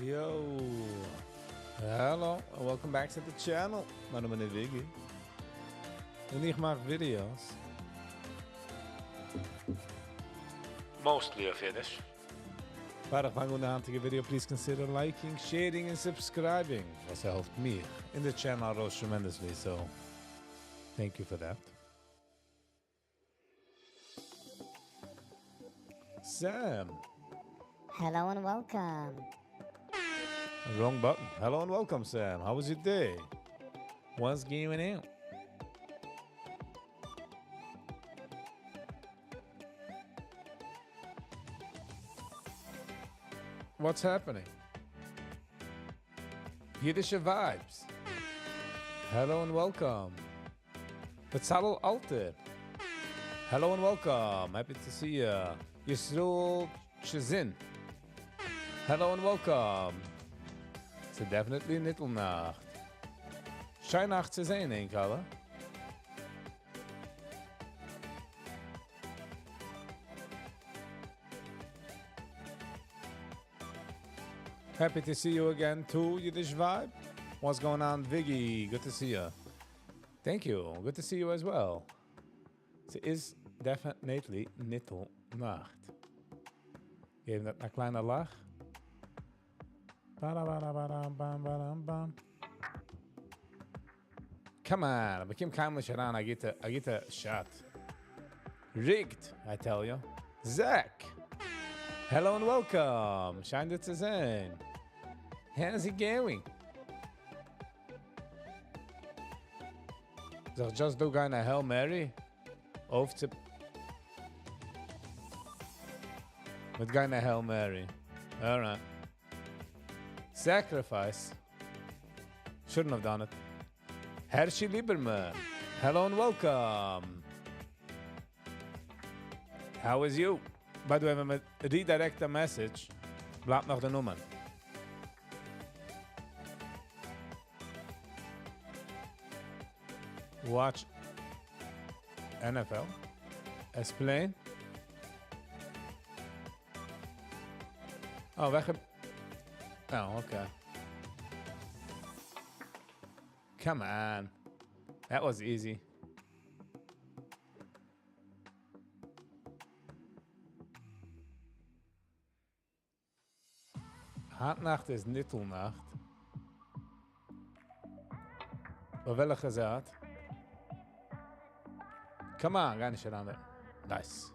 Yo! Hello, and welcome back to the channel. מיין נאמען איז Viggy. און איך מאך videos. Mostly אויף אידיש. פאר איך פאנג אן די היינטיגע video, please consider liking, sharing און subscribing, וואס העלפט מיך און די channel ארויס tremendously, so thank you for that. Sam! Hello and welcome. Wrong button. Hello and welcome, Sam. How was your day? What's going on? What's happening? Yiddish vibes. Hello and welcome. Bezalel Alter. Hello and welcome. Happy to see you. Yisroel Chizin. Hello and welcome. It's definitely Nittelnacht. שיין אייך צו זען, ענק אלע. Happy to see you again too, Yiddish Vibe. What's going on, Viggy? Good to see you. Thank you. Good to see you as well. ס'איז definitely Nittelnacht. געבן א קליינע לאך. Ba-da-ba-da-ba-dam, bam, Come on, באקום קיינמאל נישט אריין א גוטע, א גוטע shot. Rigged, I tell you. Zach! Hello and welcome. שיין דיר צו זען. How's it going? זאל איך just דא גיין א Hail Mary? אויף צו... מיט גיין א Hail Mary. Alright. Sacrifice. Shouldn't have done it. Hershey Lieberman. Hello and welcome. How is you? By the way, ווען מען redirect a message, בלייבט נאך די נאמען. Watch NFL. Explain. Oh, וועלכע... Oh, okay. Come on. That was easy. היינט נאכט איז ניטל נאכט. אבער וועלכע זייט? Come on, גיי נישט אריין. Nice.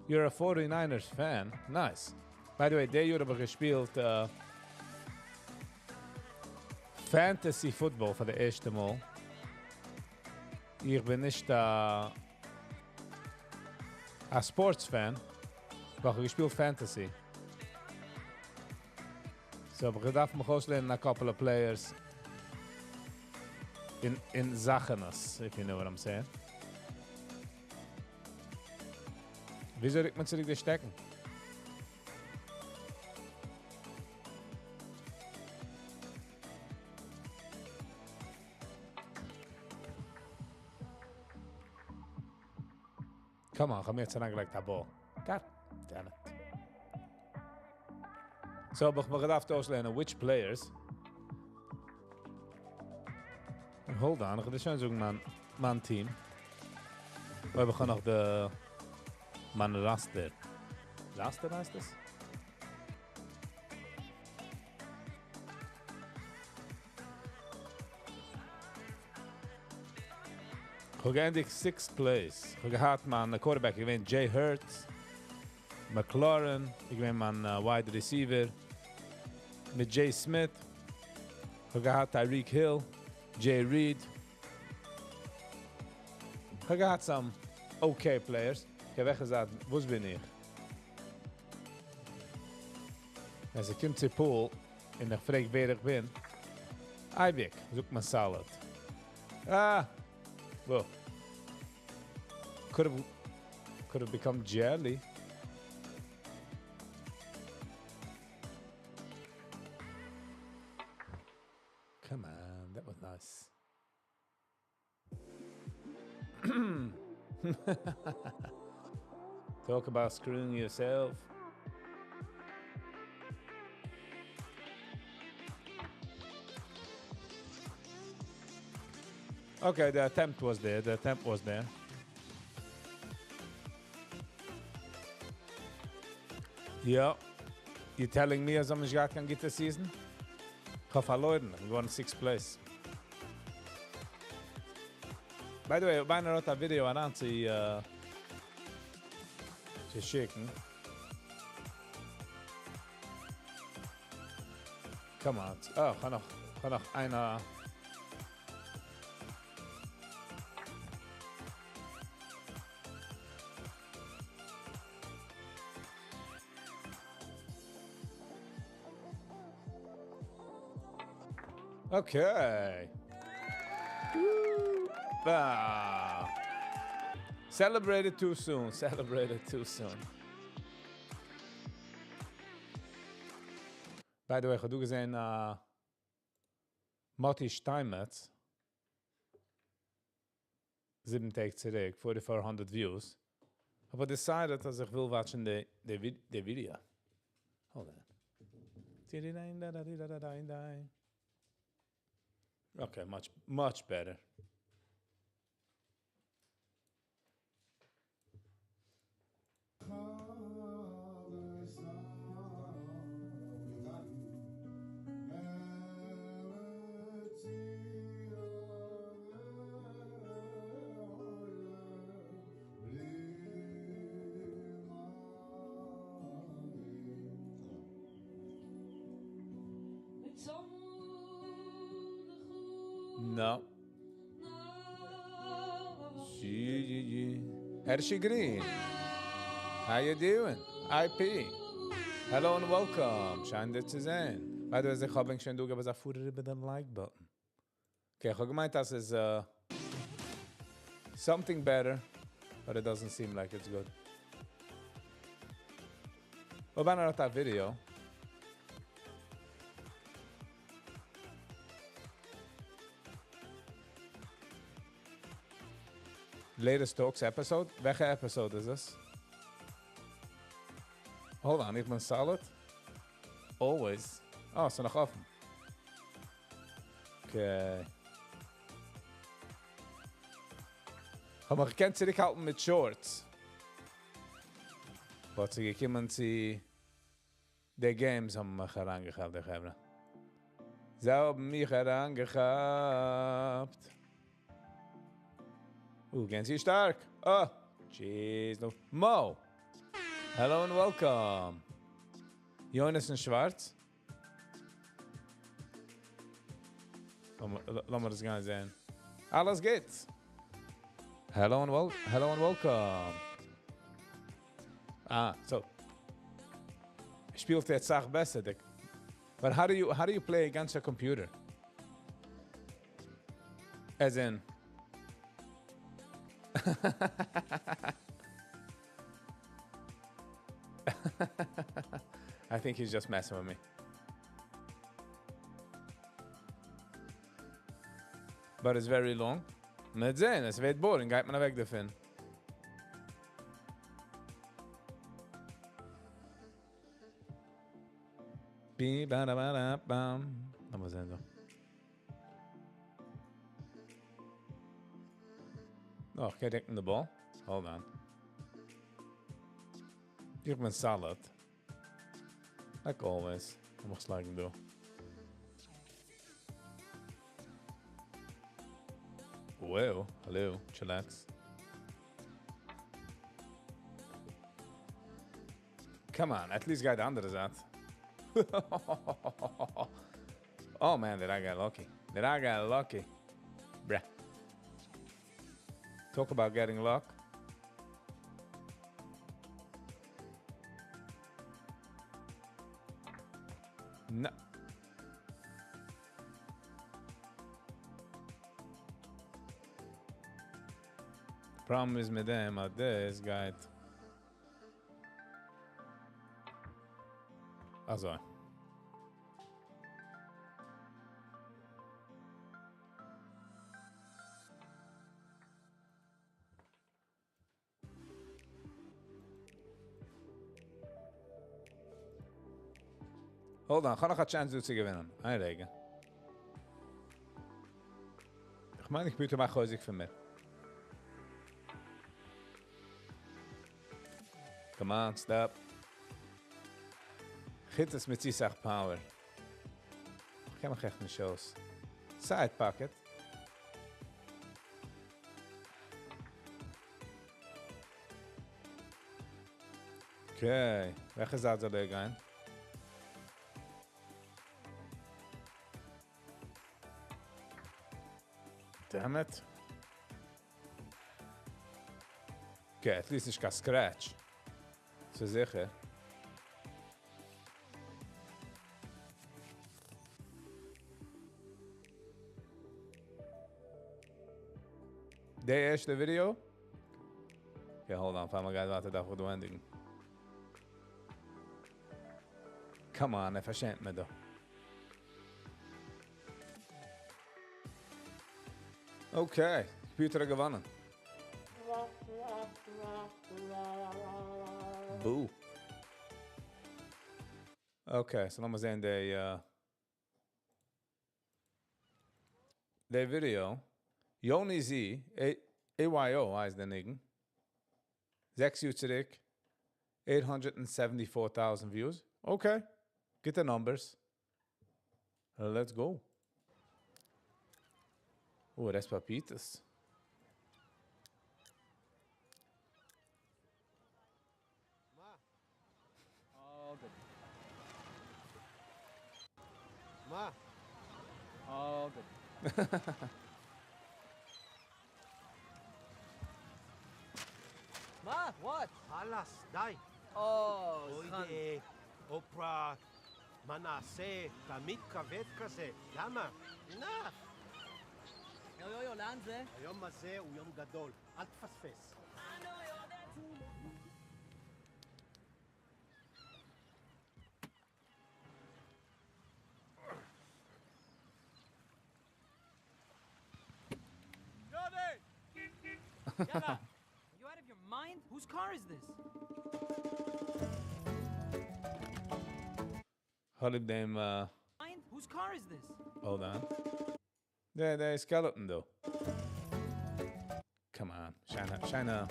You're a 49ers fan. Nice. By the way, די יאר האב איך געשפילט Fantasy Football פאר די ערשטע מאל. איך בין נישט א sports fan, אבער איך האב געשפילט Fantasy. So, האב איך געדארפט מיך אויסלערנען a couple of players אין זאכענעס, if you know what I'm saying. וויאזוי רוקט מען צוריק די שטעקן? Come on, איך האב מיר יעצט אריינגעלייגט א ball. God damn it. So, האב איך מיר געדארפט אויסלערנען which players. Hold on, איך וועל שוין זאגן מיין, מיין team. ווייל איך האב נאך די מיין roster. Roster הייסט עס? איך האב געענדיגט sixth place. איך האב געהאט מיין quarterback געווען Jay Hurts, McLaurin, איז געווען מיין wide receiver, מיט Jay Smith. איך האב געהאט Tyreek Hill, Jay Reed. איך האב געהאט some okay players. Okay, וועלכע זייט, וואס בין איך? אז איך קום צו pool און איך פרעג ווער איך בין, אייביג, זאגט מען solid. Ah, well, could have become jelly. Come on, that was nice. Talk about screwing yourself. Okay, the attempt was there. The attempt was there. Yeah. You telling me אז מ'האט געהאט קיין גוטע season? איך האב פארלוירן. איך געווארן sixth place. By the way, אויב איינער האט א video אריין צו, צו שיקן. Come on. Oh, איך האב נאך, איך האב נאך איינער. Okay. Ah. Celebrated too soon. Celebrated too soon. By the way, איך האב דא געזען, Moti Steinmetz, 7 טעג צוריק, 4400 views. אבער decided, אז איך וויל watchen די, די, די video. Hold on. Okay, much, much better. No. Hershey Green. How you doing? IP. Hello and welcome. שיין דיך צו זען. By the way, איך האב שוין דא געבן א פוטער איבער דעם like button. Okay, איך האב געמיינט, דאס איז something better, but it doesn't seem like it's good. אויב איינער האט א video. Latest Talks episode? וועלכע episode איז עס? Hold on, איך בין solid. Always. Oh, ס'איז נאך אפן. Okay. האב מיך געקענט צוריקהאלטן מיט shorts. But ס'איז געקומען צו די games האבן מיך אריינגעכאפט, די חברה. זיי האבן מיך אריינגעכאפט. גאנץ שטארק. Oh, jeez, no. Mo. Hello and welcome. Jonas Schwarz. לאמיר דאס גיין זען. אלעס גוט. Hello and well, hello and welcome. Ah, so. שפילט יעצט אסאך בעסער, דיק. But how do you play against a computer? As in I think he's just messing with me. But it's very long. מ'וועט זען, עס ווערט boring, גייט מען אוועק דערפון. Bi ba da ba da bam. לאמיר זען דא. Oh, איך קען the ball. Hold on. איך בין solid. Like always. לאמיך לייגן דא. Whoa, hello, chillax. Come on, at least גייט די אנדערע זייט. Oh man, did I get lucky. Did I get lucky? Bruh. Talk about getting luck. No. Problem איז מיט דעם, אז דאס גייט. אזוי. Hold on, איך האב נאך א chance צו געווינען. איין רגע. איך איך מיין, די computer מאכט חוזק פון מיר. Come on, stop. גיט עס מיט אסאך power. איך קען מיך עכט נישט אויס. Side pocket. Okay, וועלכע זייט זאל ער גיין? Damn it. Okay, at least נישט קיין scratch. ס'איז זיכער. די ערשטע video? Okay, hold on, פאר מ'גייט ווייטער דארף איך דא ענדיגן. Come on, ער פארשעמט מיר דא. Okay, computer האט געוואונען. Boo. Okay, so לאמיר זען די video. Yoni Z, AYO הייסט דער ניגון. זעקס יאר צוריק, 874,000 views. Okay, get the numbers. Let's go. Oh, that's papitas. מה? All good. מה? All good. מה? What? חלאס, די. Oh, אוי, זכן. אה, אופרה, מה נעשה? תמיד כבד כזה. למה? Enough. יו יו יו, לאן זה? היום הזה הוא יום גדול, אל תפספס. יאללה! Are you out of your mind? Whose car is this? האב דעם, Mind? Whose car is this? Hold on. The skeleton though. Come on, שיינע, שיינע.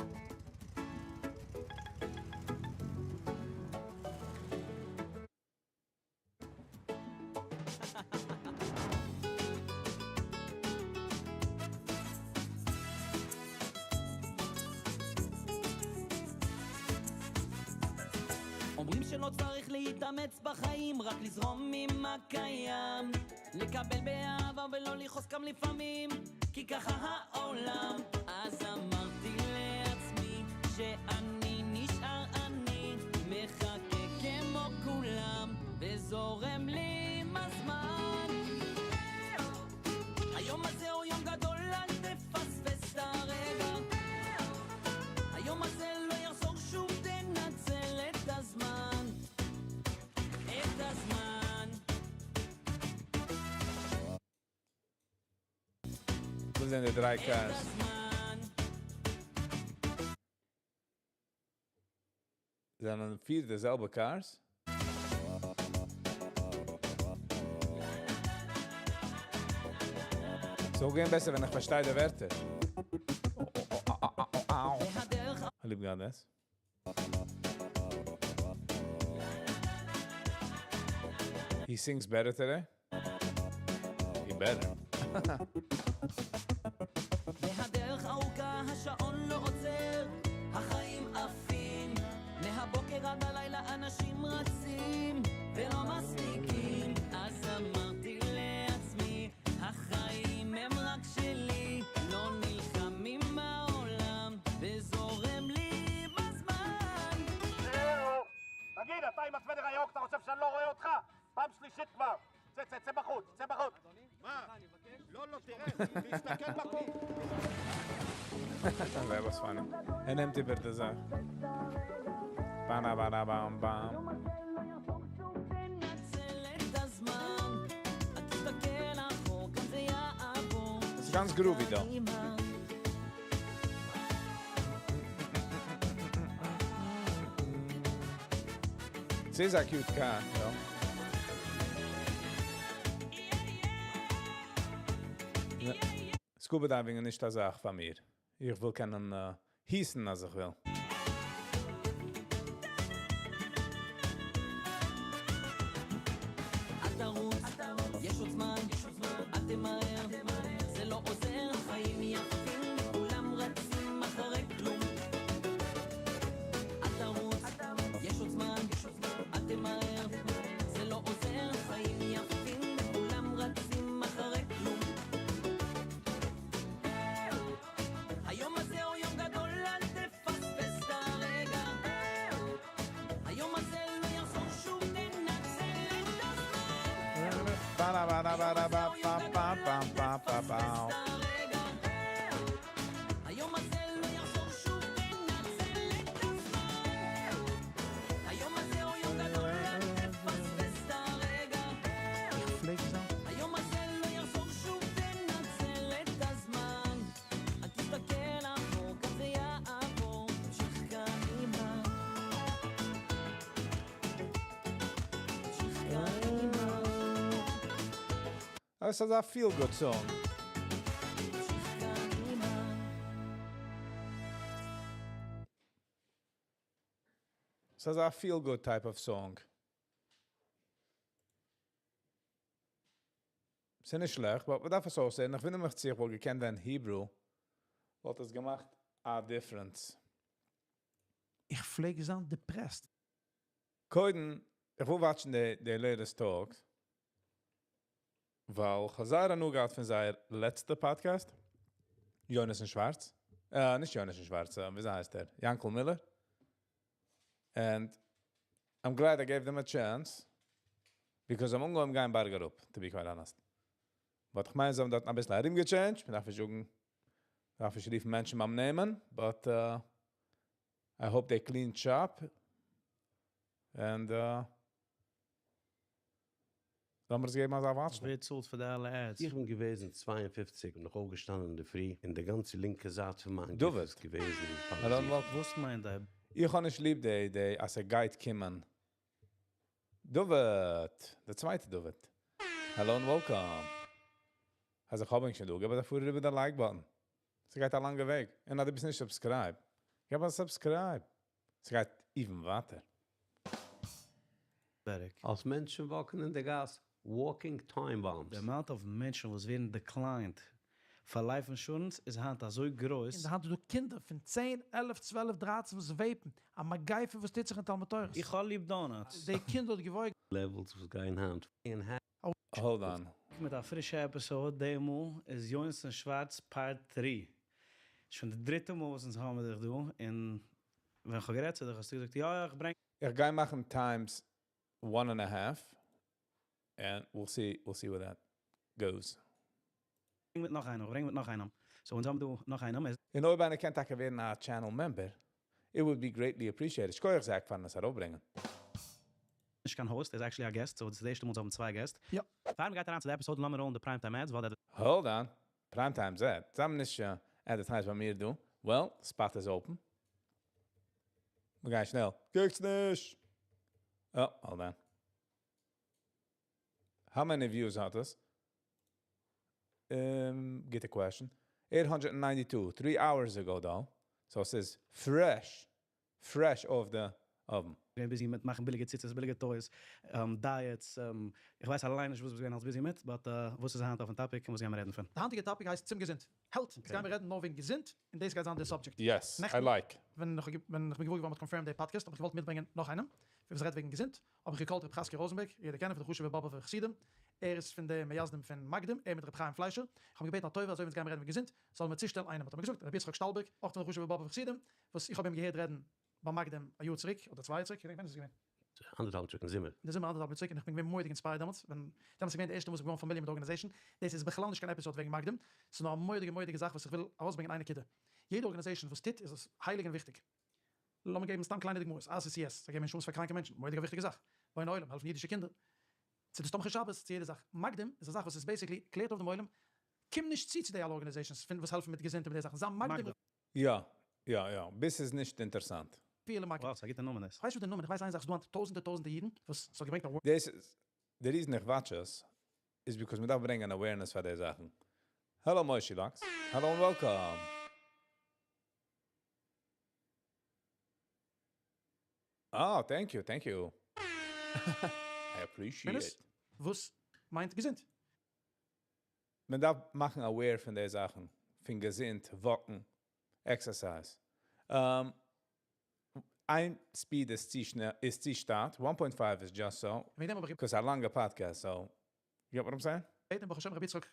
אומרים שלא צריך להתאמץ בחיים, רק לזרום עם הקיים. לקבל באהבה ולא לכעוס גם לפעמים, כי ככה העולם. אז אמרתי לעצמי שאני נשאר אני, מחכה כמו כולם, וזורם לי עם הזמן. היום הזה הוא יום גדול, אל תפספס את הרגע. היום הזה לא יחזור שוב, תנצל את הזמן. את הזמן. וואס זענען די דריי את cars? הזמן. זענען פיר די זעלבע cars? ס'איז געווען בעסער, ווען איך פארשטיי די ווערטער. והדרך ליב געהאט דאס. He sings better today? He better. והדרך ארוכה, השעון לא עוצר, החיים עפים, מהבוקר עד הלילה אנשים רצים, ולא מספיקים. אז אמרתי לעצמי, החיים הם רק שלי, לא נלחמים בעולם, וזורם לי בזמן. תגיד, אתה עם הסוודר הירוק, אתה חושב שאני לא רואה אותך? פעם שלישית כבר. צא, צא, צא בחוץ, צא בחוץ. מה? לא, לא, תראה, תסתכל בקום. That was funny. ער נעמט איבער די זאך. Bana bana bam bam. תנצל את הזמן, אל תסתכל אחור, גם זה יעבור. ס'איז גאנץ groovy דא. קדימה. ס'איז א cute car, יא. Scuba diving איז נישט א זאך פאר מיר. איך וויל קענען היסן אז איך וויל. דאס איז א feel good song. ס'איז א feel good type of song. ס'איז נישט שלעכט, but מ'דארף עס אויסהערן. איך וואונדער מיך צו איך וואלט געקענט ווען Hebrew, וואלט עס געמאכט א difference. איך פלעג זיין depressed. קודם, איך וויל watch ן די latest talks, ווייל איך האב זייער הנאה געהאט פון זייער לעצטע podcast, יונתן שווארץ, נישט יונתן שווארץ, וויאזוי הייסט ער? יענקל מילער. And I'm glad I gave them a chance, because I'm אנגעהויבן גיין בארג אראפ, to be quite honest. But איך מיין, זיי האבן דארט א ביסל ארומגע change ט, מ'דארף נישט זאגן, מ'דארף נישט רופן מענטשן ביים נעמען, but I hope they clean shop. And לאמיר עס געבן אזא watch. ווער צאלט פאר די אלע ads? איך בין געוועזן 52 און נאך אויפגעשטאנען אין דער פרי, און די גאנצע לינקע זייט פון מיין דוד. גוף איז געוועזן פאראליזירט. וואס מיינט דער? איך האב נישט ליב די idea אז ער גייט קומען. דוד, דער צווייטער דוד. Hello and welcome. אז איך האב שוין דא, גיב דאפאר איבער די like button. ס'גייט א לאנגע וועג. און אז דו ביסט נישט subscribed, גיב א subscribe. ס'גייט even ווייטער. אלס מענטשן walk ן אין די גאס, walking time bombs. די amount of מענטשן וואס ווערן declined פאר life insurance איז היינט אזוי גרויס. אין די האנט איז דא קינדער פון 10, 11, 12, 13 וואס vape ן, א מגיפה וואס טוט זיך אין תלמוד תורה'ס. איך האב ליב donuts. די קינדער האט געוואויגן. Levels וואס גייען היינט אין Hold on. מיט א פרישע episode, די מאל איז יונתן שווארץ part 3. שוין די דריטע מאל וואס אונז האבן דיך דא, און ווען איך האב גערעדט צו דיך האסטו געזאגט, יא יא, איך ברענג. איך גיי מאכן times 1.5, and we'll see where that goes. מיט נאך איינעם, ברענג מיט נאך איינעם. So אונז האבן דא נאך איינעם. און אויב איינער קען טאקע ווערן א channel member, it would be greatly appreciated. שכוח זאק פארן עס ארויפברענגען. נישט קיין host, ער איז actually א guest, so דאס איז די ערשטע מאל אונז האבן צוויי guests. יא. פאר מיר גייט אריין צו די episode, לאמיר roll ן די prime time ads, ווייל דער Hold on. Prime time ad. זיי האבן נישט advertised ביי מיר דא. Well, spot is open. מיר גייען שנעל. קוקטס נישט! Oh, hold on. How many views האט עס? Get a question. 892, 3 hours ago though. So it says fresh, fresh off the oven. געווען busy מיט מאכן ביליגע ציצית, ביליגע toys, diets, איך ווייס אליין נישט וואס מיר געווען אלס busy מיט, but וואס איז היינט אויפן topic און וואס גייען מיר רעדן פון? די היינטיגע topic הייסט צום געזונט. Health. Okay. גייען מיר רעדן נאר וועגן געזונט, און דאס גייט זיין די subject. Yes, נעכטן, I like. ווען איך בין געוואר געווארן מיט confirm די podcast, האב איך געוואלט מיטברענגען נאך איינעם, וואס רעדט וועגן געזונט, האב איך גע call ט רב חזקי ראזענבערג, יעדער קען אים פון די חשובע באבובער חסידים. ער איז פון די מייסדים פון מקדים, ער מיט רב חיים פליישער. איך האב אים געבעטן א טובה, אזוי ווי אונז גייען רעדן וועגן געזונט, זאל מיר צושטעלן איינעם. האט ער מיר געזאגט, רבי יצחק שטאלבערג, אויך פון די חשובע באבובער חסידים, וואס איך האב אים געהערט רעדן ביי מקדים א יאר צוריק, אדער 2 יאר צוריק, איך געדענק ווען איז עס געווען. אנדערטהאלב צוריק אין זומער. אין די זומער אנדערטהאלב יאר צוריק, און איך בין געווען מורא'דיג inspired דעמאלטס, ווען דעמאלטס איז געווען די ערשטע מאל וואס איך בין געווארן familiar מיט די organization. דאס איז בכלל נישט קיין episode וועגן מקדים, ס'איז נאר א מורא'דיגע מורא'דיגע זאך וואס איך וויל ארויסברענגען איין נקודה. יעדע organization וואס טוט איז עס הייליג און וויכטיג. לאמיר געבן סתם קליינע דוגמאות, RCCS, זיי געבן insurance פאר קראנקע מענטשן, מורא'דיגע וויכטיגע זאך. בוני עולם, העלפן אידישע קינדער. צו די תומכי שבת, צו יעדע זאך. מקדים איז א זאך וואס איז basically קלערט אויף דעם עולם, קום נישט צו צו די אלע organizations פון וואס העלפן מיט געזונט און מיט די זאכן, זיי מקדים. יא, יא, יא, ביז ס'איז נישט אינטערעסאנט. פילע מקדים. Wow, ס'איז א גוטע נאמען דאס. כ'ווייס נישט די נאמען, איך ווייס איין זאך, ס'איז דא היינט טויזענטער טויזענטער אידן וואס ס'האט געברענגט א. דאס איז, די reason איך watch עס, איז because מ'דארף ברענגען awareness פאר די זאכן. Hello Moshe Lux. Hello and welcome. Oh, thank you, thank you. I appreciate it. וואס מיינט געזונט? מען דארף מאכן aware פון די זאכן, פון געזונט, walk ן, exercise. איין speed איז צו שנעל, איז צו שטאט, 1.5 איז just so, וועגן דעם האב איך because א לאנגע podcast, so, you get what I'm saying? געבעטן ברוך השם רבי יצחק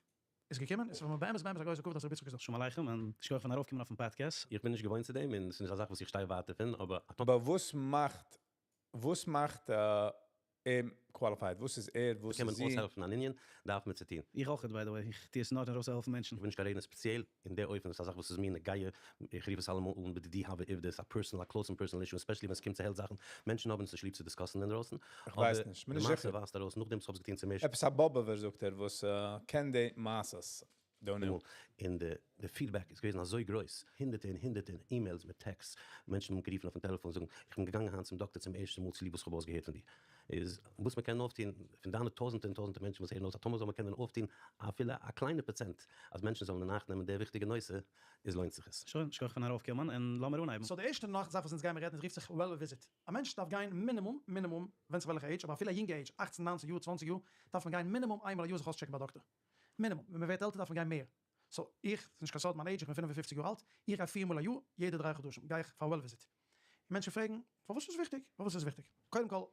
איז געקומען, עס איז מיר באמת באמת א גרויסע כבוד אז רבי יצחק איז דא. שלום עליכם און שכוח פארן ארויפקומען אויפן podcast. איך בין נישט געוואוינט צו דעם און ס'איז נישט א זאך וואס איך שטיי ווייט דערפון, אבער א אבער וואס מאכט, וואס מאכט אים qualified? וואס איז ער? וואס קען מען איז זי? אויסהעלפן אן ענין, דארף מען צו טון. איך אויך by the way, איך טוה עס נאר ארויסהעלפן מענטשן. איך וויל נישט קיין רעדן ספעציעל אין די אופן, ס'איז א זאך וואס איז מיר נוגע, איך רוף עס אלעמאל אן בדידי הוה עובדא, ס'איז א personal, א close און personal issue, especially ווען ס'קומט צו health זאכן, מענטשן האבן עס נישט ליב צו discuss ן אינדרויסן, איך ווייס אבער נישט, בין נישט די מעשה זיכער. ווייזט ארויס נאכדעם וואס כ'האב עס געטון צום ערשטן עפעס א באבעווער זאגט ער וואס קען די מעשות. Don't know. מאל, און די די feedback איז געוועזן אזוי גרויס, הונדערטער און הונדערטער emails מיט texts, מענטשן האבן גערופן אויפן טעלעפאן זאגן, איך בין געגאנגען היינט צום דאקטער צום ערשטן מאל צוליב וואס כ'האב אויסגעהערט פון דיר. איז וואס מען קען אויפטון פון דיינע טויזנטער און טויזנטער מענטשן וואס הערן אויס, אז טאמער זאל מען קענען אויפטון אפילו א קליינע פראצענט אז מענטשן זאלן אין אכט נעמען די וויכטיגע נושא, איז לוינט זיך עס. שוין, שכוח פארן ארויפקומען און לאמיר אנהייבן. So די ערשטע נאך זאך וואס אונז גיימיר רעדן איז רופט זיך well visit. א מענטש דארף גיין מינימום, מינימום, ווענדט זיך וועלכע עידזש, אבער אפילו א יונגע עידזש, אכצן ניינצן יאר, צוואנציג יאר, דארף מען גיין מינימום איינמאל א יאר זיך אויסטשעקן ביי דאקטער. מינימום. ווען מען ווערט עלטער דארף מען גיין מער. So איך, ס'איז נישט קיין סוד מיין עידזש, איך בין 55 יאר אלט, איך גיי פיר מאל א יאר, יעדע 3 חדשים, גיי איך פאר well visit. מענטשן פרעגן, פארוואס איז וויכטיג? פארוואס איז וויכטיג? קודם כל,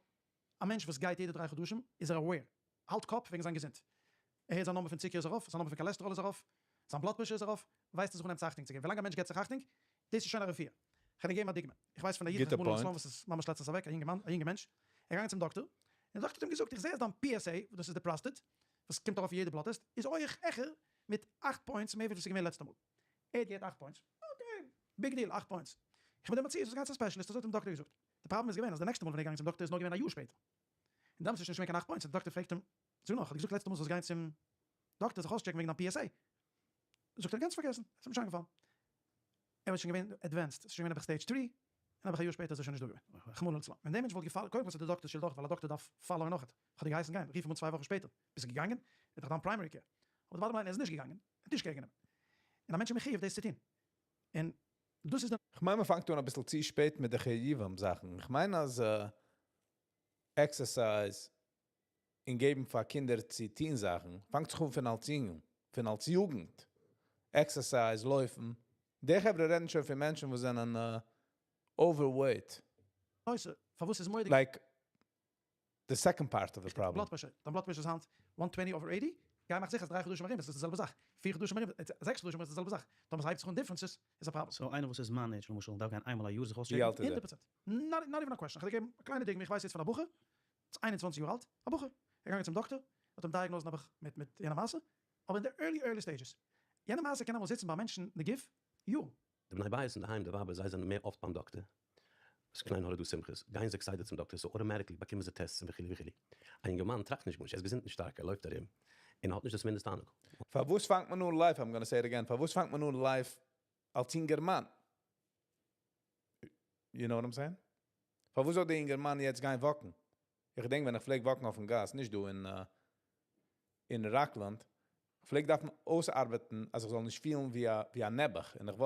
א מענטש וואס גייט יעדע 3 חדשים, איז ער aware. האלט קאפ וועגן זיין געזונט. ער הערט זיין נומער פון צוקער איז ארויף, זיין נומער פון cholesterol איז ארויף, זיין blood pressure איז ארויף, ווייסט ער זיך אנהייבן צו אכטונג צו געבן. ווילאנג א מענטש געבט זיך אכטונג, דאס איז שוין א רפואה. איך וועל דיר געבן א דוגמא. איך ווייס פון א איד, גוטע רחמנא point. ליצלן, וואס איז ממש לעצטנס אוועק, א יונגער מאן, א יונגער מענטש. ער איז געגאנגען צום דאקטער, און דער דאקטער האט אים געזאגט, איך זע אז דיין PSA, דאס איז די prostate, וואס קומט ארויף אין יעדע blood test, איז אויך העכער מיט 8 points מער ווי וואס איז געווען לעצטע מאל. ער האט געהערט 8 points. Okay, big deal, 8 points. איך בין דער מציאות, וואס גייט צו specialist, אזוי האט אים דאקטער געזאגט. די פראבלעם איז געווען, אז די נעקסטע מאל ווען ער איז געגאנגען צום דאקטער איז נאר געווען א יאר שפעטער. און דאמאלס איז שוין נישט געווען קיין 8 points. דער דאקטער פרעגט אים, זאג נאר, איך האב געזאגט לעצטע מאל זאלסט גיין צום דאקטער זיך אויסטשעקן וועגן דיין PSA. זאגט ער, גאנץ פארגעסן, עס איז אים נישט איינגעפאלן. ער איז שוין געווען advanced, עס איז שוין געווען אבער stage 3, און אבער א יאר שפעטער איז ער שוין נישט דא געווען. רחמנא ליצלן. ווען דער מענטש וואלט געפאלגט, קודם כל איז דער דאקטער שולד אויך, ווייל א דאקטער דארף follow ען נאך. איך האב דיר געהייסן גיין, רוף אים אן 2 וואכן שפעטער. ביסט געגאנגען? ער האט דאך דיין primary care. אבער די bottom line, ער איז נישט געגאנגען, ער האט נישט care גענומען. און א מענטש איז מחויב דאס צו טון. און דאס איז די איך מיין, מען פאנגט אן אביסל צו שפעט מיט די חיובים זאכן. איך מיין אז exercise און געבן פאר קינדער צו טון זאכן, פאנגט זיך אן פון אלס יונג, פון אלס יוגנט. Exercise, לויפן. די חברה רעדן שוין פון מענטשן וואס זענען overweight. נושא, פארוואס איז מורא'דיג Like, the second part of the problem. Blood pressure. דיין blood pressure איז היינט 120 over 80. גיי מאך זיכער אז 3 חדשים ארום איז דאס די זעלבע זאך. 4 חדשים ארום, 6 חדשים ארום איז די זעלבע זאך. טאמער עס הייבט זיך אן differences, איז א פראבלעם. So איינער וואס איז מיין age, למשל, דארף גיין איינמאל א יאר זיך ווי אויסטשעקן? אלט איז ער? 100%. Not even a question. איך וועל דיר געבן א קליינע דוגמא. איך ווייס יעצט פון א בחור, איז 21 יאר אלט, א בחור. ער איז געגאנגען צום דאקטער, האט אים diagnosed נעבעך מיט יענע מעשה, אבער אין די early early stages. יענע מעשה קען אמאל זיצן ביי מענטשן אין די גוף, יארן. די בני בית אינדערהיים, די ווייבער, זיי זענען מער אפט ביים דאקטער. עס קליין האט דא שמחות, גייען זיי כסדר צום דאקטער, so automatically באקומען זיי tests און וכו' וכו'. א יונגערמאן טראכט נישט גארנישט, ער איז געזונט און שטארק, ער לויפט ארום און האט נישט דאס מינדעסטע אהנונג. פארוואס פאנגט מען אן life, I'm gonna say it again, פארוואס פאנגט מען אן life אלס יונגערמאן? You know what I'm saying? פארוואס זאל דער יונגערמאן יעצט גיין walk ן? איך געדענק ווען איך פלעג walk ן אויפן גאס, נישט דא אין ראקלאנד, איך פלעג דארפן אויסארבעטן, אז איך זאל נישט פילן ווי א נעבעך און איך walk.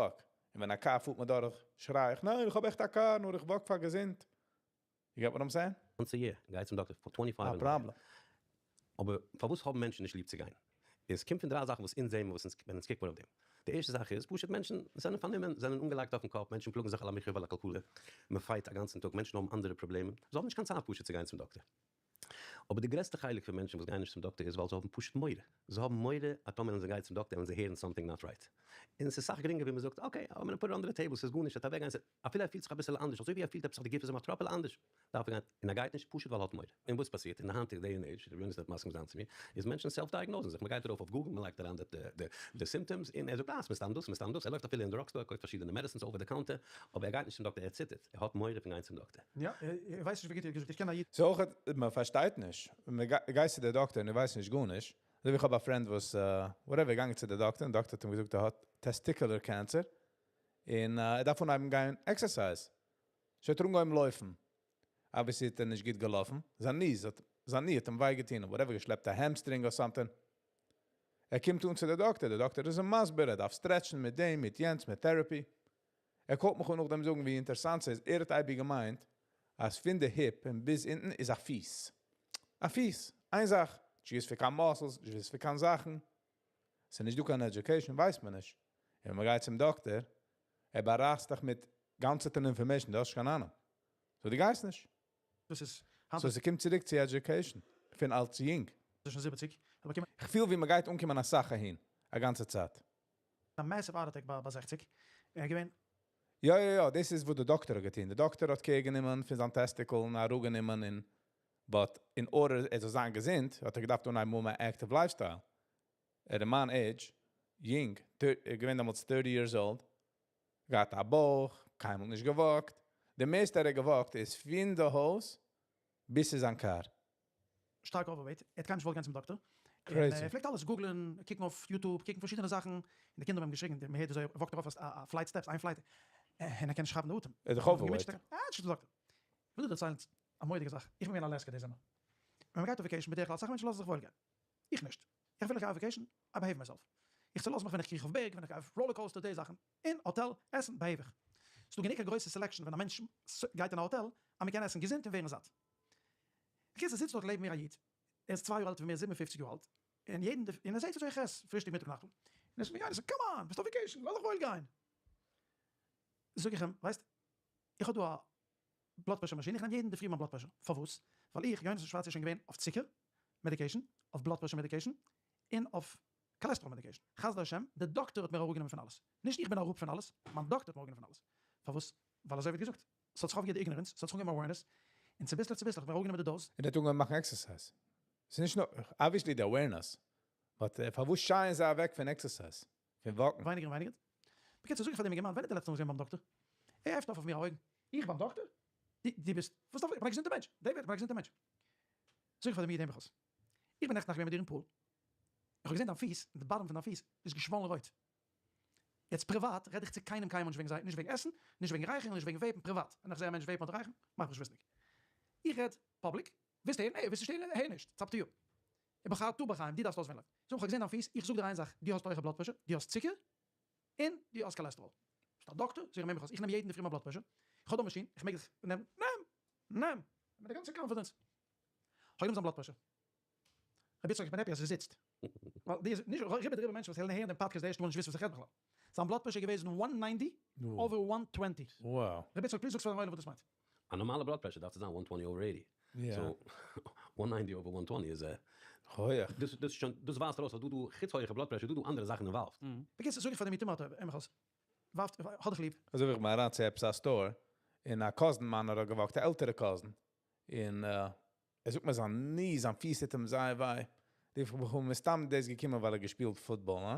און ווען א car פארט מיר דורך, שריי איך, ניין, איך האב עכט א car, נאר איך walk פאר געזונט. You get what I'm saying? Once a year, גיי צום דאקטער for 25 א and פראבלעם. אבער פארוואס האבן מענטשן נישט ליב צו גיין? עס קומט פון דריי זאכן וואס אונז זעען וואס אונז, ווען אונז קוקן אויף דעם. די ערשטע זאך איז, פשוט מענטשן זענען פארנומען, זענען אנגעלייגט אויפן קאפ, מענטשן פלאגן זיך על המחיה ועל הכלכלה, מען fight א גאנצן טאג, מענטשן האבן אנדערע פראבלעמען, זיי האבן נישט קיין צייט פשוט צו גיין צום דאקטער. אבער די גרעסטע חלק פון מענטשן וואס גייען נישט צום דאקטער איז ווייל זיי האבן פשוט מורא. זיי האבן מורא אז טאמער ווען זיי גייען צום דאקטער וועלן זיי הערן something not right. און עס איז אסאך גרינגער ווי מען זאגט, okay, I'm gonna put it under the table, ס'איז גארנישט, ער וועט אוועקגיין, אפילו ער פילט זיך אביסל אנדערש, אזוי ווי ער פילט עפעס אויף די גוף איז אים א טראפעלע אנדערש, דארף ער גיין, און ער גייט נישט פשוט ווייל ער האט מורא. און וואס פאסירט אין די היינטיגע day and age, רבי יונתן וועט מסכים זיין צו מיר, איז מענטשן self-diagnose ן זיך, מען גייט ארויף אויף Google, מען לייגט אריין די symptoms, און ער זאגט, אה, ס'מסתם דאס, ס'מסתם דאס, ער לויפט אפילו אין drugstore, קויפט פארשידענע medicines over the counter, אבער ער גייט נישט צום דאקטער, ער ציטערט, ער האט מורא פון גיין צום דאקטער. יא, איך ווייס נישט ווי גוט איר געזאגט, איך קען א איד. So אויך, מען פארשטייט נישט. מען גייט צו דער דאקטער און ער ווייסט נישט גארנישט. אזוי ווי איך האב א friend וואס, whatever, געגאנגען צו דער דאקטער, און דער דאקטער האט אים געזאגט, ער האט testicular cancer, און ער דארף אנהייבן גיין exercise. So האט ער אנגעהויבן לויפן. Obviously האט ער נישט גוט געלאפן. זיין knees האט, זיין knee האט אים וויי געטון, whatever, געשלעפט א hamstring or something. ער קומט אן צו די דאקטער, די דאקטער איז אים מסביר, ער דארף stretch ן מיט דעם, מיט יענץ, מיט therapy. ער call ט מיך אן נאכדעם זאגן ווי אינטערעסאנט ס'איז, ער האט אייביג געמיינט אז פון די hip און ביז אונטן איז א פיס. א פיס. איין זאך. נישט געוואוסט פון קיין muscles, נישט געוואוסט פון קיין זאכן. ס'איז נישט דא קיין education, ווייסט מען נישט. און ווען מ'גייט צום דאקטער, ער בארייכט דיך מיט גאנצעטע information, דו האסט נישט קיין אהנונג. So דו גייסט נישט. דאס איז היינט. So ס'קומט צוריק צו education, פון אלץ יונג. איז שוין 70, האט באקומען. כ'פיל ווי מ'גייט אנקומען אסאך אהין, א גאנצע צייט. א massive heart attack ביי 60, ער איז געווען. יא יא יא, דאס איז וואס די דאקטער האט געטון, די דאקטער האט care גענומען פון זיין testicle און אראפגענומען און but in order ער זאל זיין געזונט האט ער געדארפט אנהייבן האבן א active lifestyle. ער אין מיין age, יונג, ער איז געווען דעמאלטס 30 years old, געהאט א בויך, קיינמאל נישט גע walk ט. די מערסטע ער האט גע walk ט איז פון די הויז ביז צו זיין קאר. שטארק overweight, ער האט קיינמאל נישט געוואלט גיין צום דאקטער, און Crazy. ער פלעגט אלעס google ן, קוקן אויף YouTube, קוקן פארשידענע זאכן, און די קינדער האבן אים געשריגן, מען הערט וויאזוי ער walk ט ארויף א flight steps, איין flight, און ער קען נישט כאפן די אטעם. ער איז דאך האט אים overweight. געמוטשעט, ער האט נישט צום דאקטער. איך וויל דיר דערציילן א מורא'דיגע זאך, איך בין געווען אין אלעסקע די זומער, ווען מען גייט אויף vacation בדרך כלל, אסאך מענטשן לאזן זיך וואויל גיין, איך נישט, איך וויל איך גיי אויף vacation, I behave myself, איך צעלאז מיך ווען איך קריך אויף בערג, ווען איך גיי אויף roller coaster, די זאכן, אין האטעל, עסן, behave איך. ס'דא גענוג א גרויסע selection ווען א מענטש גייט אין א האטעל, אז מען קען עסן געזונט און ווערן זאט. בקיצור זיצט דארט לעבן מיר א איד, ער איז 2 יאר עלטער פון מיר, 57 יאר אלט, און יעדן און ער זעט וויאזוי איך עס פרישטאג מיטאג נאכטמאל, און ער זאגט מיר יונתן come on, ביסט אויף vacation, לאז דיך וואויל גיין. זאג איך אים, ווייסט, איך האב דא א blood pressure מאשין, איך נעם יעדן אינדערפרי מיין blood pressure, פארוואס? ווייל איך, יונתן שווארץ, איז שוין געווען אויף צוקער medication, אויף blood pressure medication, און אויף cholesterol medication. חסדי השם, דער דאקטער האט מיר אראפגענומען פון אלעס. נישט איך בין אראפ פון אלעס, מיין דאקטער האט מיר אראפגענומען פון אלעס. פארוואס? ווייל אזוי ווי געזאגט, ס'האט זיך אויפגעהערט די ignorance, ס'האט זיך אנגעהויבן awareness, און צוביסלעך צוביסלעך האט מען אראפגענומען די dose. און ער האט אנגעהויבן מאכן exercise. ס'איז נישט נאר, obviously די awareness, but פארוואס שייען זיי אוועק פון exercise? פון walk ן? ווייניגער און ווייניגער. בקיצור, זאג איך פאר דעם אינגערמאן, ווען איז די לעצטע מאל געווען ביים דאקטער? ער עפנט אויף אויף מיר א אויגן. איך ביים דאקטער? דו ביסט, וואס דארף איך, איך בין א געזונטער מענטש. דעיוויד, איך בין א געזונטער מענטש. זאג איך פאר דעם איד, הער מיך אויס. איך בין נעכטן נאכט געווען מיט דיר אין pool. איך האב געזען דיין פיס, די bottom פון דיין פיס איז געשוואלן רויט. יעצט פריוואט רעד איך צו קיינעם קיינמאל נישט וועגן זיי, נישט וועגן עסן, נישט וועגן רייכערן, נישט וועגן vape ן, פריוואט. ווען איך זע א מענטש vape ן אדער רייכערן, מאך איך נישט וויסנדיג. איך רעד public, ווילסט הערן, הער, ווילסט נישט הערן, הער נישט, it's up to you. ובחרת בחיים, דו דארפסט אויסוועלן. זאג, איך האב געזען דיין פיס, איך זאג דיר איין זאך, דו האסט הויכע blood pressure, דו האסט צוקער, און דו האסט cholesterol. ביסט א דאקטער? זאג איך, נעם מיך אויס, איך נעם יעדן אינדערפרי מיין blood pressure, איך האב דא מאשין, איך מעג זיך נעמען, נעם! נעם! מיט די גאנצע confidence. הויב אן זיין blood pressure. רבי יצחק, איך בין happy אז ער זיצט. ווייל די איז נישט רובא דרובא מענטשן וואס העלן הערן דעם פאדקעסט די ערשטע מאל נישט וויסן וואס איך רעד בכלל. זיין blood pressure איז געוועזן 190 over 120. Wow. רבי יצחק, please זאגסט פארן עולם וואס דאס מיינט. א נארמאלע blood pressure דארף צו זיין 120 over 80. So 190 over 120 איז א הויעך. דאס דאס שוין דאס ווייזט ארויס אז דא דא חוץ הויעכע blood pressure דא דא אנדערע זאכן involved. בקיצור זאג איך פאר דעם יתום האט ער מיך אויס ווארפט האט דיך ליב. אזוי ווי איך בין אריין צו עפעס א store און א cousin מיינער האט גע walk ט, א עלטערע cousin, און ער זאגט מיר זיין knee, זיין פיס טוט אים זייער וויי. רוף איך מיך אן, מסתם דאס געקומען ווייל ער האט געשפילט football, הא?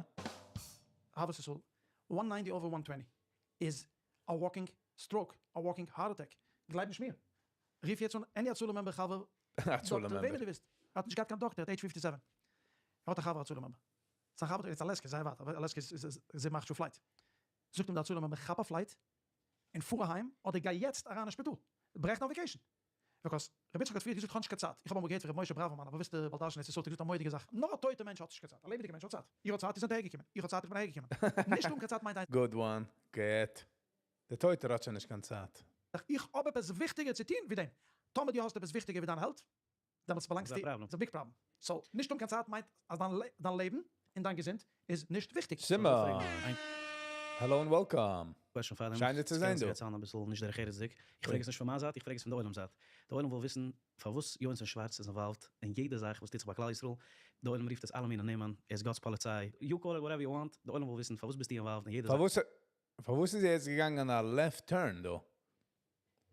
אהבת ישראל, 190 over 120 איז א walking stroke, א walking heart attack, גלייב נישט מיר, רוף יעצט אן any הצלה member חבר, הצלה דאקטער, וועמען member. דו ווילסט, ער האט נישט געהאט קיין דאקטער, ער האט age 57, ער האט א חבר הצלה member, זיין חבר איז אלעסקע, זייער ווייט, אבער אלעסקע איז זיבן אכט שעה flight, זאגט אים די הצלה member כאפ א flight און פאר אהיים, אדער גיי יעצט אריין אין שפיטאל, ברעך דיין vacation. Because רבי יצחק האט פריער געזאגט כ'האב נישט קיין צייט, איך האב אמאל געהערט פון רבי משה בראווערמאן א באוויסטע בעל דרשן אין ארץ ישראל האט געזאגט א מורא'דיגע זאך, נאר א טויטע מענטש האט נישט קיין צייט, א לעבעדיגע מענטש האט צייט, איר האט צייט איר זענט אהער געקומען, איך האב צייט איך בין אהער געקומען, נישט האבן קיין צייט מיינט איין Good one, גוט. דער טויטער האט שוין נישט קיין צייט. זאך, איך האב עפעס וויכטיגער צו טון ווי דעם, טאמער דו האסט עפעס וויכטיגער ווי דיין health, דעמאלטס באלאנגסטו, איז איז א big problem, so נישט האבן קיין צייט מיינט אז דיין לעבן און דיין געזונט איז נישט וויכטיג. שמעון! Hello and welcome! Question פאר דעם, שיין דיר צו זען דא. ס'קען זיין אביסל נישט דרך ארצ'דיג, איך פרעג עס נישט פון מיין זייט, איך פרעג עס פון די עולם זייט. די עולם וויל וויסן פארוואס יונתן שווארץ איז involved אין יעדע זאך וואס טוט זיך ביי כלל ישראל, די עולם רופט עס אלע מיני נעמען, ער איז גאט'ס פאליציי, you call it whatever you want, די עולם וויל וויסן פארוואס ביסטו involved אין יעדע זאך. פארוואס איז ער יעצט געגאנגען א left turn דא?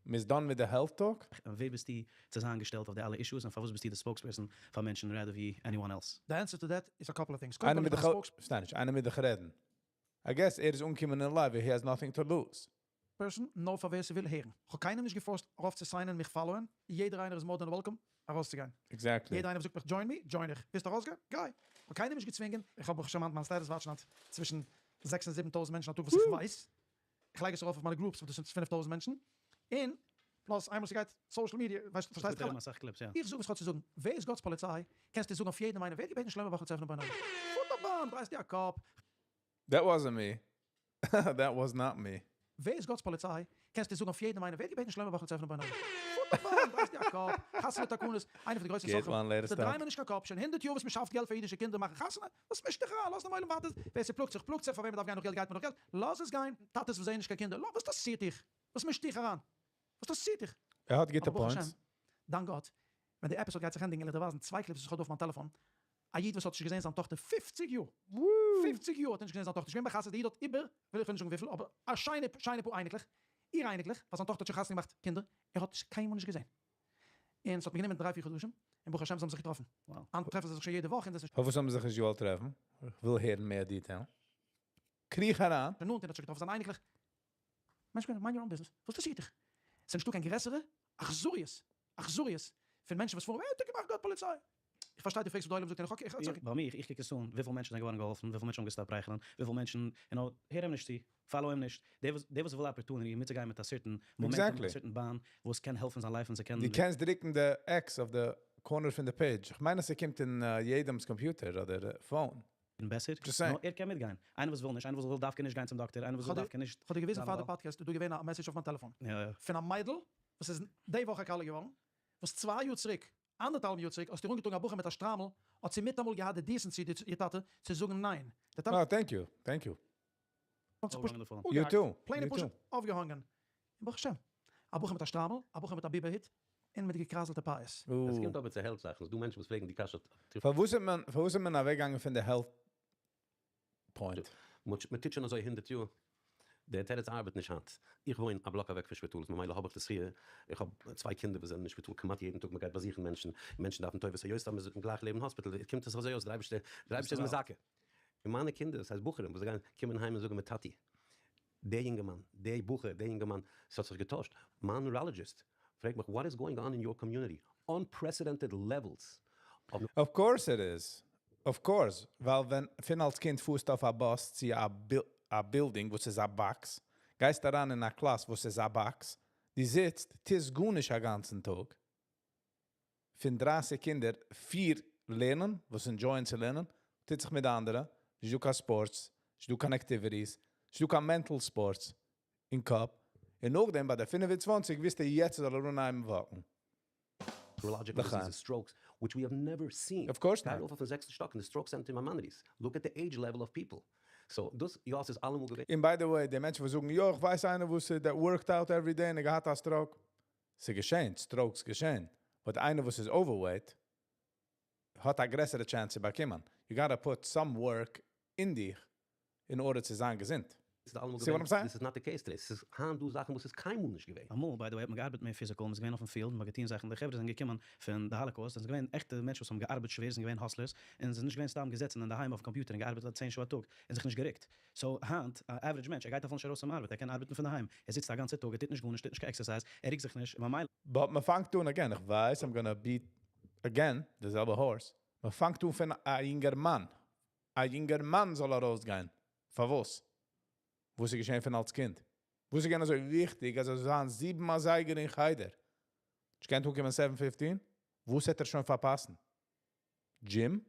מ'איז done מיט די health talk? און ווער ביסטו צו זיין געשטעלט אויף די אלע issues און פארוואס ביסטו די spokesperson פאר מענטשן rather ווי anyone else? The answer to that is a couple of things. קודם איינער כל מיט איך די בין א spokes. פארשטיי נישט, איינער מיט דיך רעדן. I guess ער איז אנגעקומען אין life where he has nothing to lose. Person, נאר פאר ווער ס'וויל הערן. כ'האב קיינעם נישט גע force ט ארויף צו sign ען מיך follow ען, יעדער איינער איז more than welcome ארויסצוגיין. Exactly. יעדער איינער וואס זאגט מיך join me, join איך. ווילסט ארויסגיין? גיי. כ'האב קיינעם נישט געצווינגען. איך האב ברוך השם היינט מיין status watch ן היינט צווישן זעקס און זיבן טויזנט מענטשן א טאג וואס איך ווייס. איך לייג עס ארויף אויף מיינע groups וואס דאס איז 5000 מענטשן. און plus איינמאל ס'גייט social media, ווייסט פארשטייסט איך אסאך clips, יא. איך זאג וואס כ'האב צו זאגן. ווער איז גאט'ס פאליציי? קענסטו זאגן אויף יעדעם איינעם. ווער האט געבעטן שלמה באכער צו עפענען בוינער? באן, דרייסט דיר א קאפ. That wasn't me. That was not me. ווער איז גאט'ס פאליציי? קענסטו זאגן אויף יעדעם איינעם, ווער האט געבעטן שלמה באכל צו עפענען ביי נאכט? פוטער באן, דרייסט דיר א קאפ, חתונה תקנות, איינע פון די גרויסע סוחרים, זיי דרייען מיר נישט קיין קאפ, שוין הונדערט יאר וואס מען שאפט געלט פאר אידישע קינדער מאכן חתונה, וואס מישט דיך אריין, לאז דעם עולם ווייטער, ווער ס'פלאגט זיך פלאגט זיך, פאר וועם מ'דארף גיין נאך געלט גייט מען נאך געלט, לאז עס גיין, טאטעס וואס זעען נישט קיין קינדער, וואס אינטערעסירט דיך? וואס מישט דיך אריין? וואס אינטערעסירט דיך? ער האט גוטע אבער ברוך points. השם, דאנק גאט, ווען די episode גייט זיך ענדיגן וועל איך דיר ווייזן צוויי clips וואס איך האב דא אויף מיין טעלעפאן, א איד וואס האט נישט געזען זיין טאכטער פופציג יאר! פופציג יאר האט ער נישט געזען זיין טאכטער, נישט געווען ביי חתונה, די איד האט איבער, וויל איך וויל נישט זאגן וויפיל, אבער א שיינע שיינע פאר אייניקלעך, איר אייניקלעך, ווייל זיין טאכטער האט שוין חתונה געמאכט קינדער, ער האט עס קיינמאל נישט געזען. און ס'האט מיר גענומען דריי פיר חדשים, און ברוך השם זיי האבן זיך געטראפן. היינט טרעפן זיי זיך שוין יעדע וואך און דאס איז. פארוואס האבן זיי זיך נישט געוואלט טרעפן? כ'וויל הערן מער detail. קריך אריין. שוין נאנט און האט שוין געטראפן זיינע אייניקלעך. מענטש mind your own business, וואס אינטערעסירט דיך? ס'איז נישטא קיין גרעסערע אכזריות, אכזריות, פון מענטשן וואס פארן, ער האט געמאכט גאט פאליציי. איך פארשטיי דו פרעגסט וואס די עולם זאגט און איך okay איך איך ביי מיך, איך קוק עס אן, וויפיל מענטשן זענען געווארן געהאלפן, וויפיל מענטשן האבן געסטאפט רייכערן, וויפיל מענטשן, you know, הער אים נישט צו, follow אים נישט, דער וואס דער וואס וויל opportunity מיטצוגיין מיט א certain momentum, מיט א certain באן, וואס קען העלפן זיין life און ס'קען. דו קענסט דרוקן די X אויף די corner פון די page, איך מיין אז ס'קומט אין יעדעמ'ס computer אדער phone. און בעסער, נאר ער קען מיטגיין. איינער וואס וויל נישט, איינער וואס וויל דווקא נישט גיין צום דאקטער, איינער וואס וויל דווקא נישט. כ'האב דיר געוויזן פאר די פאדקעסט איז דא געווען א message אויף מיין טעלעפאן פון א מיידל וואס איז די וואך א כלה געווארן, וואס צוויי יאר צוריק, אנדערטהאלבן יאר צוריק, האסטו איר אנגעטראגן א בחור מיט א שטריימל, האט זי מיטאמאל געהאט די decency איר טאטע צו זאגן ניין. די טאטע. אה, thank you, thank you. האט זיך פשוט אפגעהאקט, plain און פשוט אויפגעהאנגען. און ברוך השם, א בחור מיט א שטריימל, א בחור מיט א ביבער היט, און מיט געקרייזלטע פאות. עס קומט אבער צו health זאכן, ס'דא מענטשן וואס פרעגן די קשיא. פארוואס איז מען פארוואס איז מען אוועקגעגאנגען פון די health point? מען טוט שוין אזוי הונדערט יאר, דער תירוץ ארבעט נישט היינט. איך וואוין א בלאק אוועק פון שפיטאל, ממילא האב איך די זכיה, איך האב צוויי קינדער וואס זענען אין שפיטאל כמעט יעדן טאג, מען גייט באזוכן מענטשן, מענטשן דארפן טובות, היות אז מען איז גלייך לעבן hospital, קומט עס אזוי אויס, דער אייבערשטער דער אייבערשטער איז מזכה. און מיינע קינדער, דאס הייסט בחורים וואס זיי גייען קומען אהיים און זאגן מיר טאטי, דער יונגערמאן, דער בחור, דער יונגערמאן, ס'האט זיך געטוישט, מיין neurologist פרעגט מיך what is going on in your community, unprecedented levels of. Of course it is. Of course, ווייל ווען פון אלס קינד פארסטו אויף א באס צו א building וואס איז א box, גייסט אריין אין א קלאס וואס איז א box, דו זיצט, טוסט גארנישט א גאנצן טאג, פון דרייסיג קינדער, פיר לערנען, וואס enjoy ען צו לערנען, טוט זיך מיט די אנדערע, נישט דא קיין sports, נישט דא קיין activities, נישט דא קיין mental sports אין קאפ, און נאכדעם ביי די 25 ווילסטו יעצט זאל ער אנהייבן walk ן. Neurological diseases, strokes, which we have never seen. Of course גיי not. ארויף אויפן זעקסטן שטאק אין די stroke center אין Maimonides, look at the age level of people. So דאס יא ס'איז אלעמאל געווען. און by the way, די מענטשן וואס זאגן יא איך ווייס איינער וואס that worked out every day און ער געהאט א stroke, ס'געשען, strokes געשען, but איינער וואס איז overweight האט א גרעסערע chance צו באקומען, you gotta put some work אין דיך in order צו זיין געזונט. ס'איז אלעמאל See what געווען, I'm saying? This is not the case today, ס'איז היינט דא זאכן וואס איז קיינמאל נישט געווען. אמאל by the way האט מען געארבעט מער physical, מ'איז געווען אויפן field, מ'האט געטון זאכן, די חברה זענען געקומען פון די Holocaust, זענען געווען עכטע מענטשן וואס האבן געארבעט שווער, זענען געווען hustlers, און זענען נישט געווען סתם געזעצן אינדערהיים אויפן קאמפיוטער און געארבעט 10 שעה א טאג, און זיך נישט גערוקט. So היינט, א average מענטש, ער גייט אפילו נישט ארויס צום ארבעט, ער קען ארבעטן פון דערהיים, ער זיצט א גאנצע טאג, ער טוט נישט גארנישט, טוט נישט קיין exercise, ער רוקט זיך נישט, ממילא. But מ'פאנגט אן again, איך ווייס I'm gonna beat again די זעלבע horse, מ'פאנגט אן פון א יונגערמאן, א יונגערמאן זאל ארויסגיין, פארוואס? וואס איז געשען פון אלס קינד? וואס איז געווען אזוי וויכטיג אז ער זאל זיין 7 אזייגער אין חדר? נישט געקענט אנקומען 7:15? וואס העט ער שוין פארפאסן? דזשים?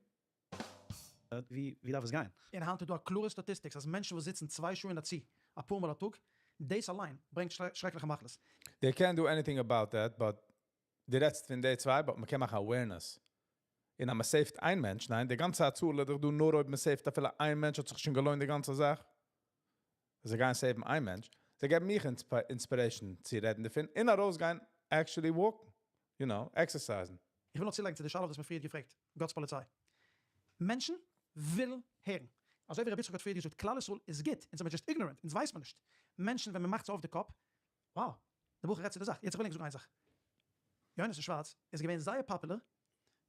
ווי דארף עס גיין? און היינט איז דא א קלארע statistics אז מענטשן וואס זיצן 2 שעה אין א צי אפאר מאל א טאג, דאס אליין ברענגט שרעקליכע מחלות. They can't do anything about that, but די רעדסט פון די צוויי, but מ'קען מאכן awareness. און אז מ' save ט איין מענטש, ניין, די גאנצע הצלה איז דאך דא נאר אויב מ' save ט אפילו איין מענטש האט זיך שוין געלוינט די גאנצע זאך. זיי גייען save ן איין מענטש, זיי געבן מיך inspiration צו רעדן דערפון און ארויסגיין actually walk ן, you know, exercise ן. איך וויל נאר צולייגן צו די שאלה וואס מ'האט פריער געפרעגט, גאט'ס פאליציי. מענטשן ווילן הערן. אזוי ווי רבי יצחק האט פריער געזאגט, כלל ישראל איז גוט, אונז זעמיר just ignorant, אונז ווייסט מען נישט. מענטשן ווען מ'מאכט זיי אויף די קאפ, wow, די בחור רעדט צו די זאך. יעצט איך וויל ענק זאגן איין זאך. יונתן שווארץ איז געווען זייער פאפולער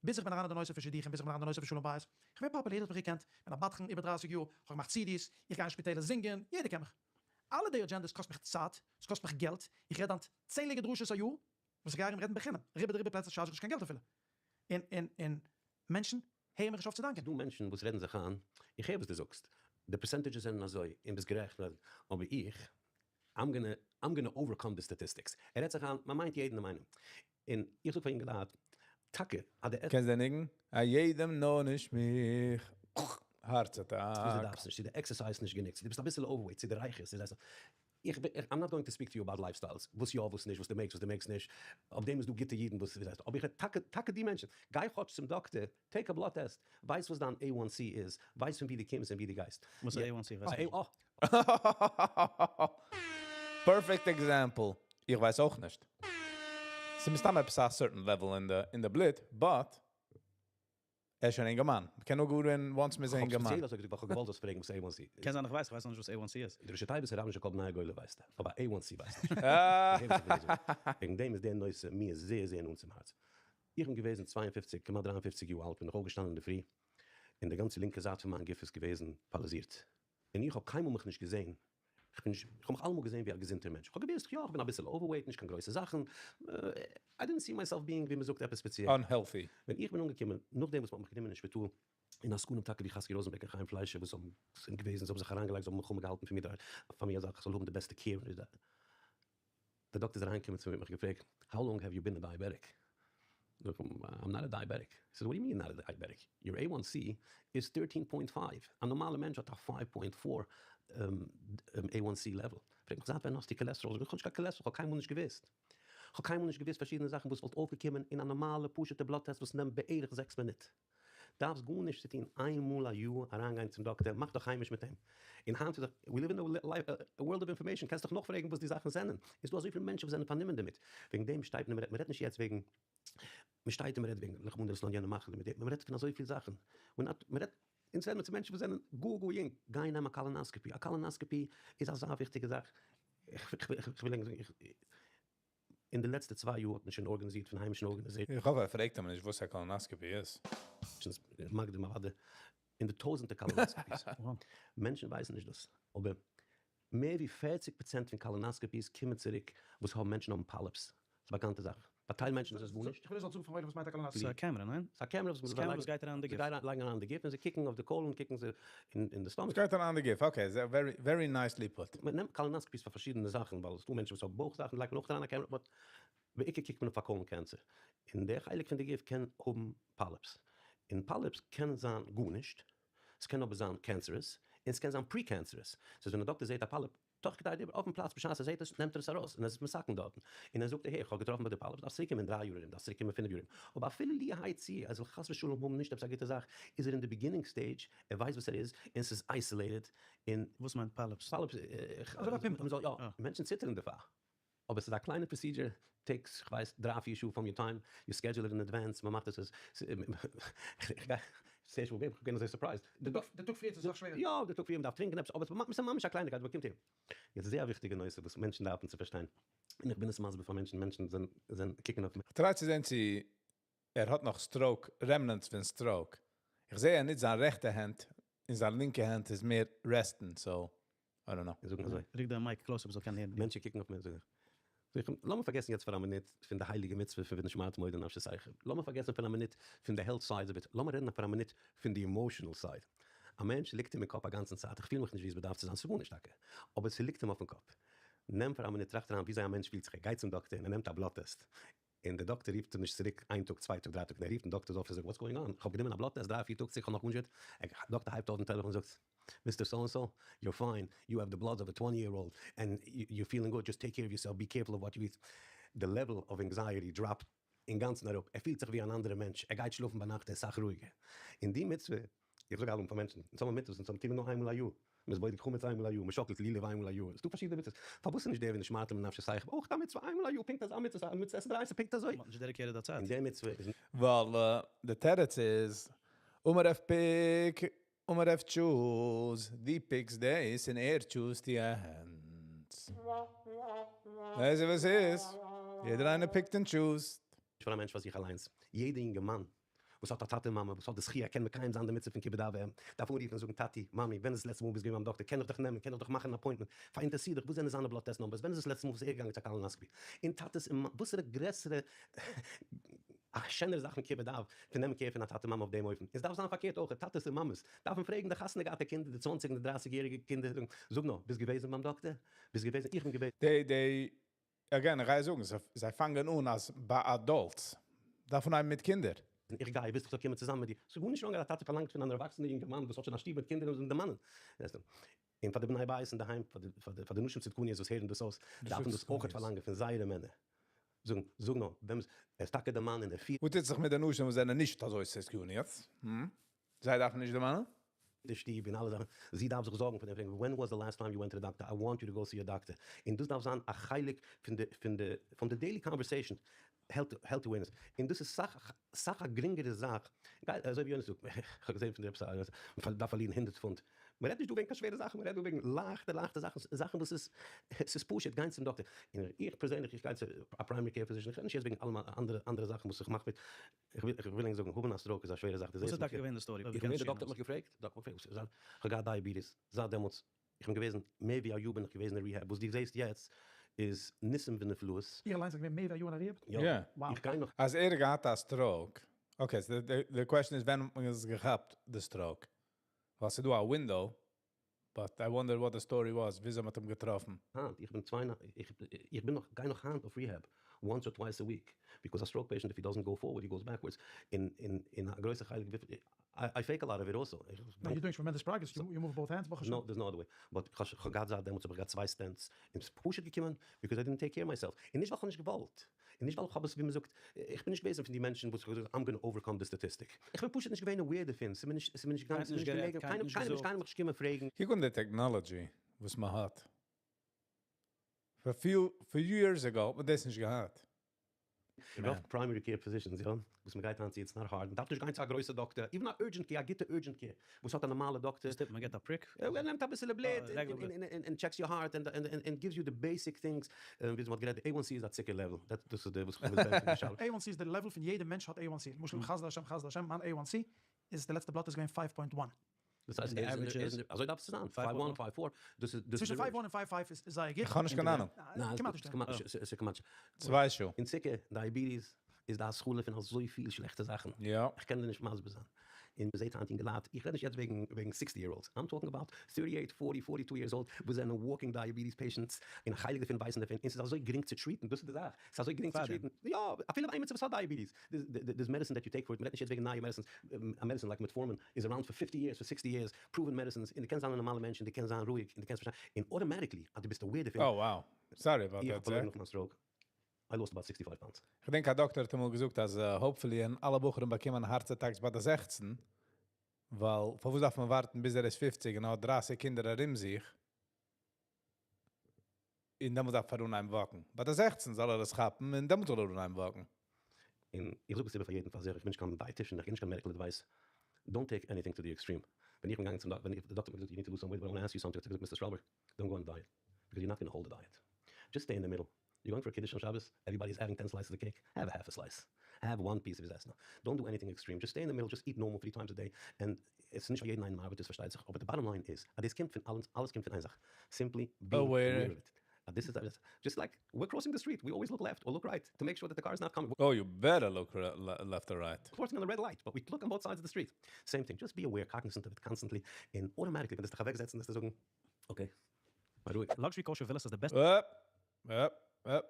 ביז איך בין אריין אין די נושא פון שידוכים, ביז איך בין אריין אין די נושא פון שלום בית. איך בין פאפולער, יעדער האט מיך געקענט, איך בין א בדחן איבער 30 יאר, איך האב געמאכט CDs, איך גיי אין שפיטעלער זינגען, יעדער קען מיך. אלע די agendas קאסט מיך צייט, עס קאסט מיך געלט, איך רעד היינט צענדליגע דרשות א יאר, וואס איך גיי ארום רעדן בחינם, רובא דרובא פלעצער charge איך נישט קיין געלט אפילו. און און און מענטשן הערן מיך נישט אויף צו דאנקען. ס'דא מענטשן וואס רעדן זיך איין, איך הער וואס דו זאגסט, די percentages זענען אזוי, און ביסט גערעכט, אבער איך, I'm gonna, I'm gonna overcome די statistics. ער רעדט זיך איין, מען מיינט יעדן איינעם. און איך זאג פאר יונגעלייט, טאקע אז די. קענסט די ניגון? א יעדעם נאר נישט מיך. Heart צו דו attack. דארפסט נישט, צו דו exercise נישט גענוג, צו דו ביסט אביסל overweight, צו דו רייכערסט, צו דו איך בין, I'm not going to speak to you about lifestyles, וואס יא וואס נישט, וואס דו מעגסט וואס דו מעגסט נישט, אויף דעם איז דא גוטע אידן וואס ווייסט, אבער איך רעד טאקע, טאקע די מענטשן, גיי כאטש צום דאקטער, take א blood test, ווייס וואס דיין A1C איז, ווייס פון ווי דו קומסט און ווי דו גייסט. וואס איז A1C? ווייס איך נישט. Perfect example. איך ווייס אויך נישט. ס'איז מסתם עפעס א certain level אין די בלוט, but ער איז שוין א אינגערמאן. מ'קען נאר גאר ווען once מ'איז א כ'האב אינגערמאן. ספעציעל אזוי געזאגט ווייל כ'האב געוואלט זאלסט פרעגן וואס A1C איז. קען זיין איך ווייס, איך ווייס נאך נישט וואס A1C איז. די ראשי תיבות רבן של כל בני הגולה ווייסט ער, אבער A1C ווייסט נישט. איך הער וואס איך וויל זאגן. וועגן דעם איז דער נושא מיר זייער זייער נאנט צום הארץ. איך בין געוועזן 52, כמעט 53 יאר אלט, בין איך אויפגעשטאנען אינדערפרי, און די גאנצע לינקע זייט פון מיין גוף איז געוועזן פאראליזירט. און איך האב קיינמאל מיך נישט געזען, איך בין נישט, איך האב מיך אלעמאל געזען ווי א געזונטער מענטש. איך האב געוואוסט, יא, איך בין אביסל overweight, נישט קיין גרויסע זאכן, I didn't see myself being, ווי מ'זאגט, עפעס ספעציעל. Unhealthy. ווען איך בין אנגעקומען, נאכדעם וואס מ'האט מיך גענומען אין שפיטאל, און עסקנים טאקע ווי חזקי ראזענבערג און חיים פליישער וואס האבן זענען געוועזן, זיי האבן זיך אריינגעלייגט, זיי האבן מלחמה געהאלטן פון מיר, פאר מיר אז איך זאל האבן די בעסטע care. דער דאקטער איז אריינגעקומען צו מיר און מיך געפרעגט, How long have you been a diabetic? זאג איך אים, I'm not a diabetic. He says, what do you mean not a diabetic? Your A1C is 13.5. א נארמאלע מענטש האט א 5.4 A1C level. פרעגט מיך, זייט ווען האסטו cholesterol? זאג איך, איך האב נישט קיין cholesterol, איך האב קיינמאל נישט געוואוסט. איך האב קיינמאל נישט געוואוסט פארשידענע זאכן וואס וואלט אויפגעקומען אין א נארמאלע פשוטע blood test וואס נעמט בערך 6 מינוט. דארפסט גארנישט צו טון, איין מאל א יאר אריינגיין צום דאקטער, מאך דיך היימיש מיט אים. און היינט איז דאך, we live in a world of information, קענסט דיך נאכפרעגן וואס די זאכן זענען. איז דא אזויפיל מענטשן וואס זענען פארנומען דערמיט. וועגן דעם שטייט מען און מ'רעדט, מ'רעדט נישט יעצט וועגן, מ'שטייט און מ'רעדט וועגן רחמנא לצלן יענע מחלה מיט דעם, מ'רעדט פון אזויפיל זאכן. און מ'רעדט, אונז רעדן מיר צו מענטשן וואס זענען גאר גאר יונג, גיי נעם א colonoscopy. א colonoscopy איז אזא וויכטיגע זאך. איך וויל ענק זאגן, איך. אין די לעצטע 2 יאר האט מען שוין ארגאניזירט פון היימישן organizations. איך האף ער פרעגט אים נישט וואס א colonoscopy איז. מקדים אוודאי אין די טויזענטער colonoscopies. מענטשן ווייסן נישט דאס, אבער מער ווי 40% פון colonoscopies קומען צוריק וואס האבן מענטשן האבן polyps. ס'איז א באקאנטע זאך. ביי טייל מענטשן איז עס גארנישט. איך וויל ער זאל זאגן פארן עולם וואס מיינט א colonoscopy. ס'איז א קעמרע, ניין? ס'איז א קעמרע וואס ס'איז א קעמרע וואס גייט אריין אין די גוף. זיי לייגן אריין די גוף און זיי קוקן אויף די colon, קוקן זיי אין די stomach. ס'גייט אריין אין די גוף, okay, very very nicely put. מען נעמט colonoscopies פאר פארשידענע זאכן, ווייל עס איז דא מענטשן וואס האבן בויך זאכן, לייגט מען אויך אריין א קעמרע, but בעיקר קוקט מען אויף פאר colon cancer, און דער חלק פון די גוף קען האבן polyps, און polyps קען זיין גארנישט, ס'קען אבער זיין cancerous, און ס'קען זיין precancerous, ס'איז ווען א דאקטער זעט א polyp, תוך כדי דיבור, אויפן פלאץ בשעת ער זעט עס, נעמט ער עס ארויס און ער איז מסכם דארטן, און ער זאגט אהער, איך האב געטראפן ביי די polyps, דארפסט צוריקקומען אין 3 יאר ארום, דארפסט צוריקקומען 5 יאר ארום, אבער אפילו לי יהא צי ער זאל חס ושלום האבן נישט עפעס א גוטע זאך, איז ער אין די beginning stage, ער ווייסט וואס ער איז, און ס'איז isolated, און. וואס מיינט polyps? Polyps, אזוי ווי א pimple. מ'זאל, יא, מענטשן ציטערן דערפאר, אבער ס'איז א קליינע procedure, takes, כ'ווייס, 3-4 שעה from your time, you schedule it in advance, מ'מאכט עס, איך גיי, ס'ערשט מאל געווען, כ'בין אזוי surprised. די טאג פריער איז עס נאך שווערער. יא, די טאג פריער, מ'דארף טרינקען עפעס, אבער ס'איז ממש א קלייניקייט, מ'קומט אהין. יעצט זייער א וויכטיגע נושא וואס מענטשן דארפן צו פארשטיין, און איך בין עס מסביר פאר מענטשן, מענטשן זענען קוקן אויף מיר. איך try צו זען צו ער האט נאך stroke, remnants פון stroke. איך זע ער ניצט זיין רעכטע הענט, און זיין לינקע הענט איז מער resting, so, I don't know. זאגן אזוי. רוק דיין mic closer מ'זאל קענען הערן. מענטשן קוקן אויף מיר, זאג איך. זאג איך, לאמיר פארגעסן יעצט פאר א מינוט פון די הייליגע מצוה פון ונשמרתם מאוד לנפשותיכם. לאמיר פארגעסן פאר א מינוט פון די health side of it. לאמיר רעדן פאר א מינוט פון די emotional side. א מענטש ליגט אים אין קאפ א גאנצן צייט, איך פיל מיך נישט ווי עס באדארף צו זיין, ס'איז גארנישט טאקע, אבער ס'ליגט אים אויפן קאפ. נעם פאר א מינוט, טראכט אריין וויאזוי א מענטש פילט זיך, ער גייט צום דאקטער און ער נעמט א blood test, און דער דאקטער רופט אים נישט צוריק איין טאג, 2 טאג, 3 טאג, און ער רופט אין דאקטער'ס אפיס און זאגט, what's going on? איך האב גענומען א blood test 3-4 טאג צוריק, איך האב נאך גארנישט געהערט. דער דאקטער הייבט אויף דעם טעלעפאן און זאגט, Mister so and so, you're fine, you have the bloods of a 20 year old, and you're feeling good, just take care of yourself, be careful of what you eat. The level of anxiety dropped אינגאנצן אראפ, ער פילט זיך ווי אן אנדערע מענטש, ער גייט שלאפן ביינאכט, ער איז סאך רואיגער. און די מצוה, איך זאג אלעמאל פאר מענטשן, אונז האבן מצוות, אונז האבן טומאה נאר איינמאל א יאר, מ'איז בודק חמץ איינמאל א יאר, מ'שאקלט לולב איינמאל א יאר, ס'איז דא פארשידענע מצוות, פארוואס איז נישט דער ונשמרתם לנפשותיכם אויך א מצוה איינמאל א יאר, פונקט אזא מצוה, א מצוה עשה דאורייתא פונקט אזוי? מ'האט נישט dedicated א צייט. און די מצוה איז. ווייל די תירוץ איז, אמר רב pick, אמר רב choose, דו pick סט דאס און ער choose ט יענץ. ווייסט וואס איז? יעדער איינער pick ט און choose ט. פאר א מענטש פאר זיך אליינס, יעדע אינגערמאן וואס האט א טאטע און מאמע וואס האט די זכי' ער קען מקיים זיין די מצוה פון כיבוד אב ואם, דארף אנרופן און זאגן טאטי, מאמי, ווען איז דאס לעצטע מאל ביסט געווען ביים דאקטער, קען איך דיך נעמען, קען איך דיך מאכן אן appointment, פאראינטערסיר דיך, וואס זענען זיינע blood test numbers, ווען איז דאס לעצטע מאל וואס ער איז געגאנגען צו א colonoscopy, און טאטעס און מאמעס, וואסערע גרעסערע א שענערע זאך פון כיבוד אב, פון נעמען care פון א טאטע מאמע אויף דעם אופן, און ס'דארף זיין פארקערט אויך, טאטעס און מאמעס דארפן פרעגן די חתונה געהאטע קינדער, די 20 און די 30 יעריגע קינדער, זאגן, זאג נאר, ביסט געוועזן ביים דאקטער? ביסט געוועזן? איך בין געוועזן. די, again, איך גיי זאגן, זיי פאנגען אן אז ביי adults דארף מען מיט קינדער. איך גיי, ווילסט איך זאל קומען צוזאמען מיט דיר? ס'איז גארנישט wrong אז א טאטע פארלאנגט פון אן ערוואקסענער יונגערמאן וואס האט שוין א שטוב מיט קינדער און זיך דערמאנען. און פאר די בני בית אינדערהיים, פאר די נשים צדקניות וואס הערן דאס אויס, דארפן דאס אויכעט פארלאנגען פון זייערע מענער. זאגן, זאג נאר, ווען ער איז טאקע דער מאן און ער פירט. וואס טוט זיך מיט די נשים וואס זענען נישט אזוי צדקניות? זיי דארפן נישט דערמאנען? די שטוב און אלע זאכן, זי דארף זיך זארגן פאר דעם, פרעגן when was the last time you went to the doctor, I want you to go see a doctor, און דאס דארף זיין א חלק פון די פון די פון די daily conversation, health awareness, און דאס איז סאך סאך א גרינגערע זאך, גיי אזוי ווי יונתן זאגט, איך האב געזען פון דיר עפעס א, מען דארף פארלירן הונדערט פונט, מען רעדט נישט דא וועגן קיין שווערע זאכן, מען רעדט דא וועגן לייכטע לייכטע זאכן, זאכן וואס איז ס'איז פשוט, גיין צום דאקטער, און איך פערזענליך איך גיי צו א primary care physician, איך רעד נישט יעצט וועגן אלע אנדערע אנדערע זאכן וואס איך מאך מיט, איך וויל איך וויל ענק זאגן, האבן א stroke איז א שווערע זאך, דו וואס זעסט איז מיך טאקע געווען די story? איך בין געווען, די דאקטער האט מיך געפרעגט, די דאקטער האט מיך געפרעגט, איך האב געהאט diabetes, זייט דעמאלטס, איך בין געוועזן מער ווי א יאר בין איך געוועזן אין rehab, וואס דו זעסט יעצט איז ניסים ונפלאות. איר אליינס איז געווען מער ווי א יאר אין א rehab? יא. Wow. איך גיי נאך. אז ער האט געהאט א stroke, okay, so די question איז ווען האט מען עס געכאפט די stroke? ווייל ס'איז דא א window, but I wonder what the story was, וויאזוי מ'האט אים געטראפן. היינט, איך בין צוויי איך בין נאך, גיי נאך היינט אויף rehab, once or twice a week, because a stroke patient if he doesn't go forward he goes backwards, און און א גרויסע חלק I fake a lot of it also. No, you're doing tremendous progress, you move both hands ברוך השם. No, there's no other way, but כ'האב געהאט זייט דעמאלטס האב איך געהאט צוויי stents, און ס'איז פשוט געקומען because I didn't take care myself, און נישט ווייל כ'האב נישט געוואלט, און נישט ווייל איך האב עס ווי מ'זאגט, איך בין נישט געוועזן פון די מענטשן וואס האט געזאגט I'm gonna overcome די statistic, איך בין פשוט נישט געווען aware דערפון, ס'איז מיר נישט ס'איז מיר נישט געגאנגען, ס'איז מיר נישט געלעגן, קיינער קיינער נישט קיינער מיך נישט געקומען פרעגן. קוק אן די technology וואס מ'האט. פאר few years ago האט מען דאס נישט געהאט. רוב primary care physicians יא, וואס מ'גייט היינט צו it's not hard, מ'דארף נישט גיין צו א גרויסע דאקטער, even א urgent care, א גוטע urgent care וואס האט א נארמאלע דאקטער. וואס טוט מען? מ'געט א prick? ער נעמט אביסעלע בלוט און checks your heart און gives you the basic things, ווי מ'האט גערעדט, A1C איז א צוקער level, דאס איז די וואס כ'וויל בענטשן די שאלה. A1C איז די level פון יעדע מענטש האט A1C, למשל חסדי השם חסדי השם מיין A1C איז די לעצטע בלאט איז געווען five point one. דאס הייסט ער איז אזוי דארף עס צו זיין, five one, five four, דאס איז צווישן five one און five five איז זייער גוט. איך האב נישט קיין אהנונג. ניין, ס'איז כמעט נישט. צוויי שעה. און צוקער, diabetes, איז די התחלה פון אזויפיל שלעכטע זאכן. יא. איך קען דיר נישט מסביר זיין. און מ'זעט היינט אינגעלייט, איך רעד נישט יעצט וועגן וועגן sixty year olds, I'm talking about thirty eight, forty, forty two years old, וואס זענען walking diabetes patients, און א חלק דערפון ווייסן דערפון, און ס'איז אזוי גרינג צו treat ן, דאס איז די זאך, ס'איז אזוי גרינג צו treat ן, יא, אפילו איינער וואס האט diabetes, there's medicine that you take for it, מ'רעדט נישט יעצט וועגן נייע medicines, א medicine like metformin איז around פאר fifty years, פאר sixty years, proven medicines, און דו קענסט זיין א נארמאלע מענטש און דו קענסט זיין רואיג און דו קענסט פארשטיין, און automatically אז דו ביסט aware דערפון. Oh wow. Sorry about איך האב that פארלוירן sir. נאך מיין stroke, I lost about sixty five pounds. כ'דענק א דאקטער האט אמאל געזאגט אז hopefully וועלן אלע בחורים באקומען heart attacks ביי די 16, ווייל פארוואס דארף מען ווארטן ביז ער איז 50 און האט 30 קינדער ארום זיך, און דעמאלט דארף ער אנהייבן walk ן. ביי די 16 זאל ער עס כאפן און דעמאלט זאל ער אנהייבן walk ן. און איך זאג עס איבער פאר יעדן פאר זיך, איך בין נישט קיין dietitian, איך גיב נישט קיין medical advice, don't take anything to the extreme. ווען איך בין געגאנגען צום דאקטער, ווען די דאקטער האט מיר געזאגט you need to lose some weight, but I want to ask you something, האט ער געזאגט Mister Strahlberg, don't go on diet, because you're not gonna hold a diet. Just stay in the middle. You're going for קידוש on שבת, everybody is having ten slices of cake, have a half a slice, have one piece of עסן, don't do anything extreme, just stay in the middle, just eat normal three times a day, און עס איז נישט פאר יעדן איינעם ארבעט עס פארשטייט זיך, אבער די bottom line איז אז דאס קומט פון אלעס, אלעס קומט פון איין זאך, simply being aware of it, אז דאס איז just like we're crossing the street, we always look left or look right to make sure that the car is not coming. Oh you better look left or right. Crossing on the red light, but we look on both sides of the street. Same thing, just be aware, cognizant of it constantly, און automatically ווען דו וועסט דיך אוועקזעצן וועסטו זאגן, okay, בארואיג. Luxury kosher villas איז די בעסטע. אפ, אפ, אפ,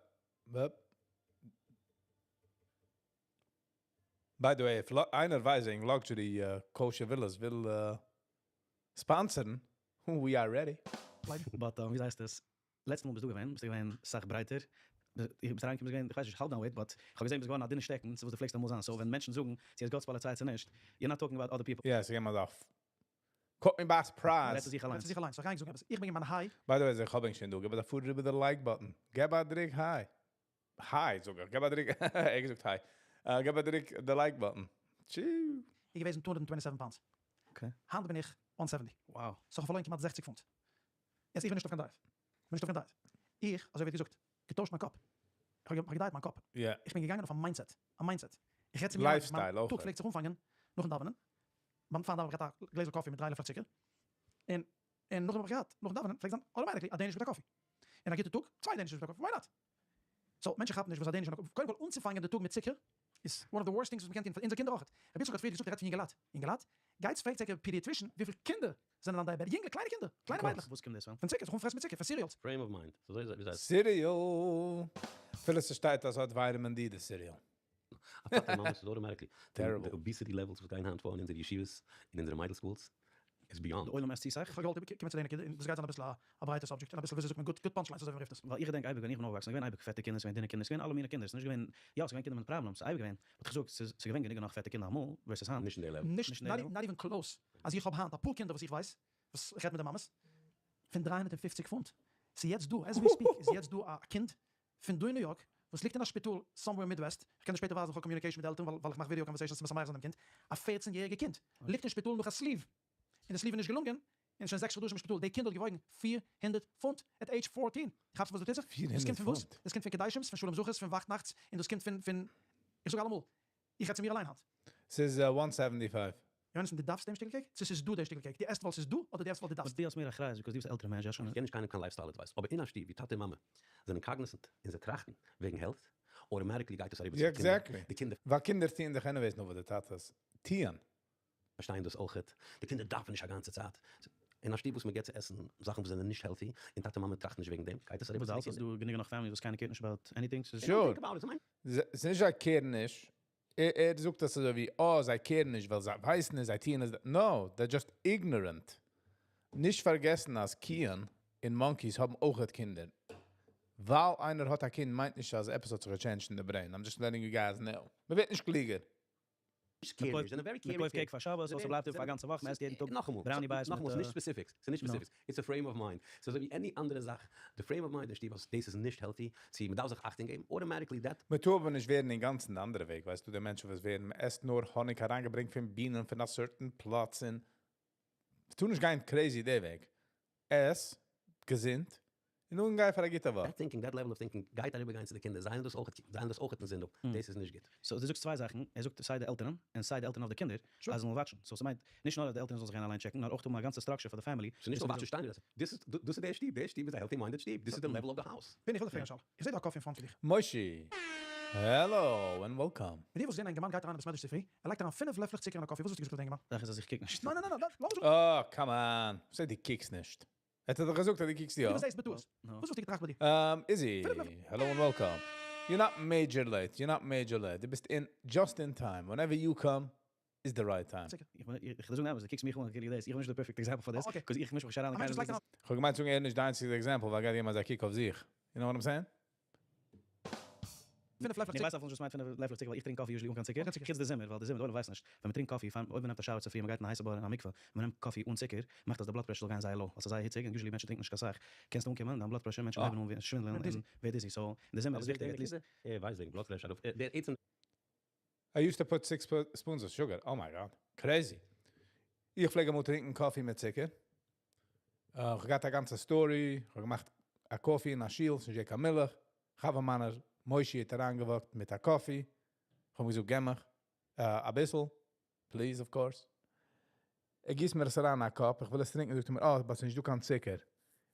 אפ. By the way, if איינער ווייסט וועגן luxury kosher villas וויל sponsor ן, we are ready. But ווי הייסט עס? לעצטע מאל ביסטו געווען, ביסטו געווען סאך ברייטער. איך ביסט אריינגעקומען ביסט געווען, איך ווייס נישט, האלב דיין weight, but איך האב געזען ביסט געווארן א דינע שטעקן צו וואס דו פלעגסט אמאל זיין. So ווען מענטשן זאגן צו עס גאט'ס פאליציי צו נישט, you're not talking about other people. יא, ס'געווען מיר אויף. Caught me by surprise. רעדט צו זיך רעדט אליינס. צו זיך אליינס. So איך גיי ענק זאגן עפעס. איך בין געווען high. By the way, איך האב ענק שוין דא. געב א פאר איבער די like button. געב א דריק hi. Hi זאג איך. געב א דריק. ער געזאגט hi. געב א דריק די like button. טשו. איך געוועזן 227 pounds. Okay. היינט בין איך 170. Wow. So איך האב פארלוירן כמעט 60 פונט. יעצט איך בין נישט אויף קיין diet. איך בין נישט אויף קיין diet. איך, אזוי ווי געזאגט, געטוישט מיין קאפ. איך האב געדייעט מיין קאפ. איך בין געגאנגען אויף א mindset. א mindset. איך רעד צו מיר אליין. מיין טאג פלעגט זיך אנפאנגען נאכן דאווענען. ביים פארן דאווענען האב איך געהאט א גלעזל coffee מיט דריי לעפלעך צוקער. און און נאכדעם האב איך געהאט, נאכן דאווענען פלעגט זיין automatically א Danish מיט א coffee. און א גוטע טאג, צוויי Danishes מיט א coffee, why not? So, מענטשן כאפן נישט וואס א Danish און א coffee, קודם כל אנצופאנגען די טאג מיט צוקער איז one of the worst things וואס מ'קען טון פאר אונזער קינדער אויכעט. רבי יצחק האט פריער געזאגט ער רעדט פון יונגעלייט. יונגעלייט? גייטס פרעגטס ענקער pediatrician וויפיל קינדער זענען אן diabetic, יונגע קליינע קינדער, קליינע מיידלעך. וואס קומט דאס פון? פון צוקער, זיך אנפרעסן מיט צוקער, פון cereals. Frame of mind. אזוי איז Cereal! אפילו ס'שטייט אז ס'האט vitamin D די cereal. א טאטע מאמע ס'איז automatically Terrible. די obesity levels וואס גייען היינט פאר אין אונזערע ישיבות און אונזערע מיידל schools איז beyond. די עולם עסט צו סאך. איך האב געוואלט קומען צו די נקודה, און דאס גייט זיין אביסל א ברייטע subject, און אביסל וויאזוי זאגט מען גוט punchlines אזוי ווי מ'רופט עס. ווייל איך געדענק אייביג ווען איך בין אויפגעוואקסן, ס'איז געווען אייביג פעטע קינדער, ס'איז געווען דינע קינדער, ס'איז געווען אלע מיני קינדער, ס'איז נישט געווען, יא ס'איז געווען קינדער מיט problems, ס'איז אייביג געווען, but איך זאג, ס'איז געווען גענוג נאך פעטע קינדער אמאל, versus היינט. נישט אין די level. נישט, not even close, אז איך האב היינט אפאר קינדער וואס איך ווייס, וואס איך רעד מיט די מאמעס, פון 350 פונט, ס'איז יעצט דא, as we speak, איז יעצט דא א קינד פון דא אין ניו יארק, וואס ליגט אין א שפיטאל somewhere Midwest, איך קען דיר שפעטער ווייזן, איך האב communication מיט די עלטערן ווייל איך מאך video conversations צו משמח זיין דעם קינד, א 14 יעריגע קינד ליגט אין שפיטאל נאך א sleeve, און די sleeve איז נישט געלונגען, און שוין 6 חדשים אין שפיטאל, די קינד האט געוואויגן 400 פונט at age 14, כאפסט וואס דא טוט זיך? דאס קומט פון וואס? דאס קומט פון קדיישים'ס, פון שלום זכר'ס, פון וואכטנאכטס, און דאס קומט פון פון, איך זאג אלעמאל, איך רעד צו מיר אליין היינט. ס'איז 175. יונתן, דו דארפסט דעם שטיקל cake? צו ס'איז דא דער שטיקל cake? דו עסט ווייל ס'איז דא, אדער דו עסט ווייל דו דארפסט? דו האסט מער אחריות because דו ביסט א עלטערע מענטש, איך געב נישט קיינעם קיין lifestyle advice, אבער אין א שטוב ווי טאטע און מאמע זענען cognizant און זיי טראכטן וועגן health, automatically גייט עס אריבער צו די קינדער, די קינדער. ווייל קינדער טוען דאך anyways נאר וואס די טאטעס טוען. פארשטייען דאס אויכעט, די קינדער דארפן נישט א גאנצע צייט, אין א שטוב וואס מען געבט צו עסן זאכן וואס זענען נישט healthy, און טאטע מאמע טראכטן נישט וועגן דעם, גייט עס אריבער צו די קינדער. דא גענוג נאך families וואס קיינער care ט נישט about anything? Sure. ס'איז נישט זיי care ן נישט, ער זאגט עס אזוי ווי, אה, זיי care ן נישט ווייל זיי ווייסן נישט, זיי טוען עס, no, they're just ignorant. נישט פארגעסן אז קיען און monkeys האבן אויכעט קינדער. ווייל איינער האט א קינד מיינט נישט אז עפעס האט זיך גע change ט אין די brain. I'm just letting you guys know. מ'ווערט נישט קלוגער. מען קויפט cake פאר שבת, וואס ס'בלייבט איבער פאר א גאנצע וואך, מען עסט יעדן טאג brownie bites מיט. נאכאמאל, ס'נישט specifics, ס'נישט specifics, it's a frame of mind, ס'איז אזוי ווי any אנדערע זאך, די frame of mind אין שטוב אז דאס איז נישט healthy, צו מ'דארף זיך אכטונג געבן, automatically that. מ'טאר אבער נישט ווערן אינגאנצן די אנדערע וועג, ווייסטו די מענטשן וואס ווערן, מ'עסט נאר האניג אריינגעברענגט פון בינען פון א certain פלאץ און מ'טאר נישט גיין crazy די וועג, עס געזונט און נאכדעם גיי פאר א גוטע וואך. That thinking, that level of thinking גייט אריבער גיין צו די קינדער, זיי האבן דאס אויך, זיי האבן דאס אויך אין זין דא, דאס איז נישט גוט. So דו זאגסט צוויי זאכן, ער זאגט סיי די עלטערן און סיי די עלטערן אויף די קינדער אז זיי זאלן watch ן, so ס'מיינט נישט נאר אז די עלטערן זאלן זיך גיין אליין check ן, נאר אויך האבן א גאנצע structure פאר די family. ס'איז נישט נאר watch ן שטיין, דאס איז דאס איז דער שטוב, דער שטוב איז א healthy minded שטוב, דאס איז די level of the house. בין איך וויל דיך פרעגן א שאלה, איך זעה דא א coffee אין front פון דיך. מושי! Hello and welcome. מיט דיר וואלסט געזען א אינגערמאן גייט אריין אין בית מדרש צופרי, ער לייגט אריין פינף לעפלעך צוקער אין א coffee, וואס וואלסטו געזאגט אויף די אינגערמאן? זאך איז אז איך קוק נישט. ניין ניין ניין, לאמיר זאגן. אה, come on. וואס הייסט דו קוקסט נישט? ער האט דאך געזאגט אז דו קוקסט יא. דו זעסט בטעות. וואס וואלסטו געטראכט ביי דיר? איזי, hello and welcome. You're not major late, you're not major late. דו ביסט in just in time. Whenever you come is the right time. איך בין, איך וועל זאגן אמת, דו קוקסט מיך אן כאילו דאס, איך בין נישט די perfect example פאר דאס, because איך מיש מיך נישט אריין אין קיינעמס ביזנעס. כ'האב געמיינט צו זאגן ער איז נישט די איינציגסטע example, ווייל גייט געבן אזא קוק אויף זיך. You know what I'm saying? פינף לעפלעך צוקער. איך ווייס אפילו נישט וואס מיינט פינף לעפלעך צוקער ווייל איך טרינק coffee usually אן קיין צוקער, חוץ די זומער, ווייל די זומער, די עולם ווייסט נישט, ווען מ'טרינקט coffee, פאר אויב מ'נעמט א shower צופרי און מ'גייט אין א הייסע בור אין א מקווה, און מ'נעמט coffee אן צוקער, מאכט אז די blood pressure זאל גיין זייער low, ווייל ס'איז זייער היציג און usually מענטשן טרינקן נישט קיין סאך, קענסטו אנקומען, דיין blood pressure, מענטשן הייבן אן ווערן שווינדלען און ווערט dizzy, so אין די זומער איז וויכטיג at least. ער ווייסט וועגן blood pressure, דער עצם. I used to put six spoons of sugar, oh my god, crazy. איך פלעג אמאל טרינקען coffee מיט צוקער. איך האב געהאט א גאנצע story, איך האב געמאכט א coffee אין א שול, ס'נישט געווען קיין מילך. חבר מיינער מושי האט אריינגע walk ט מיט א coffee. איך האב אים געזאגט, געב מיך אביסל, please of course. ער גיסט מיר עס אריין אין א cup, איך וויל עס טרינקען, זאגט ער מיר, אה, אבער ס'נישט דא קיין צוקער. איך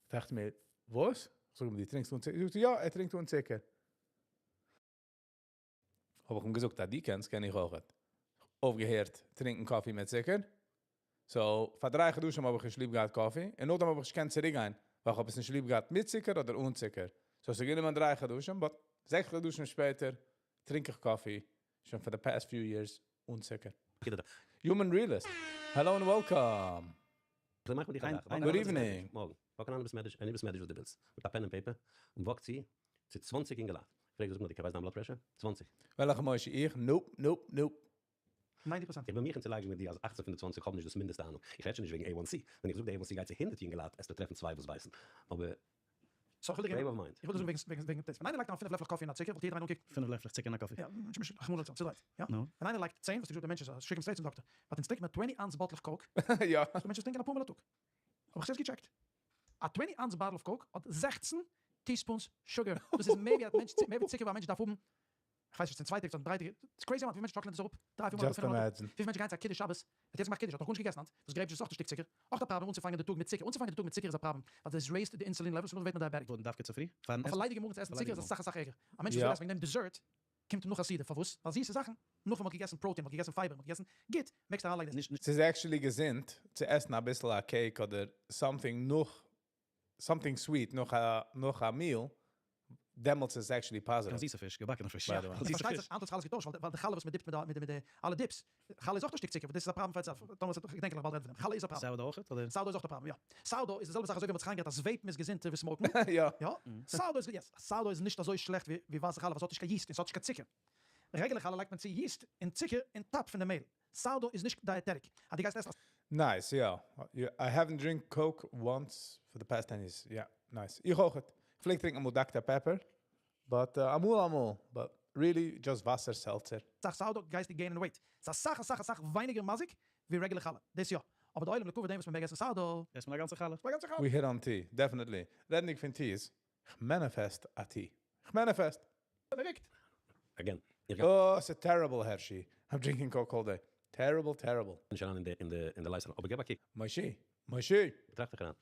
טראכט מיר, וואס? איך זאג אים, דו טרינקסט אן צוקער? זאגט ער, יא, ער טרינקט אן צוקער. האב איך אים געזאגט, אז דו קענסט, קען איך אויך. אויפגעהערט טרינקען coffee מיט צוקער. So, פאר 3 חדשים האב איך נישט ליב געהאט coffee. און נאכדעם האב איך נישט געקענט צוריקגיין, ווייל איך האב עס נישט ליב געהאט מיט צוקער אדער אן צוקער. So, עס איז גענומען 3 חדשים, but 6 חדשים שפעטער טרינק איך coffee, שוין for the past few years, אן צוקער. Human Realist, hello and welcome. Good evening. מארגן. Walk אריין אין בית מדרש, אין בית מדרש וואס דו ווילסט. מיט א pen and paper און walk צו צו 20 אינגעלייט. פרעג זאג מיר, דו ווייסט דיין blood pressure? 20. וועלכע משה? איך? Nope, nope, nope. 90%. איך בין מוכן צו לייגן מיט דיר אז 18 פון די 20 האבן נישט דאס מינדעסטע אהנונג. איך רעד שוין נישט וועגן A1C. ווען איך זאג די A1C גייט צו 100 יונגעלייט, עסטו טרעפן צוויי וואס ווייסן. אבער So, איך וויל דיר frame געבן, of mind. איך וויל דיר זאגן וועגן וועגן דאס. ווען איינער לייגט אריין פינף לעפלעך coffee אין א צוקער, וואלט יעדער איינער אנגעקוקט. פינף לעפלעך צוקער אין א coffee. יא, רחמנא ליצלן, צודרייט. יא? נו. ווען איינער לייגט 10, וואס דו געזאגט דער מענטש איז, שיק אים straight צום דאקטער. But אונז טרינקט מען 20 ounce bottle of Coke. יא. דער מענטש טרינקען אפאר מאל א טאג. האב איך יעצט גע check ט. א 20 ounce bottle of Coke האט 16 teaspoons sugar. דאס איז מער ווי א מענטש, מער ווי צוקער ווי א מענטש דארף האבן. איך ווייס נישט, צו צוויי טעג, צו דריי טעג. ס'איז crazy amount, ווי מענטשן שאקלען דאס אראפ. דריי, פיר מאל א טאג, Just פינף מאל א טאג. imagine. וויפיל מענטשן גייען צו א קידוש שבת, האט יעצט געמאכט קידוש, האט נאך גארנישט געגעסן היינט. דאס grape juice איז אויך א שטיק צוקער. אויך א פראבלעם אנצופאנגען די טאג מיט צוקער. אנצופאנגען די טאג מיט צוקער איז א פראבלעם, ווייל דאס raise ט די insulin levels און נאכדעם ווערט מען diabetic. וואלט דווקא צופרי? פארן אויף א עסן? ליידיגע מאגן צו עסן צוקער איז אסאך אסאך ערגער. א מענטש וואס וויל עסן וועגן דעם dessert, קומט נאך א סעודה. פארוואס? ווייל זיסע זאכן, נאך ווען מ'האט געגעסן protein, מ'האט געגעסן fiber, מ'האט געגעסן גוט, מעגסטו אריינלייגן דאס. נישט ס'איז actually געזונט צו עסן אביסל א cake אדער something נאך, something sweet נאך א meal. דעמאלטס איז עס actually קיין positive. זיסע פיש, געבאקענע פיש. By יא, the way. און זיסע פארשטייט פיש. זיך, היינט האט זיך אלעס געטוישט, ווייל די חלה וואס מען dip ט מיט די מיט די אלע dips, חלה איז אויך א שטיק צוקער, דאס איז א פראבלעם פאר itself, טאמער איך געדענק איך באלד רעדן פון דעם, חלה איז א פראבלעם. Sourdough אויך, אדער? Sourdough איז אויך א פראבלעם, יא. Sourdough איז די זעלבע זאך אזוי ווי מען האט זיך איינגערעדט אז vape ן איז געזונטער ווי smoke ן. יא. יא. Sourdough איז, yes, sourdough איז נישט אזוי שלעכט ווי ווייסע חלה ווייל ס'האט נישט קיין yeast און ס'האט נישט קיין צוקער. Regular חלה לייגט מען צו yeast און צוקער אין top פון די מעהל. Sourdough איז נישט dietetic. אז דו גייסט עסן א. Nice, יא. I haven't drink Coke once for the past 10 years. Yeah, nice. איך אויך. איך פלעג טרינקען אמאל Dr. Pepper, but אמאל אמאל, but really just וואסער seltzer. סאך sourdough גייסטו gain ען weight. ס'איז אסאך אסאך אסאך ווייניגער מזיק ווי regular חלה. דאס יא. אבער די עולם לכבוד דעם וואס מ'מעג עסן sourdough. עסט מען א גאנצע חלה. א גאנצע חלה. We hit on tea, definitely. רעדנדיג פון teas, איך manifest א tea. איך manifest. מ'רוקט. Again, איך גיי Oh, it's a terrible Hershey. I'm drinking Coke all day. Terrible, terrible. נישט אריין אין די אין די אין די lifestyle, אבער געב א קוק. מוישי, מוישי. טראכט איך אריין.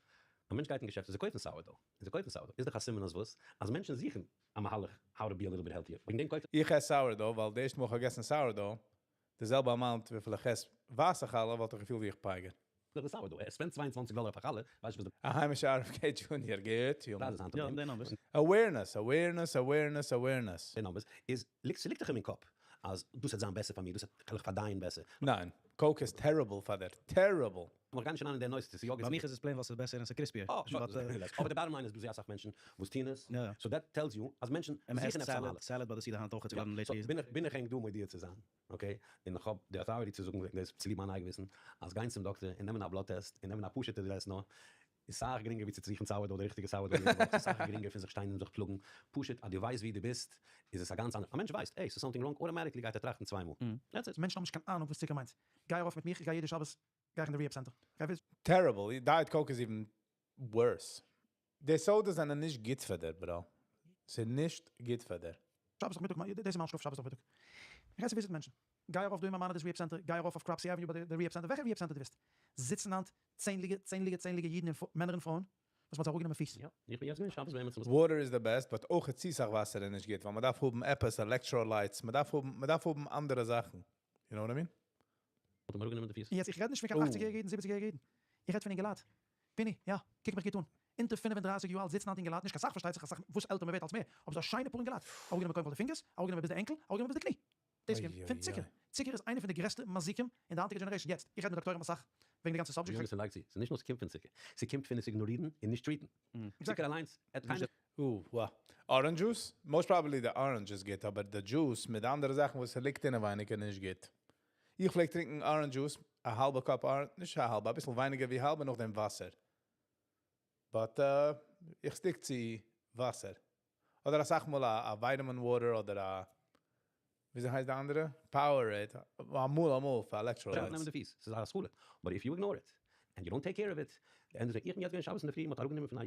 א מענטש גייט אין געשעפט און זיי קויפן sourdough. און זיי קויפן sourdough. איז דאך א סימן אז וואס? אז מענטשן זוכן א מהלך how to be a little bit healthier. וועגן דעם קויפט איך עס sourdough, ווייל די ערשטע מאל איך האב געגעסן sourdough, די זעלבע amount וויפיל איך עס ווייסע חלה, וואלט איך געפילט ווי איך פייגער. ער די sourdough. ער spend 22 דאלער אויף א חלה, ווייסט וואס די א היימישע RFK Junior גייט, יונג. פרייז איז היינט יא, אויף די דעם. Numbers. Awareness, awareness, awareness, awareness. די numbers איז ליגט ס'ליגט דאך אים אין קאפ אז דאס וועט זיין בעסער פאר מיר, דאס וועט קען איך פארדייען בעסער. ניין, Coke איז terrible פאר דיר, terrible. נאך גארנישט אריין אין דער נושא, ס'איז יא ביי מיך איז עס plain ווייל ס'איז בעסער און ס'איז crispier. אה, אבער די bottom line איז דא זייער אסאך מענטשן וואס טוען עס, so that tells you אז מענטשן זוכן עפעס א מהלך. Salad ביי די סעודה היינט אויך צו געווארן lately. בין איך ענק דא מודיע צו זיין, okay, און איך האב די authority צו זאגן וועגן דאס צוליב מיין אייגן וויסן, אז גיין צום דאקטער און נעמען א blood test און נעמען א פשוט'ע test נאר, איז סאך גרינגער ווי צו זוכן sourdough, די ריכטיגע sourdough יעדע וואך, ס'איז סאך גרינגער פון זיך שטיין און זיך פלאגן, פשוט אז דו ווייסט ווי דו ביסט, איז עס א גאנץ אנדערע, א מענטש ווייסט, hey, ס'איז something wrong, automatically גייט ער טראכטן צוויי מאל, that's it. מענטשן האבן נישט קיין אהנונג וואס צוקער מיינט. גיי ארויף מיט מיך, איך גיי יעדע שבת גיי איך אין די rehab center. גיי visit. Terrible, Diet Coke איז even worse. די sodas זענען נישט גוט פאר דיר, bro. ס'איז נישט גוט פאר דיר. שבת נאכמיטאג, דאס איז מיין שלאף שבת נאכמיטאג. איך גיי צו visit ן מענטשן. גיי ארויף דא אין Maimonides rehab center, גיי ארויף אויף Cropsey Avenue ביי די rehab center, וועלכע rehab center דו ווילסט. זיצן היינט צענדליגע צענדליגע צענדליגע אידן און מענער און פרויען וואס מ'האט זיי אראפגענומען פיס. יא, איך בין יעצט געווען שבת ביי עמיצן וואס. Water איז the best, but אויך צו סאך וואסער איז נישט גוט, ווייל מ'דארף האבן עפעס electrolytes, מ'דארף האבן, מ'דארף האבן אנדערע זאכן. You know what I mean? האט אים אראפגענומען די פיס. און יעצט, איך רעד נישט פון קיין אכציג יעריגע אידן, זיבעציג יעריגע אידן. איך רעד פון אינגעלייט. פיני, יא, קוק מיך גוט אן. אונטער 35 יאר אלט זיצן היינט אינגעלייט, נישט קיין סאך פארשטייט זיך, אסאך וואס עלטער מ'ווערט אלס מער, אבער ס'איז א שיינע פאר אינגעלייט. אראפגענומען קודם כל די פינגערס, אראפגענומען ביז די ankle, אראפגענומען ביז די קני. דאס קומט פון צוקער. צוקער איז איינע פון די גרעסטע מזיקים אין די היינטיגע generation. יעצט, איך רעד מיט דאקטוירים אסאך וועגן די גאנצע subject. יונתן לייגט צו, ס'איז נישט נאר ס'קומט פון צוקער, ס'קומט פון עס איגנארירן און נישט treat ן. צוקער אליינס האט קיינער. וואו. Orange juice? Most probably די orange איז גוט, אבער די juice מיט אנדערע זאכן וואס ס'ליגט אינעווייניג איז נישט גוט. איך פלעג טרינקען orange juice, א האלבע cup orange, נישט א האלבע, אביסל ווייניגער ווי האלב און נאכדעם וואסער. But איך stick צו וואסער. אדער אסאך מאל א vitamin water אדער א, וויאזוי הייסט די אנדערע? Powerade, אמאל אמאל פאר electrolytes. נעמען די פיס, ס'איז א השכלה. But if you ignore it, and you don't take care of it, די ענדע איז, איך בין יעצט געווען שבת אינדערפרי, מ'האט אראפגענומען פון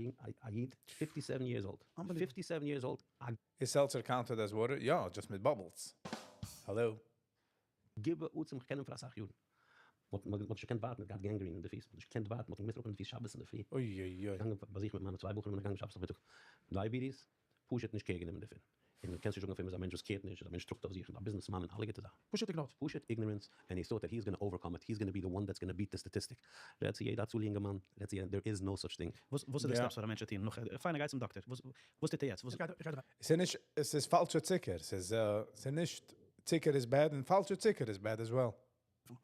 א איד, 57 years old, 57 years old, א. איז seltzer counted as water? יא, just מיט bubbles. Hello. גיב עצום, כ'קען אים פאר אסאך יארן. מ'האט נישט געקענט ווארטן, ער האט געהאט gangrene אין די פיס, מ'האט נישט געקענט ווארטן, מ'האט אים געמוזט אראפנעמען די פיס שבת אינדערפרי. אוי אוי אוי. געגאנגען באזוכן מיט מיינע צוויי בחורים און געגאנגען שבת נאכמיטאג. Diabetes, פשוט נישט care גענומען דערפון. און דו קענסט נישט זאגן אויף אים איז א מענטש וואס care ט נישט, איז א מענטש טראגט אויף זיך, און א businessman און אלע גוטע זאכן. פשוט ignored. פשוט ignorance, and he thought that he is gonna overcome it, he is gonna be the one that's gonna beat the statistic. רעד צו יעדע הצלה יונגערמאן, רעד צו יעדעם, there is no such thing. וואס איז די יא. Steps פאר א מענטש צו טון נאך, פיין ער גייט צום דאקטער, וואס וואס טוט ער יעצט? וואס. איך גיי איך גיי דערביי. עס איז נישט, עס איז פאלשע צוקער, עס איז עס איז נישט צוקער איז bad און פאלשע צוקער איז bad as well.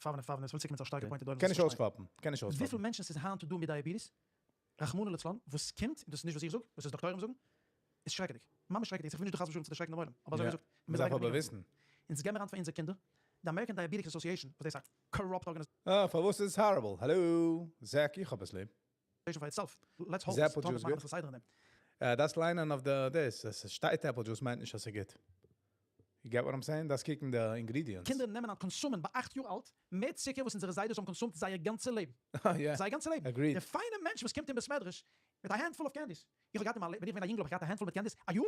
פארווען פארווען עס וויל צוקומען צו א שטארקע point קען נישט אויסקלאפן, קען נישט וויפיל אויסקלאפן. מענטשן ס'איז היינט דא מיט diabetes, רחמנא לצלן, וואס קומט, און דאס איז נישט וואס איך זאג, וואס איז דאקטוירים זאגן, איז שרעקעדיג. ממש שרעקעדיג. איך וויל נישט דא חס ושלום צו דערשרעקן דעם עולם, אבער אזוי ווי יא, געזאגט, מ'מוז מ'דארף אריינגיין אבער אין וויסן. אונז געבן אריין פאר אונזערע קינדער, די American Diabetic Association, וואס דאס איז א corrupt organization. אה, פארוואס איז עס horrible? Hello, זעק, איך האב עס ליב. For itself. Let's hope איז apple אז טראמפ juice וועט מאכן גוט? אביסל סדר אין דעם. דאס ליינען אויף די דאס, עס שטייט apple juice מיינט נישט אז ס'איז גוט. You get what I'm saying? דארפסט קוקן די ingredients. קינדער נעמען אן consume ען ביי 8 יאר אלט מער צוקער וואס אונזערע זיידעס האבן consumed זייער גאנצע לעבן. Yeah. זייער גאנצע לעבן. Agreed. דער פיינער מענטש וואס קומט אין בית מדרש מיט א handful of candies. איך האב געהאט אין מיין לעבן, ווען איך בין א יונגל האב איך געהאט א handful מיט candies א יאר.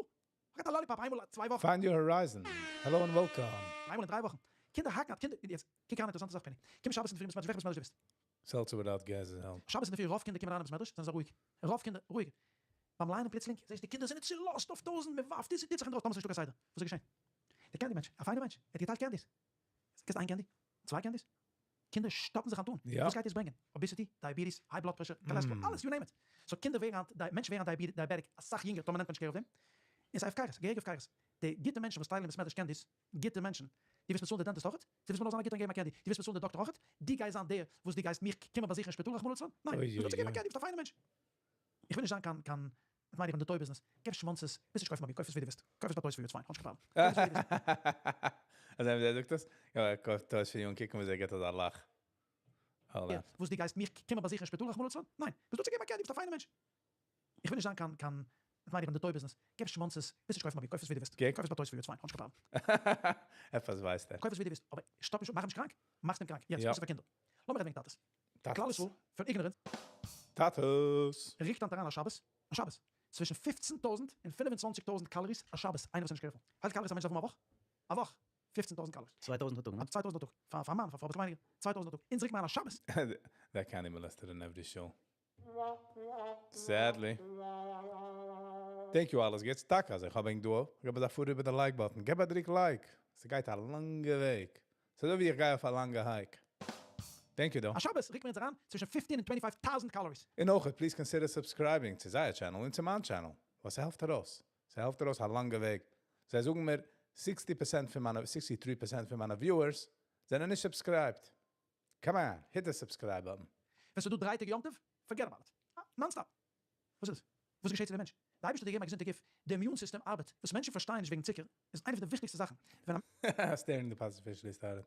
איך האב געהאט א lollipop איינמאל אין 2 וואכן. Find your horizon. Hello and welcome. איינמאל אין 3 וואכן. קינדער האקן אפ, קינדער, יעצט קוק אריין אינטערעסאנטע זאך פיני. קום שבת אינדערפרי אין בית מדרש, וועלכע בית מדרש דו ביסט? Seltzer without gas is hell. שבת אינדערפרי רוב קינדער קומען אריין אין בית מדרש, זענען זיי רואיג. רוב קינדער, רואיג. ביים ליינען פלוצלינג, זעסט די קינדער זענען צולאזט אויף טויזנט, מען ווארפט, טוט זיך אינדרויסן, טאמער ס'איז נישטא קיין סדר. וואס איז געשען? דער candy מענטש, א פיינער מענטש, ער האט געטיילט candies. קענסט איין candy? צוויי candies? קינדער שטאפן זיך אן טאן. יא. וואס גייט דאס ברענגען? Obesity, diabetes, high blood pressure, cholesterol, אלעס, you name it. So קינדער ווערן היינט, מענטשן ווערן diabetic אסאך יונגער, טאמער נעמט מען נישט care אויף דעם. און ס'איז הפקרות, געהעריגע הפקרות. די גוטע מענטשן וואס טיילן אין בית מדרש candies, גוטע מענטשן, דו ווילסט באצאלן די dentist אויכעט? דו ווילסט מיר נאר זיין א גוטער און געבן א candy? דו ווילסט באצאלן די דאקטער אויכעט? דו גייסט זיין דער וואס דו גייסט מיך קומען באזוכן אין שפיטאל רחמנא לצלן? ניין, אוי דו זאלסט אוי געבן א אוי. candy, ביסט א פיינער מענטש. איך וויל נישט זיין קיין קיין איך מיין איך בין די toy business. געב שמאנצעס, ווילסט נישט קויפן ביי מיר, קויף עס ווי דו ווילסט. קויף עס ביי Toys for You, it's fine, האב נישט קיין פראבלעם. קויף עס ווי דו ווילסט. אזוי ווי ער זאגט עס? יא, ער קויפט Toys for You און קוקן וויאזוי ער גיבט אזא לאך. Hold דער on. וואס דו גייסט מיך קומען באזוכן אין שפיטאל רחמנא לצלן? ניין, ביסט דא צו געבן א candy, ביסט א פיינער מענטש. איך וויל נישט זיין קיין קיין איך מיין איך בין די toy business. געב שמאנצעס, ווילסט נישט קויפן ביי מיר, קויף עס ווי דו ווילסט. גיי. קויף עס ביי Toys for You, it's fine, האב נישט קיין פראבלעם. עפעס ווייסט ער. קויף עס ווי דו ווילסט, אבער שטאפ נישט, מאך אים נישט קראנק. מאכסט אים קראנק. יעצט, יא. וואס איז פאר קינדער? לאמיר רעדן וועגן טאטעס. כלל טאטעס. ישראל, פון ignorance. טאטעס. ריקט היינט אריין א שבת, א שבת, צווישן 15,000 און 25,000 calories א שבת, איינער וואס איז נישט careful. וויפיל calories א מענטש דארף האבן א וואך? א וואך, 15,000 calories. 2000 א טאג, ניין? 2000 א טאג. פאר פאר מאן, פאר פרוי אביסל ווייניגער. 2000 א טאג. אונז ריקט מען אריין א שבת. That can't even listed in every show. Sadly. Thank you אלעס גוטס. טאקע אז איך האב ענק דא. געב א פאר איבער די like button. געב א דריק like. ס'גייט א לאנגע וועג. ס'אזוי ווי איך גיי אויף א לאנגע hike. Thank you though. א שבת ריקט מען אונז אריין צווישן 15 און 25,000 calories. און אויך, please consider subscribing צו זייער channel און צו מיין channel. וואס ס'העלפט ארויס. ס'העלפט ארויס א לאנגע וועג. זיי זאגן מיר 60% פון מיינע, 63% פון מיינע viewers זענען נישט subscribed. Come on, hit the subscribe button. ווען ס'איז דא דריי טעג יום טוב, forget about it. Non-stop. וואס איז? וואס געשעט צו די מענטש? די אייבערשטער האט דיר געגעבן א געזונטע גוף, די immune system ארבעט. וואס מענטשן פארשטייען נישט וועגן צוקער, איז איינע פון די וויכטיגסטע זאכן. ווען א Staring the pot officially started.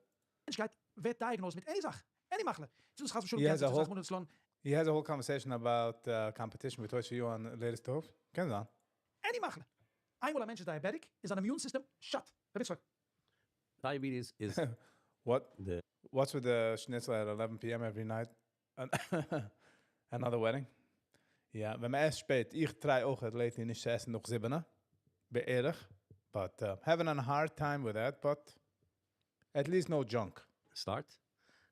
מענטש גייט, ווערט diagnosed מיט any זאך, any מחלה, צו דאס חס ושלום He has cancer, a צו דאס whole רחמנא לצלן, He has a whole conversation about competition with Toys for You on latest Tov. קען זיין. Any מחלה. איינמאל א מענטש איז diabetic, איז זיין immune system shut. רבי יצחק. Diabetes is What? the What's with the schnitzel at 11 p.m. every night? Another wedding? Ja, ווען מען עסט שפעט, איך try אויך lately נישט צו עסן נאך 7, בערך. But having a hard time with that, but at least no junk. Start.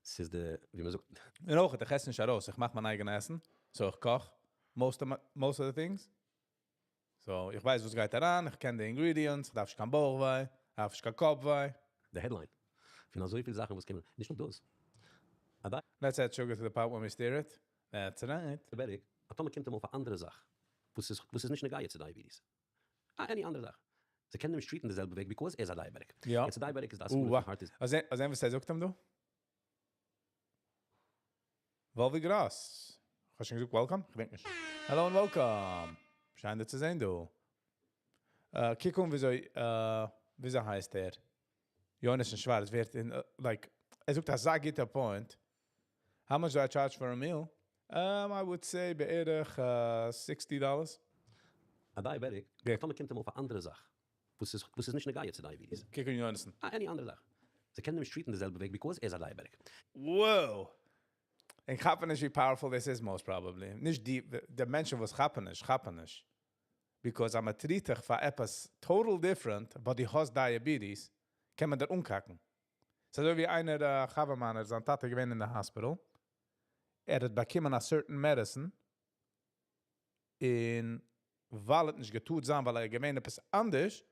ס'איז די, ווי מען זאגט. און אויך, איך עס נישט ארויס, איך מאך מיין אייגענע עסן. So איך קאך most of the things. So איך ווייס, וואס גייט אריין, איך קען די ingredients, איך דארף נישט קיין בויך וויי, דארף נישט קיין קאפ וויי. The headline. פון אזוי פיל זאכן, וואס קומען. נישט נאר דאס. א Let's add sugar to the pot when we stir it. That's right. Diabetic, אטאמער קומט אמאל פאר אנדערע זאך, וואס איז נישט נוגע צו diabetes. אה, any אנדערע זאך. זיי קענען אים נישט treat ן די זעלבע וועג, because ער איז א diabetic. יא. יעצט א diabetic איז דאס וואו. heart is אז וואס ער זאגט אים דא? וואלווי גראס. האסט שוין געזאגט welcome? איך געדענק נישט. Hello and welcome. שיין דיר צו זען דא. קוק אן וויאזוי הייסט ער? יונתן שווארץ ווערט אין, like, ער זאגט א גוטע point. How much do I charge for a meal? I would say בערך $60. א diabetic, Yeah. טאמער קומט אמאל פאר אנדערע זאך, וואס איז נישט נוגע צו diabetes. קוק אן יונתן. אה, any אנדערע זאך. זיי קענען אים נישט treat ן די זעלבע וועג, because ער איז א diabetic. Whoa! און כאפן נישט ווי powerful this is, most probably. נישט די מענטשן וואס כאפן נישט, כאפן נישט. Because אז מ'טreat דיך פאר עפעס total different, but דו האסט diabetes, קען מען דיר אנקאקן. ס'איז אזוי ווי איינער, חבר מיינער, זיין טאטע געווען אין די hospital. ער האט באקומען א certain medicine. און ווייל ער האט נישט געטוט זיין, ווייל ער געווען עפעס אנדערש,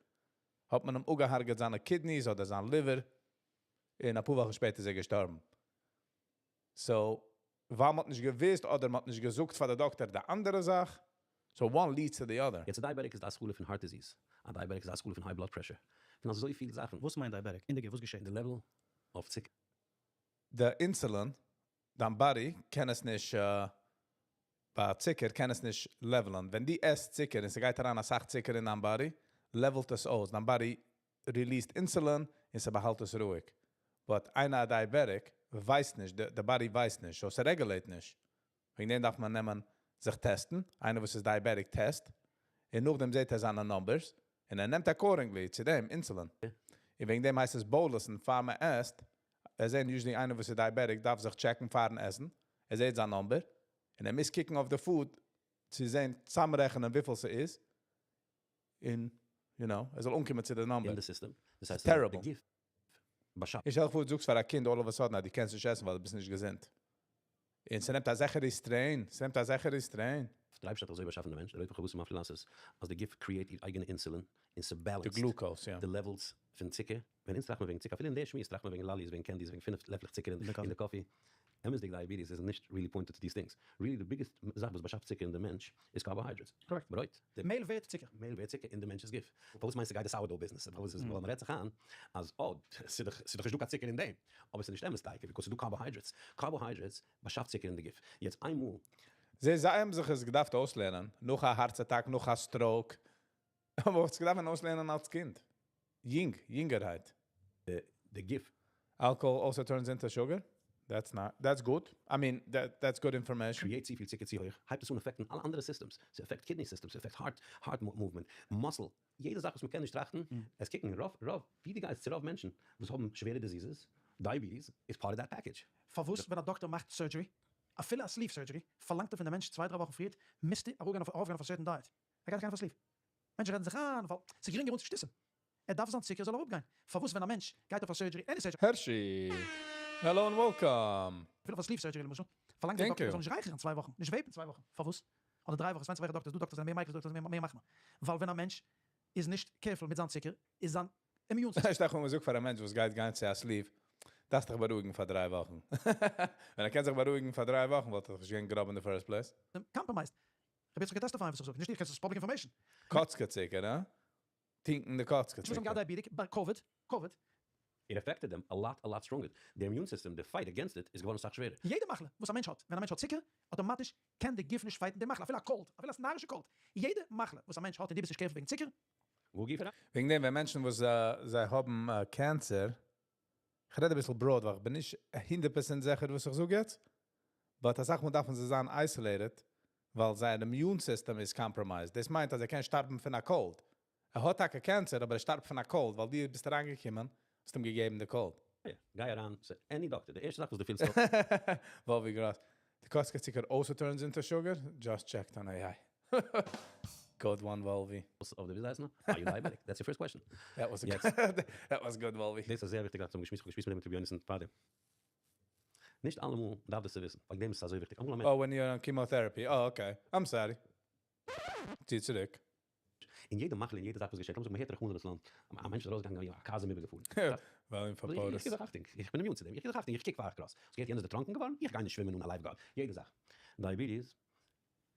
האט מען אים אפגעהרגעט זיינע kidneys אדער זיין liver. און א פאר וואכן שפעטער איז ער געשטארבן. So, ווייל מען האט נישט געוואוסט אדער מען האט נישט געזאגט פאר דער דאקטער די אנדערע זאך. So one leads to the other. יעצט א diabetic איז די התחלה פון heart disease. א diabetic איז די התחלה פון high blood pressure. פון אזוי פיל זאכן. וואס מיינט diabetic? אין די גוף, וואס געשעט? The level of צוקער. The insulin, דיין body קען עס נישט, ביי צוקער קען עס נישט level ן. ווען דו עסט צוקער און ס'גייט אריין א סאך צוקער אין דיין body, level ט עס אויס. דיין body released insulin און ס'באהאלט עס רואיג. But איינער א diabetic ווייסט נישט, די body ווייסט נישט, so ס' regulate נישט. וועגן דעם דארף מען נעמען זיך test ן, איינער וואס איז diabetic test, און נאכדעם זעט ער זיינע numbers, און ער נעמט accordingly צו דעם insulin. און וועגן דעם הייסט עס bolus ן פאר מען עסט, ער זעט usually איינער וואס איז diabetic דארף זיך check ן פארן עסן, ער זעט זיין number, און ער מוז קוקן אויף די food, צו זען, צוזאמרעכענען וויפיל ס'איז, און, ער זאל אנקומען צו די number. In the system. דאס הייסט, Terrible. די גוף באשאפט. איך שטעל פאר, דו זאגסט פאר א קינד all of a sudden, אז דו קענסט נישט עסן, ווייל דו ביסט נישט געזונט. און ס'נעמט א זיכערע strain, ס'נעמט א זיכערע strain. דער אייבערשטער האט אזוי באשאפן די מענטש, דער רופא חבוסים מפליא לעשות, אז די גוף create איר אייגענע אינסולין און די ס' balanced glucose, יא. די levels פון צוקער, ווען אונז טראכט מען וועגן צוקער, אפילו אין די שמועס טראכט מען וועגן lollies, וועגן candies, וועגן פינף לעפלעך צוקער אין די coffee, אמת'דיג diabetes איז נישט really pointed to these things, really די biggest זאך וואס באשאפט צוקער אין די מענטש איז carbohydrates, Correct. ברויט. די מעהל ווערט צוקער. מעהל ווערט צוקער אין די מענטש'ס גוף. פארוואס מיינסטו גייט די sourdough business? פארוואס איז ווייל מ'רעדט זיך איין אז אה, ס'איז דאך ס'איז דאך נישטא קיין צוקער אין דעם. אבער ס'איז נישט אמת דייקא, because ס'איז דא carbohydrates. Carbohydrates באשאפט צוקער אין די גוף. יעצט איינמאל. זיי זיי האבן זיך עס געדארפט אויסלערנען, נאך א heart attack, נאך א stroke. אבער וואלט עס געדארפט ווען אויסלערנען אלס קינד. יונג, יונגערהייט. די גוף. Alcohol also turns into sugar? That's not, that's good. I mean, that, that's good information. Create צופיל צוקער צו הויך, הייבט עס אן affect ן אלע אנדערע systems. ס' affect kidney system, ס' affect heart, heart movement, muscle, יעדע זאך וואס מ'קען נישט טראכטן, עס קוקן רוב, רוב, ווי דו גייסט צו רוב מענטשן וואס האבן שווערע diseases, diabetes איז part of that package. פארוואס ווען א דאקטער מאכט surgery, אפילו א sleeve surgery, פארלאנגט ער פון די מענטש צוויי דריי וואכן פריערט, מוזטו אראפגיין אויף ארויפגיין אויף א certain diet. ער גייט גיין אויף א sleeve. מענטשן רעדן זיך איין ווייל ס'איז גרינגער אנצושטיסן. ער דארף זיין צוקער זאל אראפגיין. פארוואס ווען א מענטש גייט אויף א surgery, any surgery. הערשי! Hello and welcome! אפילו אויף א sleeve surgery למשל, פארלאנגט דער דאקטער ער זאל נישט רייכערן צוויי וואכן, נישט vape ן צוויי וואכן. פארוואס? אדער דריי וואכן, עס ווענדט זיך וועלכע דאקטער, ס'דא דאקטערס זענען מער מיקל, ס'דא דאקטערס זענען מער מחמיר. ווייל ווען א מענטש איז נישט careful מיט זיין צוקער, איז זיין immune system. איך דאכט מ'זאגט פאר א מענטש וואס גייט גיין צו א sleeve, דארפסט דיך בארואיגן פאר דריי וואכן. ווען ער קען זיך בארואיגן פאר דריי וואכן וואלט ער זיך נישט געגאנגען גראבן אין די first place. Compromised. רבי יצחק קען testify ען וואס איך זאג, נישט איך, עס איז public information. קאצקע צוקער, הא? טינקן די קאצקע וואס האבן צוקער. געהאט diabetic ביי COVID, COVID. It affected them a lot a lot stronger, די immune system, די fight against it איז געווארן אסאך שווערער. יעדע מחלה וואס א מענטש האט, ווען א מענטש האט צוקער, אטאמאטיש קען די גוף נישט fight ן די מחלה, אפילו א cold, אפילו א נארישע cold, יעדע מחלה וואס א מענטש האט און דו ביסט נישט careful וועגן צוקער, וואו גיב איך וועגן דעם ווען מענטשן וואס זיי האבן cancer, כ'רעד אביסל broad ווייל כ'בין נישט הונדערט פראצענט זיכער וואס איך זאג יעצט, but אסאך מאל דארפן זיי זיין isolated ווייל זייער immune system איז compromised, דאס מיינט אז ער קען שטארבן פון א cold, ער האט טאקע cancer אבער ער שטארבט פון א cold ווייל דו ביסט אריינגעקומען האסט אים געגעבן די cold. גיי אריין צו any דאקטער, די ערשטע זאך וואס דו פילסט אויף. וואלווי גראס, די קאצקע צוקער also turns into sugar? Just checked on AI. Good one וואלווי. אויף די וויאזוי הייסט נאר? Are you diabetic? That's your first question. That was that was good וואלווי. דאס איז א זייער וויכטיגע זאך צו האבן געשמועסט, כ'האב געשמועסט מיט דעם מיט רבי יונתן פארדעם. נישט אלעמאל דארף דאס צו וויסן, וועגן דעם איז עס אזוי וויכטיג. אמאל א מענטש. Oh when you're on chemotherapy, oh okay, I'm sorry. צי צוריק. אין יעדע מחלה אין יעדע זאך וואס געשעט, לאמיר זאגן מ'הערט רחמנא לצלן, א מענטש איז ארויסגעגאנגען א קאר איז אים איבערגעפארן. ווייל אים פארפארט איך גיב זיך אכטונג, איך בין immune צו דעם, איך גיב זיך אכטונג, איך קוק פאר איך cross. האסט געהערט יענער איז דערטראנקען געווארן? איך גיי נישט שווימען אן א lifeguard. יעדע זאך. Diabetes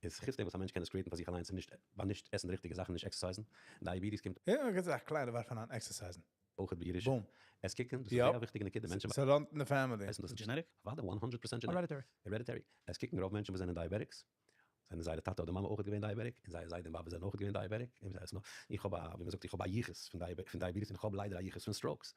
איז חוץ דעם וואס א מענטש קען עס create ן פאר זיך אליינס און נישט ביי נישט עסן די ריכטיגע זאכן נישט exercise ן. Diabetes קומט. יא, מ'קען זיך א קליינע ווארף אריין exercise ן. אויך בירושה. Boom. עס קוקן, דאס איז זייער א וויכטיגע נקודה, מענטשן ס' runt אין די family. ווייסן דאס נישט. Genetic? אוודאי 100 פראצענט genetic. Hereditary. Hereditary. עס קוקן רוב מענטשן וואס זענען diabetics, זענען זייערע טאטע אדער מאמע אויך געווען diabetic, און זייער זיידע און באבע זענען אויך געווען diabetic, און זיי עסן נאך. איך האב א, ווי מען זאגט, איך האב א יחוס פון diabetes, און איך האב ליידער א יחוס פון strokes.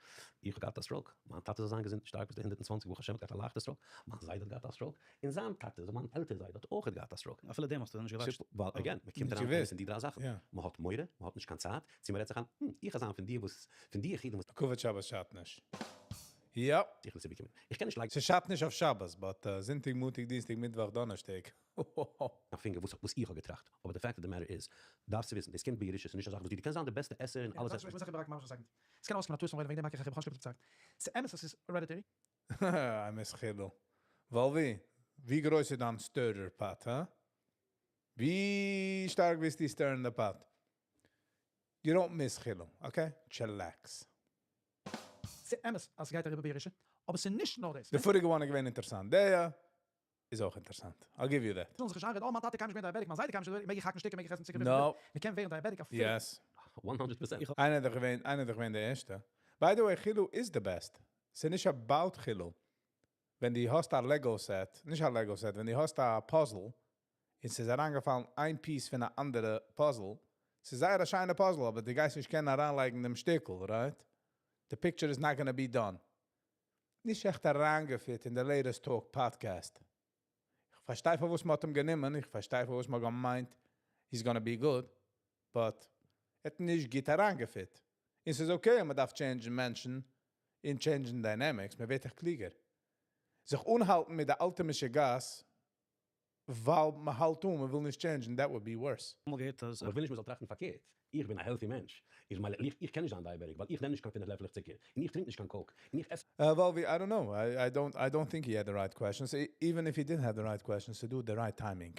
איך האב געהאט א stroke. מיין טאטע זאל זיין געזונט און שטארק ביז די 120, ברוך השם האט געהאט א לייכטע stroke. מיין זיידע האט געהאט א stroke, און זיין טאטע, זיין עלטער זיידע האט אויך געהאט א stroke. אפילו דעם האסטו נישט געוואטשט. ווייל again, מען קומט אריין איינס פון די דריי זאכן. מען האט מורא, מען האט נישט קיין צייט, צו מען רעדט זיך איין, הום, איך וועל זיין פון די וואס, פון די יחידים וואס. כבוד שבת שאדט נישט. יאפ. איך וויל צובאקומען. איך קען נישט לייגן. ס'שאדט נישט אויף שבת, but זונטאג, מאנטאג, דינסטאג, מיטוואך, דאנערשטאג. א פינגער וואס וואס איך האב געטראכט, אבער די fact of the matter איז, דארפסטו וויסן, דאס קומט בירושה, ס'איז נישט א זאך וואס דו, דו קענסט זיין די בעסטע עסער און אלעס עסן. איך מוז זיך איבערהאקן ממש א second. ס'קען אויסקומען א טעות פון רעדן וועגן דעם האק איך איך האב נישט געזאגט. ס'אמת אז ס'איז hereditary. I miss חידל. וואלווי, ווי גרויס איז דיין stirrer pot, הא? ווי שטארק ביסטו stir ן די pot? You don't miss חילו, okay? Chillax. ס'אמת אז ס'גייט אריבער בירושה, אבער ס'איז נישט נאר דאס. די פאריגע one איז געווען אינטערסאנט, די איז אויך אינטערסאנט. I'll give you that. זאלן זיך נישט איינרעדן, אה מיין טאטע קיינמאל נישט געווען diabetic, מיין זיידע קיינמאל נישט געווען diabetic, מעג איך האקן שטיקער, מעג איך עסן צוקער וויפיל איך וויל. מ'קען ווערן diabetic אפילו. Yes. 100 פראצענט. איינער איז דאך געווען, איינער איז דאך געווען די ערשטע. By the way, חילו איז די best. ס'איז נישט about חילו. ווען דו האסט א Lego set, נישט א Lego set, ווען דו האסט א puzzle, און ס'איז אריינגעפאלן איין piece פון א אנדערע puzzle, ס'איז זייער א שיינע puzzle, אבער דו גייסט נישט קענען אריינלייגן דעם שטיקל, right? The picture is not gonna be done. נישט עכט אריינגע fit אין די latest talk podcast. איך פארשטיי פארוואס מ'האט אים גענומען, איך פארשטיי פארוואס מ'האט געמיינט he's gonna be good, but ער האט נישט גוט אריינגע fit. און ס'איז okay אז מ'דארף change ן מענטשן און change ן dynamics, מ'ווערט דאך קלוגער. זיך אנהאלטן מיט די אלטע משוגעת, ווייל מ'האלט אן, מ'וויל נישט change ן, that would be worse. אמאל געהערט אז. אבער איך וויל נישט מ'זאל טראכטן פארקערט, איך בין א healthy מענטש, איך מיין איך קען נישט זיין diabetic ווייל איך נעם נישט קיין פינף לעפלעך צוקער, און איך טרינק נישט קיין Coke, און איך עס. וואלווי, I don't know, I don't, I don't think he had the right questions, even if he did have the right questions, to do the right timing.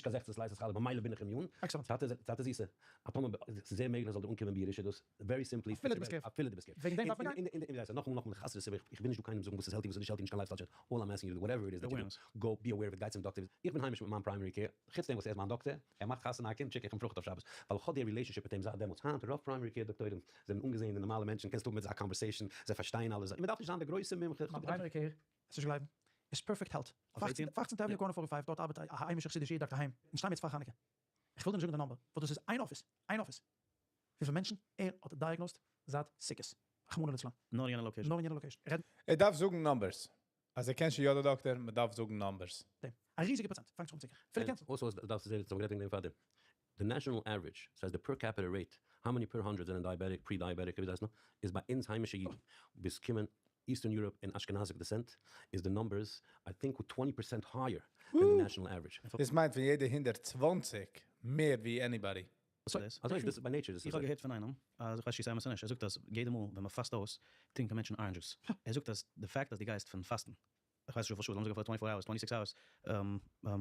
קיין 16 slices חלה, במילא בין איך immune. Excellent. טאטע, טאטע זיסע, א טאמער, ס'איז זייער מעגליך זאל דיר אנקומען בירושה דאס, very simply, אפילו דו ביסט careful. אפילו דו ביסט careful. וועגן דעם דארף מען גיין. אין, נאכאמאל, נאכאמאל, חס ושלום, איך בין נישט דא קיינעם זאגן וואס איז healthy, וואס איז נישט healthy, נישט קיין lifestyle chat. All I'm asking you to do, whatever it is that you do, go be aware of it, גיי צום דאקטער. איך בין היימיש מיט מיין primary care, חוץ דעם וואס ער איז מיין דאקטער, ער מאכט חתונה א קינד, שיק איך אים פרוכט אויף שבת, ווייל איך האב די relationship מיט אים זייט דעמאלטס. היינט רוב primary care דאקטוירים זענען אנגעזעהנע נארמאלע מענטשן, קענסט האבן מיט זיי א conversation, זיי פארשטייען אלעס, און מען דארף נישט זיין דער גרויסער מומחה. מיין primary care, עס נישט גלייבן, איז Perfect Health. 15 Avenue corner 45, דארט ארבעט א היימישער חסידישער איד דאקטער היים, און שטיי מיר יעצט פאר חנוכה. איך וויל דיר נישט זאגן די number, ווייל דאס איז איין אפיס, איין אפיס, וויפיל מענטשן ער האט diagnosed זייט סוכות, רחמנא ליצלן. נאר אין יענע location. נאר אין יענע location. רעד. ער דארף זאגן numbers. אז ער קען שוין יא די דאקטער, מען דארף זאגן numbers. דעם. א ריזיגע פראצענט פאנגט זיך אן צוקער. אפילו cancer. Also, דארפסטו זען, צום גרעטינג דעם פאר דעם. The national average, ס'הייסט די per capita rate, how many per hundred זענען diabetic, pre-diabetic, ווי דאס הייסט נאך, איז ביי אונז היימישע אידן, ביז קומען Eastern Europe און Ashkenazic descent, איז די numbers, I think 20% higher than the national average. דאס מיינט פון יעדע 120 מער ווי anybody. אזוי איז דאס by nature. איך האב געהערט פון איינעם, אז איך ווייס נישט צו ס'אמת אדער נישט, ער זאגט אז יעדע מאל ווען מען פאסט אויס, טרינקען מענטשן orange juice. ער זאגט אז די fact אז דו גייסט פון פאסטן, איך ווייס נישט וויפיל שעה, לאמיר זאגן פאר 24 hours, 26 hours,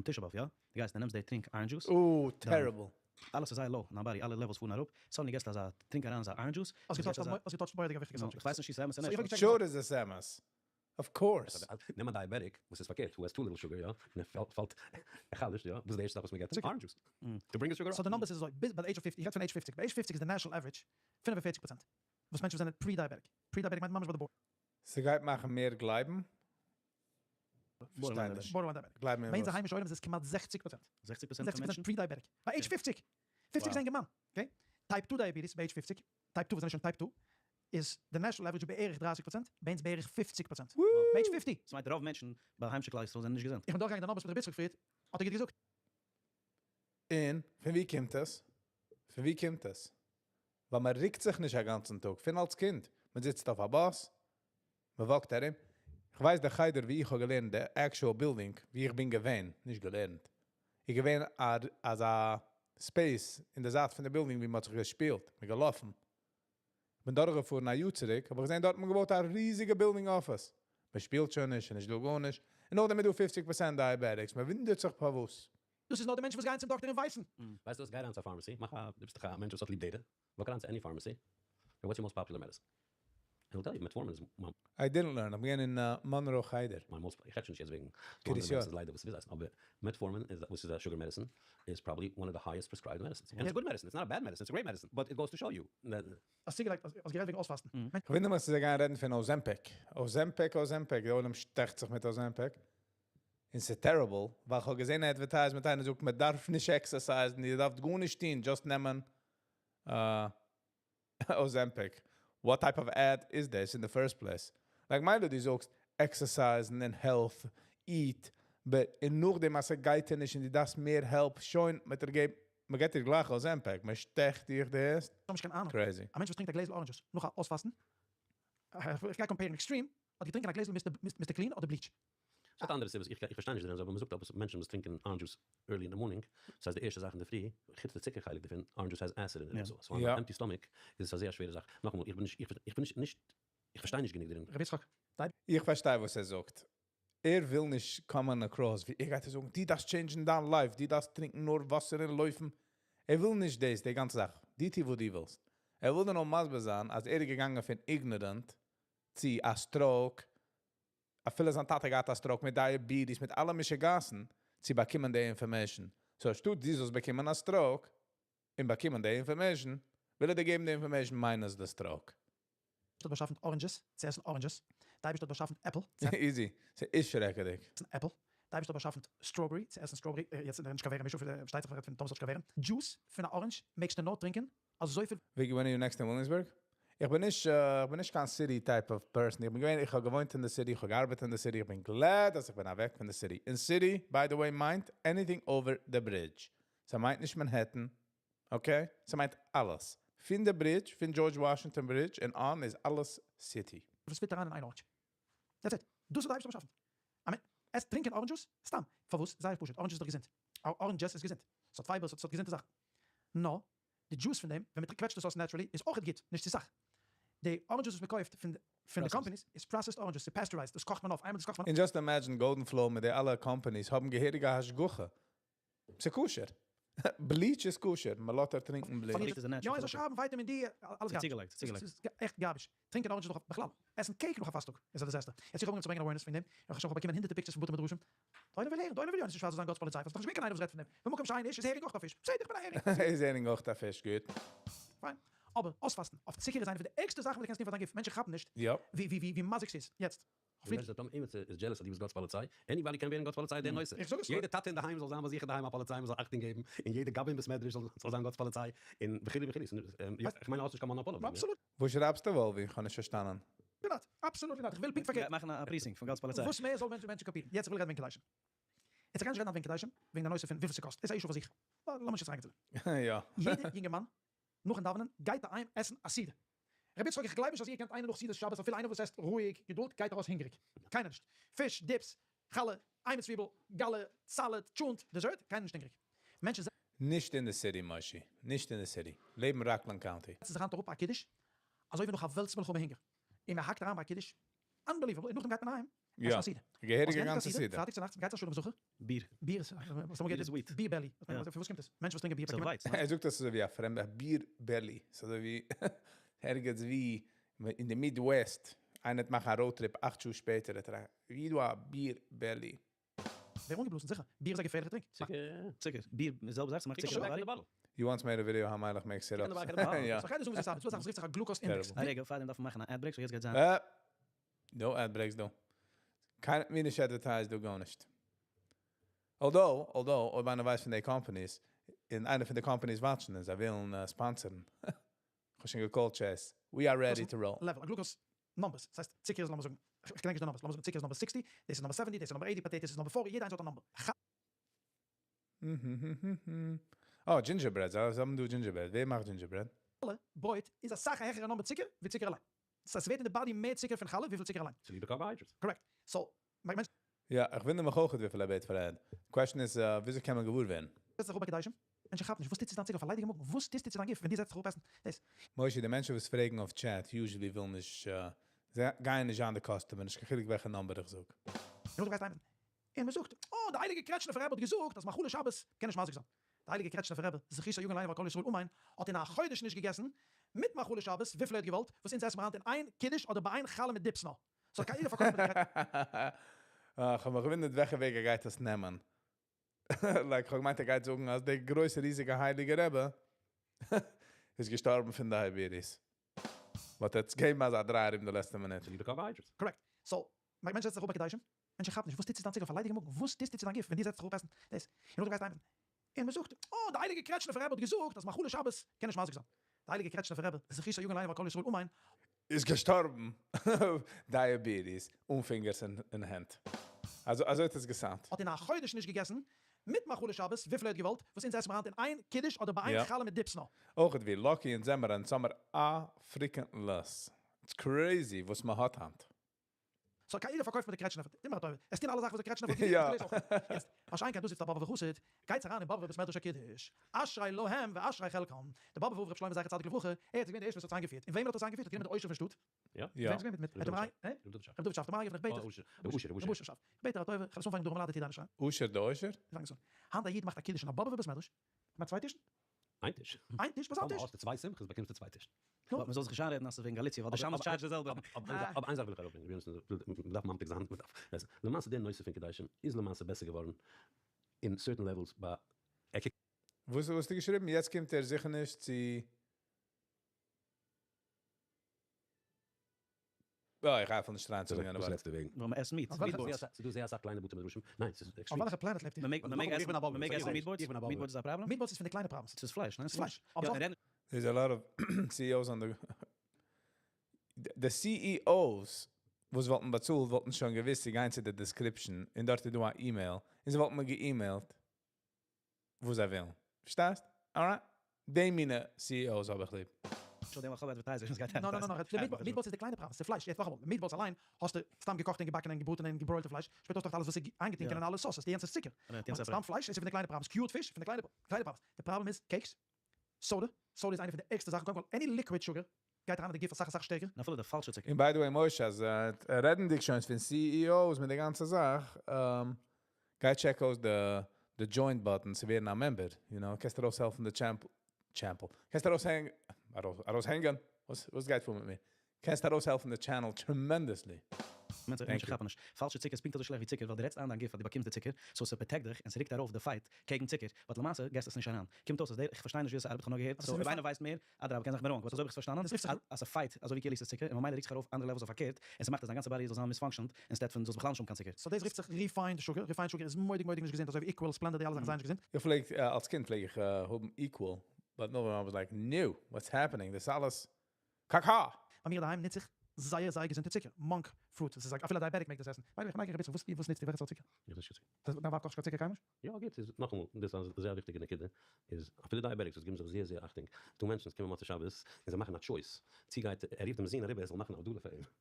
תשעה באב, יא? דו גייסט, דו נעמסט די טרינק orange juice. Oh, terrible. אלעס איז זייער low אין דיין body, אלע levels פארן אראפ, suddenly געסטו אזא טרינק אריין אזא orange juice. האסט גע touch ט מורא'דיג א וויכטיגע subject. איך ווייס נישט צו ס'אמת אדער נישט. Sure איז עס אמת. Of course. נעם א diabetic, וואס איז פארקערט, who has too little sugar, יא, און ער פאלט, ער חלש'ט, יא, וואס איז די ערשטע זאך וואס מען געבט? Orange juice. To bring the sugar up. So די numbers איז אזוי, ביז ביי די age of 50, איך רעד פון age 50, ביי age 50 איז די national average 45%, וואס מענטשן זענען pre-diabetic. Pre-diabetic מיינט ממש ביי די border. ס'גייט מאכן מער גלייבן? פארשטיי נישט. Borderline diabetic. גלייב מיר ביי אונזער וואס. היימישע עולם איז עס כמעט 60%. 60% פון 60% מענטשן? Pre-diabetic. ביי age 50! 50 איז א אינגערמאן. Okay? Type 2 diabetes ביי age 50, type 2 וואס זענען שוין type 2, איז די national average בערך 30%, ביי אונז בערך 50%. ביי age 50! ס'מיינט רוב מענטשן ביי היימישע כלל ישראל זענען נישט געזונט. איך בין דורכגעגאנגען די numbers מיט ר' יצחק פריד, האט ער גוט געזאגט. און פון ווי קומט עס? פון ווי קומט עס? ווייל מען רוקט זיך נישט א גאנצן טאג, פון אלס קינד. מען זיצט אויף א באס, מען walk ט ארום. איך ווייס דער חדר ווי איך האב געלערנט, דער actual building, ווי איך בין געווען, נישט געלערנט. איך געווען אזא space אין דער זייט פון דער building, ווי מען האט זיך געשפילט, מען געלאפן. איך בין דורכגעפארן א יאר צוריק, האב איך געזען, דארט האט מען געבויט א ריזיגע building office. מען שפילט שוין נישט, נישט דא גארנישט. און נאכדעם איז דא 50% diabetics, מען וואונדערט זיך פארוואס. דאס איז נאר די מענטשן וואס גייען צום דאקטער און ווייסן. ווייסט וואס, גיי אריין צו א pharmacy, מאך א, דו ביסט דאך א מענטש וואס האט ליב data, walk אריין צו any pharmacy, and what's your most popular medicine? And he'll tell you, metformin is my I didn't learn, איך בין געווען אין Monroe חדר. My most, איך רעד שוין נישט יעצט וועגן קרית יואל. medicines ליידער וואס וויל הייסן, אבער metformin is, which is a sugar medicine, is probably one of the highest prescribed medicines. And it's a good medicine, it's not a bad medicine, it's a great medicine, but it goes to show you that האסט צוגעלייגט, האסט גערעדט וועגן אויספאסטן. איך ווינדער מיך, זיי גייען רעדן פון Ozempic. Ozempic, Ozempic, דער עולם שטעכט זיך מיט Ozempic. און ס'איז terrible, ווייל איך האב געזען אן advertisement, איינער זאגט, מען דארף נישט exercise ן, איר דארפט גארנישט טון, just נעמען Ozempic. What type of ad is this in the first place? Like, מילא דו זאגסט, exercise and health, eat, but אין נאכדעם אז ס'גייט דיר נישט און דו דארפסט מער help, שוין מיט דער געב, מען געט דיר גלייך Ozempic, מען שטעכט דיר דאס. איך האב נישט קיין אהנונג. Crazy. א מענטש וואס טרינקט א גלעזל orange juice נאך א אויספאסטן, איך גיי compare ן extreme, האט געטרינקען א גלעזל Mr. Clean אדער bleach. ס'האט אנדערע סיבות, איך פארשטיי נישט דערין, אבער מ'זאגט אז מענטשן וואס טרינקען orange juice early in the morning, דאס הייסט די ערשטע זאך אין די פרי, חוץ די צוקער חלק דערפון, orange juice has acid in it, so on an empty stomach איז עס א זייער שווערע זאך. נאכאמאל, איך בין נישט, איך בין נישט, איך פארשטיי נישט גענוג דערין. רבי יצחק, איך פארשטיי וואס ער זאגט. ער וויל נישט קומען across, ווי ער גייט זאגן, דו דארפסט change ן דיין life, דו דארפסט טרינקען נאר וואסער און לויפן. ער וויל נישט דאס, די גאנצע זאך. דו טו וואס דו ווילסט. ער וויל דיר נאר מסביר זיין, אז ער איז געגאנגען פון ignorant צו א stroke, אפילו זיין טאטע געהאט א stroke מיט diabetes, מיט אלע משוגעת'ן, צו באקומען די information. So, אנשטאט דו זאלסט באקומען א stroke און באקומען די information, וויל ער דיר געבן די information minus the stroke. האט באשאפן oranges, צו עסן oranges. דער אייבערשטער האט באשאפן עפל, צו Easy. ס'איז שרעקעדיג. עסן עפל. דער אייבערשטער האט באשאפן strawberry, צו עסן strawberry. יעצט נישט קיין ווערעם, פארשטייט זיך, מ'רעדט פון טאמער ס'האט נישט קיין ווערעם. Juice פון א orange מעגסטו נאר טרינקען אזויפיל. Vicky, when are you next in Williamsburg? איך בין נישט קיין city type of person. איך בין געווען, איך האב געוואוינט אין די city, איך האב געארבעט אין די city, איך בין glad, אז איך בין אוועק פון די city. אין city, by the way, מיינט anything over the bridge. ס'מיינט נישט Manhattan, okay? ס'מיינט אלעס. פון די bridge, פון George Washington Bridge and on איז אלעס city. וואס fit אריין אין איין orange. That's it. דאס האט דער אייבערשטער באשאפן. I mean, עס טרינקען orange juice? סתם. פארוואס? זייער פשוט. Orange איז דאך געזונט. Oranges איז געזונט. ס'האט fibers, ס'האט געזונטע זאכן. נאר, די juice פון דעם, ווען מען קוועטשט עס אויס naturally, איז אויך גוט, נישט צו סאך. די oranges וואס מען קויפט פון די companies, איז processed oranges, ס'איז pasteurized, דאס קאכט מען אויף, איינמאל דאס קאכט מען און just imagine Golden Flow מיט די אלע companies האבן געהעריגע השגחה. ס'איז כשר. Bleach איז כשר, מ'לאזט איר טרינקען bleach. יא, ער זאל שרייבן vitamin D, אלעס garbage. ס'איז עכט garbage. טרינקען orange נאך בכלל. עסן cake נאך א פאסט טאג איז א disaster. יעצט איך האב אנגעהויבן צו ברענגען awareness וועגן דעם, און איך האב שוין באקומען הונדערטער pictures פון בתי מדרשים. די עולם וויל הערן, די עולם וויל יא נישט שווארץ זאל זיין גאט'ס פאליציי, ס'איז דאך נישט געווען קיין איינער וואס רעדט פון דעם. במקום שאין איש איז הערינג אויך א פיש. בסדר איך בין א הערינג. איז הערינג אויך א פיש, גוט. פיין. אבער אויספאסטן אויף צוקער איז איינע פון די ערגסטע זאכן וואס דו קענסט טון פאר דיין גוף. מענטשן כאפן נישט ווי מזיק ס'איז. יעצט. די מענטש זאגט אן עימיצער איז jealous אז דו ביסט גאט'ס פאליציי, anybody קען ווערן גאט'ס פאליציי דער נושא, יעדע טאטע אינדערהיים זאל זיין ביי זיך אינדערהיים א פאליציי מען זאל אכטונג געבן, און יעדע גבאי אין בית מדרש זאל זיין גאט'ס פאליציי, און וכו' וכו', איך מיין האסט נישט קיין מאנאפאל אויף דעם, יא? וואס שרייבסטו וואלווי? איך האב נישט פארשטאנען. Not, absolutely not, איך וויל פונקט פארקערט. מאכן א precinct פון גאט'ס פאליציי. וואס מער זאל מענטשן קאפירן. יעצט איך וויל רעדן וועגן קידושים. יעצט איך גיי נישט רעדן וועגן קידושים, וועגן די נושא פון וויפיל ס'קאסט, דאס איז א issue פאר זיך, לאמיר נישט יעצט אריינגיין צו דעם. יעדע יונגערמאן נאכן דאווענען גייט אהיים עסן א סעודה. רבי יצחק איך גלייב נישט אז איר קענט איינער נאך סעודת שבת אפילו איינער וואס עסט רואיג געדולד גייט ארויס הונגעריג. קיינער נישט. פיש, dips, חלה, איי מיט צוויבל, גאלע, salad, טשולנט, dessert, קיינער נישט הונגעריג. מענטשן נישט אין די city מושי. נישט אין די city. לעבן ראקלענד county. זעצן זיך היינט אראפ ביי א קידוש אזוי ווי נאך א וועלטס מלחמה הונגער און מען האקט אריין ביי א קידוש unbelievable און נאכדעם גייט מען אהיים יא, עסן א סעודה. געהעריגע האסט געענדיגט א גאנצע סעודה, סעודה. פרייטאג צונאכטס, מ'גייט צו א שלום זכר. ביר. ביר איז, וואס האט מען ביר איז געהערט? וויט. beer belly. פון וואס קומט עס? מענטשן וואס טרינקען ביר ס'איז באקומען. ווייץ, ניין? ער זאגט אז ס'איז אזויווי א פרעמדע beer belly. ס'איז אזויווי ערגעץ ווי אין די Midwest, איינער וועט מאכן א road trip אכט שעה שפעטער וועט ער ווי דא א beer belly. ווער אנגעבלאזן? זיכער. ביר איז א געפערליכע טרינק. צוקער. צוקער. ביר איז זעלבע זאך, ס'מאכט צוקער אין די body. You once made a video how מיילעך makes syrup. יא. סאו כ'גיי דיר זאגן וואס עס ארבעט. ס'דא א זאך וואס רופט זיך א glucose index. א רגע, פארדעם דארף מען מאכן א ad break, so יעצט גייט זיין. No ad breaks דא. קיינער האט מיר נישט advertised דא גארנישט. Although, although, אויב איינער ווייסט פון די companies, און איינער פון די companies watch ן און זיי ווילן sponsor ן. כ'האב שוין גע call ט Chase. We are ready to roll. Level, א glucose numbers, ס'הייסט צוקער איז לאמיר זאגן, כ'געדענק נישט די numbers, לאמיר זאגן צוקער איז number 60, דאס איז number 70, דאס איז number 80, potatoes איז number 40, יעדע איינס האט א number. אה, gingerbread, זיי האבן דא gingerbread, ווער מאכט gingerbread? חלה, ברויט, איז אסאך א העכערע number צוקער ווי צוקער אליין. ס'הייסט ס'ווערט אין די body מער צוקער פון חלה וויפיל צוקער אליין. צוליב די carbohydrates. Correct. So, מענטשן. יא, איך וואונדער מיך אויך וויפיל ער בעט פאר ad. Question איז, וויאזוי קען מען געוואר ווערן? זעצט זיך אראפ ביי קידושים, מענטשן כאפן נישט, וואס טוט צו דיין צוקער אויף א ליידיגע מאגן? וואס טוסטו צו דיין גוף ווען דו זעצט זיך אראפ עסן דאס? מושי, די מענטשן וואס פרעגן אויף chat usually ווילן נישט, זיי גייען נישט זיין די customer, נישט קיין חילוק וועלכע number איך זאג. און נאכדעם גייסטו אהיים און מען זאגט, אה, די הייליגע קרעטשניפער רבי האט געזאגט אז מאכלי שבת קען נישט מזיק זיין. די הייליגע קרעטשניפער רבי, זכותו יגן עלינו ועל כל ישראל אמן, האט אין א חודש נישט געגעסן מיט מאכלי שבת וויפיל ער האט געוואלט, וואס אונז עסן מיר היינט אין איין קידוש אדער ביי איין חלה מיט dips נאר. ס'האט קיין איינער פארקויפט מיט די קרעטשניפער. אה, כ'האב מיך געוואונדערט וועלכע וועג ער גייט עס נעמען. Like, כ'האב געמיינט ער גייט זאגן אז דער גרויסער ריזיגער הייליגער רבי איז געשטארבן פון diabetes. But ער האט עס געגעבן אזא דריי ארום די לעצטע מינוט. צוליב די carbohydrates. Correct. So, מענטשן זעצן זיך אראפ ביי קידושים, מענטשן כאפן נישט, וואס טוט צו דיין צוקער אויף א ליידיגע מאגן? וואס טוסטו צו דיין גוף ווען דו זעצט זיך אראפ עסן דאס? און נאכדעם גייסטו אהיים און מען זאגט, אה, די הייליגע קרעטשניפער רבי האט געזאגט אז מאכלי שבת קען נישט מזיק זיין. די הייליגע קרעטשניפער רבי, זכותו יגן עלינו ועל כל ישראל אמן, איז געשטארבן diabetes אן פינגערס אין הענט. אזוי האט עס גע sound ט. האט אין א חודש נישט געגעסן מיט מאכלי שבת וויפיל ער האט געוואלט, וואס אונז עסן מיר היינט אין איין קידוש אדער ביי איין חלה מיט dips נאר. אויך ווי lucky אונז זעמער אונז האמער א freaking לעס. It's crazy וואס מען האט היינט. סאו כאילו פארקויפט מיר די קרעטשניפער, טו מיר א טובה, עס טון אלע זאכן וואס די קרעטשניפער האט געטון, איך טו דאס אויך. יעצט, מה שאין כן דא זיצט א באבובער חסיד, גייטס אריין אין באבובער בית מדרש א קידוש, אשרי להם ואשרי חלקם, די באבובער רב ר' שלמה זכר צדיק לברכה, ער איז געווען די ערשטע וואס האט עס איינגעפירט, און וועמען האט ער עס איינגעפירט? האט גענומען די עושר פון שטאט, יא. וועם איז געווען מיט מיט ר' ר' דוד שאף. ר' דוד שאף, האט אים אריינגערופן איך בעט דיך, ר' אשר, ר' אשר שאף, איך בעט דיר א טובה, איך וועל עס אנפאנגען דרום לאדע טיר דיינע שריים. אשר די עושר? פאנג עס אן. היינט א איד מאכט א קידוש אין א באבובער בית מדרש, כמעט צוויי טישן. איין טיש. איין טיש? וואס איין טיש? טאמער האסטו צוויי שמחות באקומסטו צוויי טישן. באט מ'זאל זיך נישט איינרעדן אז ס'איז וועגן גאליציע ווייל די שמש charge ט די זעלבע. אבער איין זאך וויל איך אראפברענגען, מ'דארף ממתיק זיין, מ'דארף, למעשה די נושא פון קידושים איז למעשה בעסער געווארן אין certain levels ביי ער קוקט. וואס האסטו געשריבן? יעצט קומט ער זיכער נישט צו. אה, איך גיי אפילו נישט אריין צו יענע וואס ווארט. רעדסטו וועגן? ווייל מ'עסט meat, meat boards. ס'דא זייער אסאך קליינע בתי מדרשים, ניין ס'איז אויף וועלכע planet לעבט איר? מ'מעג עסן meat boards? Meat boards איז א פראבלעם? Meat boards איז פון די קליינע problems. ס'איז פלייש, ניין? ס'איז פלייש. אבער ס'איז אויך. There's a lot of CEOs on the די CEOs וואס וואלטן באצאלט וואלטן שוין געוואוסט צו גיין צו די description און דארט איז דא א אימעיל און זיי וואלטן מיר גע email ט וואס זיי ווילן. פארשטייסט? Alright? די מינע CEOs האב איך ליב. שוין דעם איך האב advertisers וואס גייט נא נא נא נא, די meatballs איז די קליינע פראבלעם, ס'איז פלייש, יעצט נאכאמאל, meatballs אליין האסטו סתם געקאכט און געבאקן און געבראטענע און גע broil טע פלייש, שפעטער האסטו דאך אלעס וואס איז איינגעטינקען אין אלע sauces, די יענץ איז צוקער, סתם פלייש איז פון די קליינע problems, cured fish פון די קליינע problems, די פראבלעם איז cakes, soda, soda איז איינע פון די ערגסטע זאכן, קודם כל any liquid sugar גייט אריין אין די גוף אסאך אסאך שטערקער. און אפילו די פאלשע צוקער. און by the way משה אז רעדענדיג שוין פון CEOs מיט די גאנצע זאך, גיי check אויס די. די join button צו ווערן א member, you know, קענסט ארויסהעלפן די champ, champ ל, קענסט ארויסהענג, ארויסהענגען, וואס, וואס גייט פאר מיט מיר? קענסט ארויסהעלפן די channel tremendously. מענטשן כאפן נישט. פאלשע צוקער איז פונקט אזוי שלעכט ווי צוקער ווייל דו רעדסט איין דיין גוף אז דו באקומסט די צוקער, so ס'פראטעקט דיך און ס'רוקט ארויף די fight קעגן צוקער, but למעשה געסט עס נישט אריין. קומט אויס אז דער, איך פארשטיי נישט ווי עס ארבעט, כ'האב נאר געהערט, so אויב איינער ווייסט מער, אדרבה קען זיך מיר wrong, but אזוי האב איך עס פארשטאנען, אז ס'פייט אזוי ווי כאילו ס'איז צוקער און ממילא רוקט זיך ארויף אנדערע levels אויף פארקערט, און ס'מאכט אז דיין גאנצע body זאל זיין misfunctioned, instead פון זאלסט בכלל נישט האבן קיין צוקער. So דאס רופט זיך refined sugar, refined sugar איז מורא'דיג מורא'דיג נישט געזונט אזוי ווי Equal, Splenda די אלע זאכן זייער נישט געזונט. איך פלעג, אלס קינד פלעג איך האבן Equal, but נאכדעם I was like, no, what's happening, דאס איז אלעס קאקא! ביי מיר אינדערהיים נוץ איך זייער זייער געזונטע צוקער, monk fruit, עס איז אפילו א diabetic מעג דאס עסן. by the way איך נייגער אביסל, וואס וואס נוצט איר, וועלכע סארט צוקער? איך ניץ נישט קיין צוקער. דיין ווייב קאכט נישט קיין צוקער קיינמאל נישט? יא גוט, איז נאכאמאל, דאס איז א זייער וויכטיגע נקודה, איז אפילו diabetics וואס גיבן זיך זייער זייער אכטונג, ס'דא מענטשן וואס קומען מוצאי שבת און זיי מאכן א choice, צו גייט ער רופט דעם זון אריבער ער זאל מאכן הבדלה פאר אים, ווייל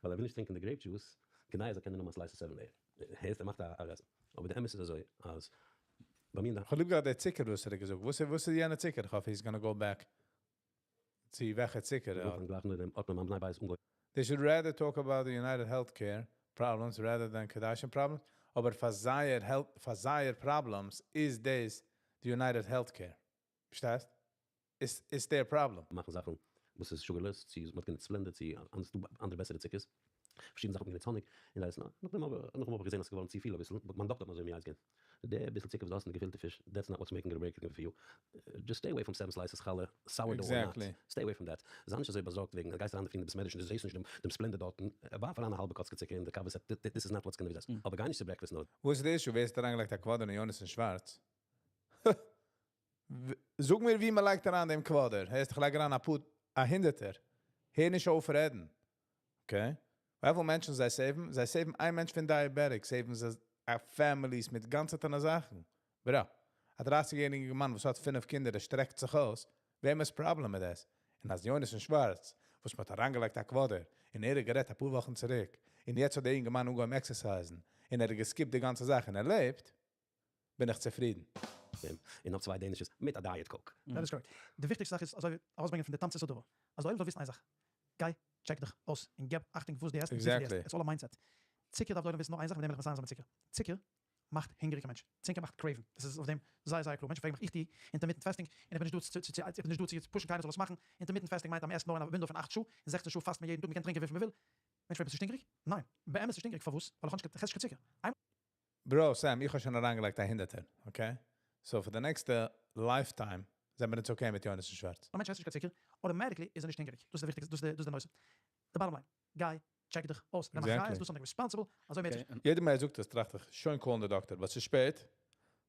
ער וויל נישט טרינקען די grape juice, כדי ער זאל קענען נעמען א slice of 7 layer, הערסט ער מאכט א רעז, אבער די אמת איז אזוי אז ביי מיר אין די. כ'האב ליב געהאט די צוקער וואס ער האט געזאגט, וואס איז יענע צוקער? כ'האף he's gonna go back צו וועלכע צוקער ער האט. גלייך נאך דעם האט מען מיין בני בית אנגעהויבן. They should rather talk about the United Healthcare problems rather than Kardashian problems, אבער פאר זייער health, פאר זייער problems איז דאס די United Healthcare. פארשטייסט? איז איז their problem. מאכן זאכן וואס איז sugarless, צו מ'האט גענוצט Splenda, צו אנדערע אנדערע בעסערע צוקערס, פארשידענע זאכן האט מען גענוצט האניג, און דאס נאכדעם אבער נאכדעם האב איך געזען אז ס'איז געווארן צופיל אביסל, but מיין דאקטער האט מיר אזוי מייעץ געווען, די ביסל צוקער וואס דו האסט אין די געפילטע פיש, that's not what's making it or breaking it for you, just stay away from seven slices חלה, sourdough or not, stay away from that, זיי נישט אזוי באזארגט וועגן, גייסט אריין אינדערפרי אין די בית מדרש און דו זעסט נישט דעם Splenda דארטן, ווארף אריין א האלבע קאצקע צוקער אין די קאווע סעט, this is not what's gonna be דאס, אבער גיי נישט צו breakfast נאר. וואס איז די issue? ווער האט אריינגעלייגט א quarter אין יונתן שווארץ? זאג מיר ווי מען לייגט אריין דעם quarter, הערסט איך לייג אריין א פאר א הונדערטער, הער נישט אויף רעדן, okay? וויפיל מענטשן זיי save ן? זיי save ן איין מענטש פון diabetic, save ן זיי א families מיט גאנצע זאכן. Bro, א 30 יעריגער מאן וואס האט פינף קינדער, ער שטרעקט זיך אויס, וועמענס פראבלעם איז דאס? און אז יונתן שווארץ, וואס מ'האט אריינגעלייגט א quarter, און ער האט גערעדט אפאר וואכן צוריק, און יעצט האט דער אינגערמאן אנגעהויבן exercise ן, און ער האט געסקיפט די גאנצע זאך און ער לעבט, בין איך צופרידן. און נאך צוויי danishes מיט א diet Coke. That is correct. די וויכטיגסטע זאך איז אזוי ארויסברענגען פון די תמצית הדבר. אז די עולם זאל וויסן איין זאך. גיי check דיך אויס און געב אכטונג וואס דו עסט און וויפיל דו עסט. It's all a mindset. צוקער דארף די עולם וויסן נאר איין זאך מיט דעם וויל איך מסיים זיין מיט צוקער. צוקער מאכט הונגעריג א מענטש. צוקער מאכט crave ן. דאס איז אויף דעם זייער זייער קלאר. מענטשן פרעגן מיך איך טו intermittent fasting און איך בין נישט דא צו צו איך בין נישט דא צו push ן קיינער זאל עס מאכן. Intermittent fasting מיינט אז מען עסט נאר אין א window פון 8 שעה און 16 שעה פאסט מען יעדן טאג. מען קען טרינקען וויפיל מען וויל. מענטשן פרעגן ביסט נישט הונגעריג? ניין. באמת נישט הונגעריג. פארוואס? ווייל איך האב נישט קיין איך עס נישט קיין צוקער. איינמאל. Bro, Sam, איך האב שוין אריינגעלייגט א הונדערטער, okay? So פאר די נעקסטע lifetime זענען מיר אונז okay מיט יונתן שווארץ. א מענטש עסט נישט קיין צוקער, automatically איז ער נישט הונגעריג. דאס איז די וויכטיגסטע, דאס איז די נושא. די bottom line, גיי check דיך אויס, נעם אחריות, do something responsible, אזוי מער זיך. יעדער מאל ער זאגט עס טראכט איך, שוין call ן די דאקטער, but ס'איז שפעט,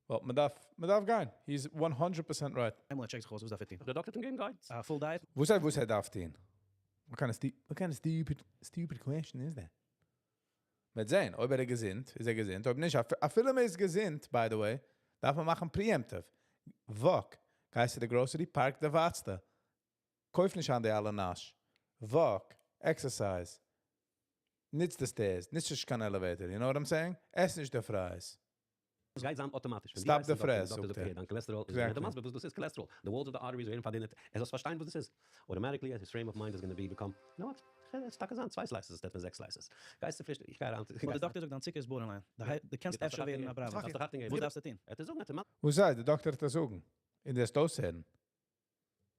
ווייל מ'דארף, מ'דארף גיין, he is 100% right. איינמאל ער check ט זיך אויס, וואס דארף ער טון? דער דאקטער האט אים געגעבן guidance. א full diet? וואס הייסט וואס ער דארף טון? What kind of what kind of stupid stupid question is that? מ'וועט זען, אויב ער איז געזונט, איז ער געזונט, אויב נישט, אפילו מען איז געזונט, by the way, דארף מען מאכן preemptive. Walk, גייסט צו די grocery, park די ווייטסטע. קויף נישט אן די אלע נאש. Walk, exercise. ניץ די stairs, ניץ נישט קיין elevator, you know what I'm saying? עס נישט די fries. עס גייט זיין אויטאמאטיש. Stop the פרעס, זאגט ער. דיין cholesterol איז געווען מסביר וואס דאס איז cholesterol. The walls of the arteries ווערן פארדינעט. ער זאל פארשטיין וואס דאס איז. Automatically his frame of mind is gonna be become, you know what? עס טאקע זיין צוויי slices instead פון זעקס slices. גייסט צו פרישטאג, איך גיי אריין. אבער די דאקטער זאגט דיין צוקער איז borderline. דו קענסט אפשר ווערן א problem. וואס דארפסטו טון? ער וועט דיר זאגן, ער וועט וואס זאגט די דאקטער וועט דיר זאגן? און דו וועסט אויסהערן.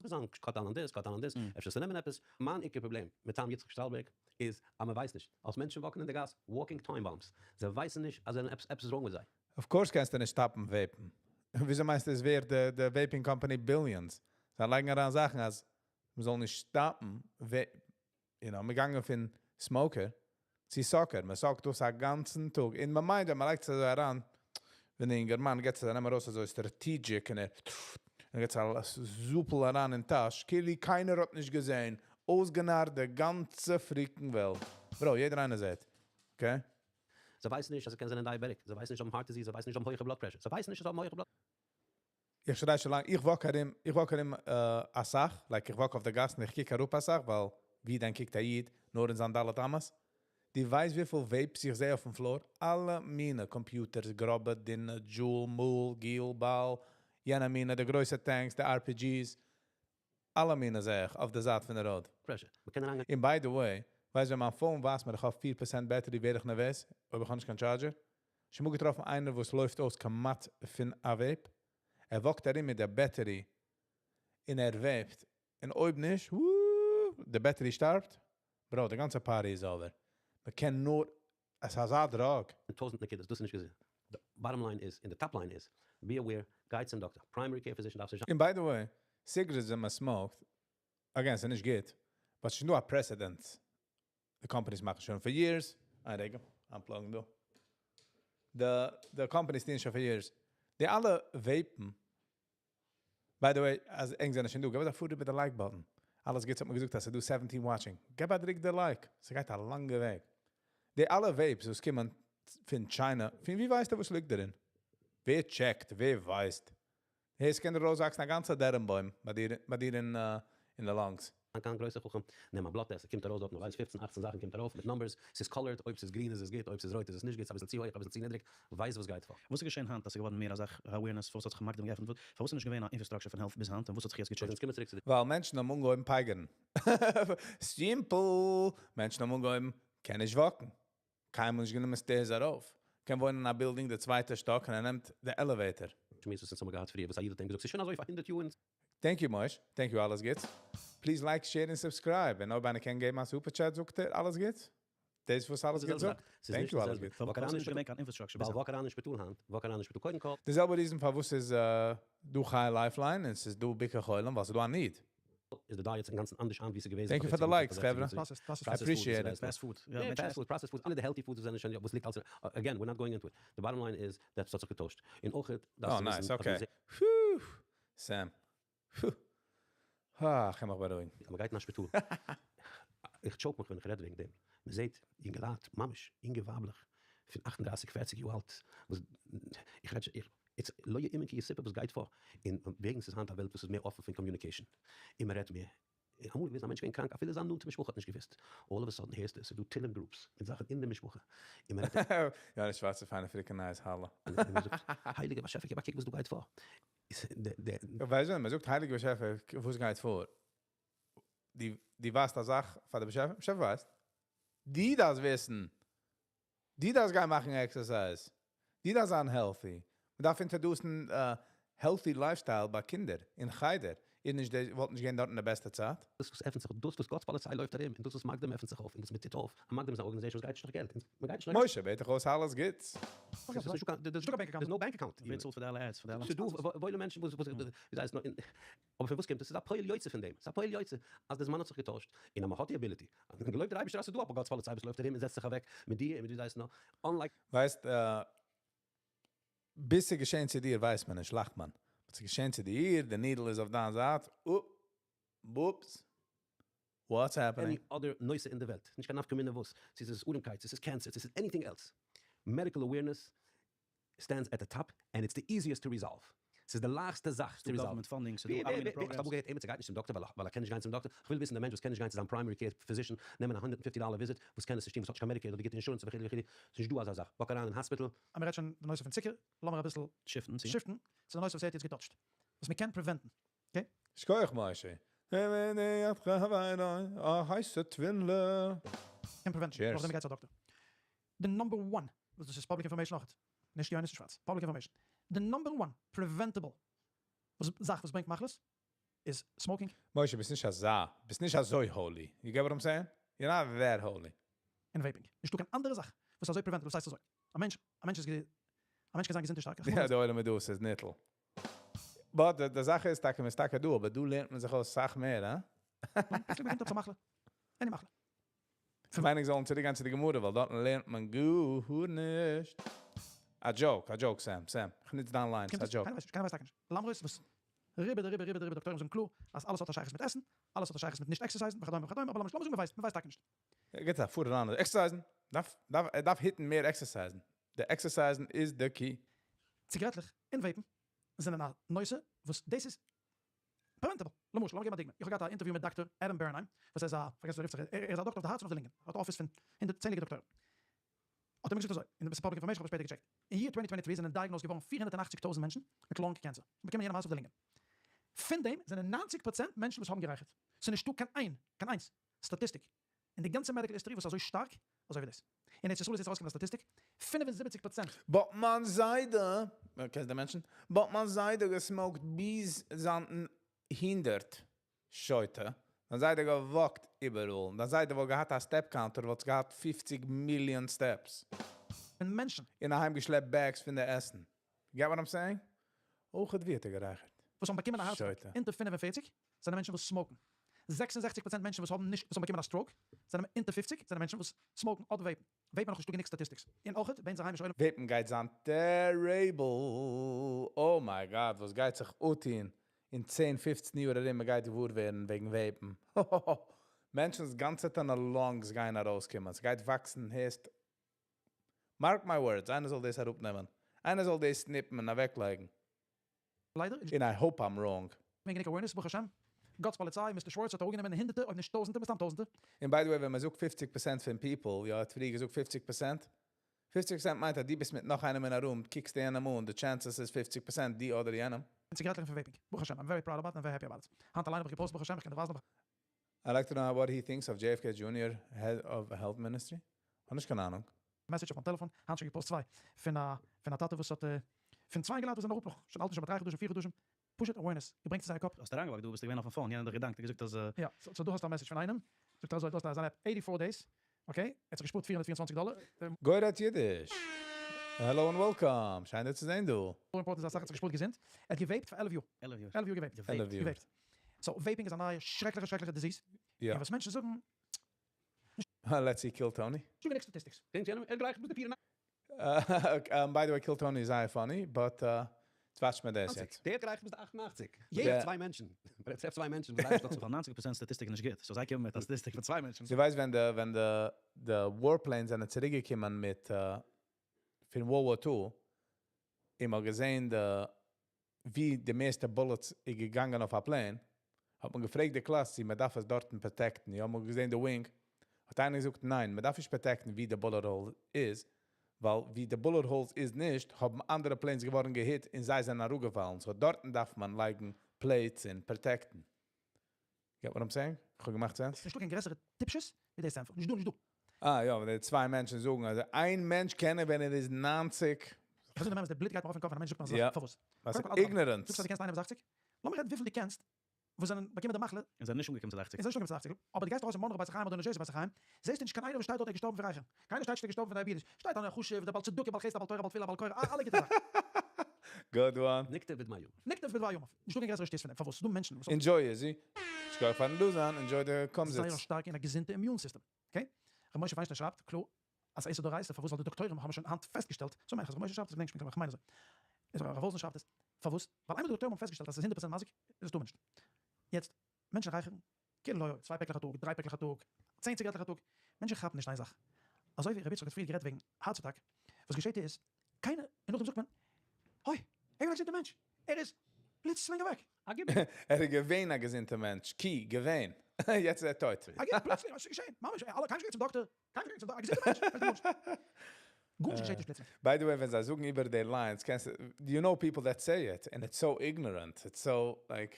זאגן, cut down on this, cut down on this, אפשר צו נעמען עפעס. מיין עיקר פראבלעם מטעם יצחק שטאלבערג איז אז מען ווייסט נישט, אלס מענטשן walk ן אין די גאס, walking time bombs, זיי ווייסן נישט אז עפעס איז wrong מיט זיי. Of course קענסטו נישט stop ן vape ן. וויאזוי מיינסטו עס ווערט די vaping company billions? זיי לייגן אריין זאכן אז מען זאל נישט stop ן vape, you know, מיר גאנגען פון smoker צו sucker, מען suck ט דאס א גאנצן טאג. און מען מיינט ווען מען לייגט עס אזוי אריין, ווען דער אינגערמאן געט זיך נעמען ארויס אזוי strategic און ער און געט זיך א זופל אריין אין טאש, כאילו קיינער האט נישט געזען, אויסגענארט די גאנצע freaking וועלט. Bro, יעדער איינער זעט. Okay? זיי ווייסן נישט אז זיי קענען זיין diabetic, זיי ווייסן נישט זיי האבן heart disease, זיי ווייסן נישט זיי האבן הויכע blood pressure, זיי ווייסן נישט אז זיי האבן הויכע blood איך שריי שוין לאנג, איך walk ארום, איך walk ארום אסאך, like איך walk אויף די גאס און איך קוק אראפ אסאך, ווייל ווי דען קוקט א איד, נאר אין זיין ד' אמות. דו ווייסט וויפיל vapes איך זע אויפן floor? אלע מינע computers, גראבע, דינע, Juul, מול, גיל, באל, יענע מינע, די גרויסע tanks, די RPGs, אלע מינע זע איך אויף די זייט פון די road. Pressure. מען קען אריינגיין. און by the way, ווייסט ווען מיין phone ווייזט מיר איך האב 4% battery ווער איך נערוועז, אויב איך האב נישט קיין charger? שוין מאל געטראפן איינער וואס לויפט אויס כמעט פון א vape? ער walk ט ארום מיט די battery און ער vape ט. און אויב נישט, וואו, די battery שטארבט. Bro, די גאנצע party איז over. מען קען נאר, עס איז אזא drug. טויזנט נקודות, דאס איז נישט געזונט. די bottom line איז, און די top line איז, be aware, גיי צום דאקטער. Primary care physician דארפסט נישט און by the way, cigarettes ווען מען smoke ט, again, ס'איז נישט גוט, but ס'איז דא א precedent. די companies מאכן שוין for years. איין רגע, unplug ן דא. די companies טוען שוין for years. די אלע vape ן, by the way, אז ענק זענען שוין דא, געב א פאר איבער די like button. אלעס גוטס האט מיר געזאגט אז ס'איז דא 17 watching. געב א דריק די like. ס'גייט א לאנגע וועג. די אלע vapes וואס קומען פון China, פון ווי ווייסט ער וואס ליגט דערין? ווער check ט? ווער ווייסט? העי, עס קען ארויסוואקסן א גאנצע דערנבוים ביי דיר אין די lungs. קיין גרויסע חכם, נעם א blood test, קומט ארויס דארט, מען ווייסט 15, 18 זאכן קומט ארויף מיט numbers, ס'איז colored, אויב ס'איז גרין איז עס גוט, אויב ס'איז רויט איז עס נישט גוט, ס'איז אביסל צו הויך, אביסל צו נידריג, ווייסט וואס גייט פאר. וואס איז געשען היינט אז ס'איז געווארן מער אזא awareness, פארוואס האט זיך מקדים געעפנט, פארוואס איז נישט געווען א infrastructure פון health ביז היינט, און וואס האט זיך יעצט גע change ט? אונז קומען צוריק צו די. ווייל מענטשן האבן אנגעהויבן פייגערן. Simple! מענטשן האבן אנגעהויבן, קען נישט walk ן. קיינמאל נישט גענומען stairs ארויף. קען וואוינען אין א building די צווייטע שטאק און ער נעמט די elevator. שמועס וואס אונז האבן געהאט פריער, וואס א איד האט אים געזאגט, ס'איז שוין אזוי פאר 100 יאר. Thank you, Mosh. Thank you, אלעס גוטס. Please like, share and subscribe. און אויב איינער קען געבן א super chat, זאגט ער, אלעס גוטס. דאס וואס אלעס גוטס זאגט. Thank you, אלעס גוטס. פארוואס איז נישט געווען קיין infrastructure ביז ווייל walk אריין אין שפיטאל היינט, walk אריין אין שפיטאל, קודם כל. די זעלבע reason פארוואס איז דא חי Lifeline און ס'איז דא ביקור חולים, ווייל ס'איז דא א need. איז די diet אינגאנצן אנדערש היינט ווי ס'איז געוועזן Thank you for the likes, חברה. Processed I appreciate it. Fast food. יא, fast food, processed food, אלע די healthy foods וואס זענען שוין יא, וואס ליגט אלס, again, we're not going into it. די bottom line איז, דער האט זיך געטוישט. און אויך דארפסטו Oh, וויסן, nice, אז okay. מ'זעט- Phew. Sam. Phew. Ah, איך קען מיך בארואיגן. אז מ'גייט אין א שפיטאל. איך choke מיך ווען איך רעד וועגן דעם. מ'זעט יונגעלייט, ממש, יונגע ווייבלעך, פון 38, 40 יאר אלט, וואס איך רעד שוין, איך, it's לא יאומן כי יסופר וואס גייט פאר. און וועגן ס'איז היינט א וועלט וואס איז מער אפן פון communication. און מ'רעדט מער. אמאל געווען א מענטש געווען קראנק, אפילו זיין נאנטע משפחה האט נישט געוואוסט. All of a sudden הערסטו, ס'איז דא תהילים groups מיט זאכן אין די משפחה. און מ'רעדט יא, די שווארצע פיינע פריקע נייעס האלע. און מ'זאגט, הייליגער באשעפער, געב א קוק וואס דא גייט פאר. איז דער ווייסט ווען מ'זאגט הייליגער באשעפער, וואס גייט פאר? די ווייסט א זאך פאר דער באשעפער? באשעפער ווייסט. די דארפסט וויסן. די דארפסט גיין מאכן exercise. די דארפסט זיין healthy. מ'דארף introduce ן healthy lifestyle ביי קינדער אין חדר. איר נישט די וואלט נישט געווען דארט אין די בעסטע צייט? דאס וואס עפנט זיך, דאס וואס גאט'ס פאליציי לויפט ארום, און דאס וואס מקדים עפנט זיך אויף, און וואס מ'טוט אויף. א מקדים איז א organization וואס גייט נישט נאך געלט. מען גייט נישט נאך געלט. משה, בעט איך אויס אלעס גוטס. ס'איז נישטא קיין, נישטא קיין bank account. There's no bank account. ווער צאלט פאר די אלע ads, פאר די אלע ס'איז דא וואוילע מענטשן וואס, וואס, ווי זיי הייסן, אבער פון וואס קומט עס? ס'איז א פועל יוצא פון דעם. ס'איז א פועל יוצא אז דער זמן האט זיך געטוישט, און אז מ'האט די ability, געלויבט דער אייבערשטער אז ס'איז דא א גאט'ס פאליציי וואס לויפט ארום און זעצט זיך אוועק מיט דיר און מיט ווי זיי הייסן נאר, unlike. ווייסט, ביז ס'איז געשען צו דיר ווייסט מען נישט, לאכט מען. וואס איז געשען צו דיר, די needle איז אויף דיין זייט, oop, whoops, what's happening? Any other נושא אין די וועלט, נישט קיין נפקא מינה וואס, צו ס'איז ארעמקייט, צו ס'איז cancer, צו ס'איז anything else, medical awareness stands at the top and it's the easiest to resolve. ס'איז די לייכסטע זאך צו ס'דא resolve ן. government funding, ס'דא אלע מיני programs. האסט אמאל געהערט עימיצער גייט נישט צום דאקטער ווייל ער קען נישט גיין צום דאקטער? כ'וויל וויסן דער מענטש וואס קען נישט גיין צו זיין primary care physician נעמען א 150 דאלער visit, וואס קען עס נישט טון, וואס האט נישט קיין Medicare אדער גוטע insurance וכו' וכו', ס'איז נישט דא אזא זאך. Walk אריין אין hospital. אז מ'רעדט שוין די נושא פון צוקער, לאמיר אביסל Shift ן צו. Shift ן צו די נושא וואס ער האט יעצט גע touch ט, וואס מ'קען prevent ן, okay? שכוח משה. הייסע טווינלע. קען prevent ן, Cheers. נאכדעם מ'גייט צו א דאקטער. די number one, וואס דאס איז public information אויכעט, נישט יונתן שווארץ, public information. די number one preventable וואס זאך וואס ברענגט מחלות איז smoking. משה, ביסט נישט אזא, ביסט נישט אזוי holy. You get what I'm saying? You're not that holy. און vaping. נישטא קיין אנדערע זאך וואס אזוי preventable, וואס הייסט אזוי? א מענטש, א מענטש איז גע, א מענטש קען זיין געזונט און שטארק. יא, די עולם איז דא, ס'איז ניטל. But די זאך איז טאקע, מ'איז טאקע דא, אבער דא לערנט מען זיך אויס סאך מער, הא? פלוצלינג באקומט עפעס א מחלה. Any מחלה. כ'מיין איך זאל צוריקגיין צו די גמרא, ווייל דארטן לערנט מען גארנישט. א joke, א joke, Sam, Sam. איך נוץ דיין line, ס'איז א joke. קיינער ווייסט נישט, קיינער ווייסט טאקע נישט. למרות וואס רובא דרובא רובא דרובא דאקטוירים זאגן קלאר אז אלעס האט א שייכות מיט עסן, אלעס האט א שייכות מיט נישט exercise ן וכדומה וכדומה, אבער לאמיר זאגן מ'ווייסט, מ'ווייסט טאקע נישט. גייט א פאר אריין exercise ן, דארף, דארף, ער דארף hit ן מער exercise ן. די exercise ן איז די key. ציגרעטלעך און vape ן זענען א נושא וואס דאס איז preventable. למשל, לאמיר געבן א דוגמא. איך האב געהאט א interview מיט דאקטאר Adam Bernheim, וואס ער איז א, פארגעס ווי ער רופט זיך, ער איז א דאקטאר אויף די הארץ און אויף די לונגען. ער האט א אפיס פון הונדערט צענדליגע דאקטוירים. האט ער מיר געזאגט אזוי, און דאס איז public information, איך האב עס שפעטער גע check ט. אין year 2023 זענען diagnosed געווארן 480,000 מענטשן מיט lung cancer, באקומען יענעם הארץ אויף די לונגען. פון דעם זענען 90% מענטשן וואס האבן גערייכערט. ס'איז נישטא קיין איין, קיין איינס, statistic אין די גאנצע medical history וואס איז אזוי שטארק אזוי ווי דאס. אין ארץ ישראל איז יעצט ארויסגעקומען א סטאטיסטיק, 75%. But מיין זיידע, קענסט די מענטשן? But מיין זיידע גע smoked ביז זיין 100 שוטה. דיין זיידע גע walked איבעראל. דיין זיידע וואלט געהאט א step counter, וואלט געהאט 50 מיליאן steps. פון מענטשן. און אהיים געשלעפט bags פון די עסן. Get what I'm saying? אויך האט ווי האט ער גערייכערט? וואס האבן באקומען א heart attack שוטה. אונטער 45 זענען מענטשן וואס smoke ן. 66% מענטשן וואס האבן נישט וואס האבן באקומען א stroke זענען אונטער 50 זענען מענטשן וואס smoke ן אדער vape ן. Vape ן נאך נישטא גענוג statistics. און אויך ביי אונזער היימישע עולם. Vape ן גייט זיין terrible. Oh my God, וואס גייט זיך אפטון אין 10, 15 יאר ארום, מען גייט געוואר ווערן וועגן vape ן. מענטשנ'ס גאנצע lungs גייען ארויסקומען. עס גייט וואקסן, הייסט. Mark my words, איינער זאל דאס אראפנעמען. איינער זאל דאס snip ן און אוועקלייגן. ליידער. And I hope I'm wrong. גענוג awareness, ברוך השם. גאט'ס פאליציי, Mr. Schwartz האט אויפגענומען הונדערטער, אויב נישט טויזנטער, מסתם טויזנטער. And by the way, ווען מען זאגט 50% פון people, יא, האט פריער געזאגט 50%. 50% מיינט, אז דו ביסט מיט נאך איינעם אין א room, קוקסט יענעם אן, the chances is 50% די אדער יענעם. ציגארעטלעך פון vaping. ברוך השם, I'm very proud about it and very happy about it. היינט אליין האב איך גע post, ברוך השם, איך קען דיר ווייזן, אבער I'd like to know what he thinks of JFK Jr. head of health ministry. האב נישט קיין אהנונג. Message אויף מיין טעלעפאן, היינט שוין גע post צוויי, פון א טאטע וואס האט, פון צוויי אינגעלייט וואס זענען אראפ נאך, שוין אלט שוין ביי 3 חדשים, 4 חדשים, פשוט awareness, געברענגט צו זייער קאפ. האסט אריינגעוואקט, דו ביסט געווען אויפן phone, יענער האט דיך געדאנקט, געזאגט אז יא, so דו האסט א message פון איינעם, זאגט ער אזוי, דו האסט אזא app, 84 days, okay, ער האט זיך געשפארט 424 דאלער. גוי רעדט אידיש. Hello and welcome. שיין דיר צו זען דא. More important איז אז סאך האט זיך געשפארט געזונט. ער האט גע vape ט פאר 11 יאר. 11 יאר. 11 יאר גע vape ט. 11 יאר. גע vape ט. So, vaping איז א נייע שרעקליכע שרעקליכע disease. און וואס מענטשן זאגן. Let's see Kill Tony. נישטא גענוג statistics. קענסט יענעם, ער גלייכט ביז די פיר By the way, Kill Tony איז זייער funny, but יעצט watch מיר דאס יעצט. דער גלייכט ביז די 88. יעדער צוויי מענטשן. ער טרעפט צוויי מענטשן, וואס ליידן דאך 90% סטאטיסטיק איז נישט גוט. So זיי קומען מיט א סטאטיסטיק פון צוויי מענטשן. דו ווייסט, ווען די, ווען די war planes זענען צוריקגעקומען מיט פון World War II, אימער געזען, די, ווי די מערסטע bullets איז געגאנגען אויף א plane, האט מען געפרעגט די קלאס, צי מען דארף עס דארטן protect ן. יא, מען האט געזען די wing. האט איינער געזאגט, ניין, מען דארף נישט protect ן, ווי די bullet hole איז, ווייל ווי די bullet holes איז נישט, האבן אנדערע planes געווארן גע hit און זיי זענען אראפגעפאלן. So דארטן דארף מען לייגן plates און protect ן. Get what I'm saying? איך האב געמאכט sense? נישטא קיין גרעסערע טיפשות ווי דאס איינפאך. נישט דא, נישט דא. אה, יא, ווען די צוויי מענטשן זאגן, אז איין מענטש קען ווען ער איז 90. איך זאג דיר באמת, דער בלוט גייט מיר אויף אין קאפ, ווען א מענטש זאגט מיר אזא זאך, פארוואס? וואס קודם כל, אדרבה, ignorance. זאגסט אז דו קענסט איינעם וואס 80? לאמיר רעדן וויפיל דו קענסט, וואס זענען באקומען די מחלה. און זענען נישט אנגעקומען צו די 80. און זענען נישט אנגעקומען צו די 80. אבער דו גייסט ארויס אין מאנרא בית החיים אדער ניו דזשערסי בית החיים, זעסטו נישט קיין איינער וואס שטייט דארט ער איז געשטארבן פון רייכערן. קיינער שטייט נישט ער איז געשטארבן פון diabetes. שטייט איינער חשוב, דער בעל צדקה, בעל חסד, בעל תורה, בעל תפילה, בעל קורא, אלע גוטע זאכן. Good one. נקטב בדמי ימיו. נקטב בדמי ימיו. נישטא קיין גרעסערע שטות פון דעם. פארוואס? ס'דא מענטשן וואס האבן. Enjoy, איזי. שכוח פארן דא זיין, enjoy די קומזיץ. זייער א שטארקע און א געזונטע immune system. Okay? ר' משה פיינשטיין שרייבט קלאר אז ס'איז דאורייתא, פארוואס? ווייל די דאקטוירים האבן שוין היינט פעסטגעשטעלט, אזוי מיין איך אז ר' משה שרייבט עס, איך געדענק נישט פונקטליך, איך מיין אזוי. איז הרב וואלזן שרייבט עס, פארוואס? ווייל איינמאל די דאקטוירים האבן פעסטגעשטעלט אז ס'איז 100% מזיק, איז עס טאר מען נישט. יעצט, מענטשן רייכערן, כאילו לא היה, צוויי פעקלעך א טאג, דריי פעקלעך א טאג, 10 ציגארעטלעך א טאג, מענטשן כאפן נישט איין זאך. אזוי ווי רבי יצחק האט פריער גערעדט וועגן heart attack, וואס געשעט איז, קיינער, און נאכדעם זאגט מען, אוי, ער איז געווען א געזונטער מענטש, ער איז פלוצלינג אוועק. ער איז געווען א געזונטער מענטש, כי, געווען. יעצט איז ער טויט. א געווען, פלוצלינג, וואס איז געשען? ממש, אלע, קיינער נישט געגאנגען צום דאקטער, קיינער נישט געגאנגען צום דאקטער, א געזונטער מענטש, ווייסט גארנישט. גארנישט געשעט נישט פלוצלינג. By the way, ווען זיי זאגן איבער די lines, קענסטו, you know people that say it, and it's so ignorant, it's so, like,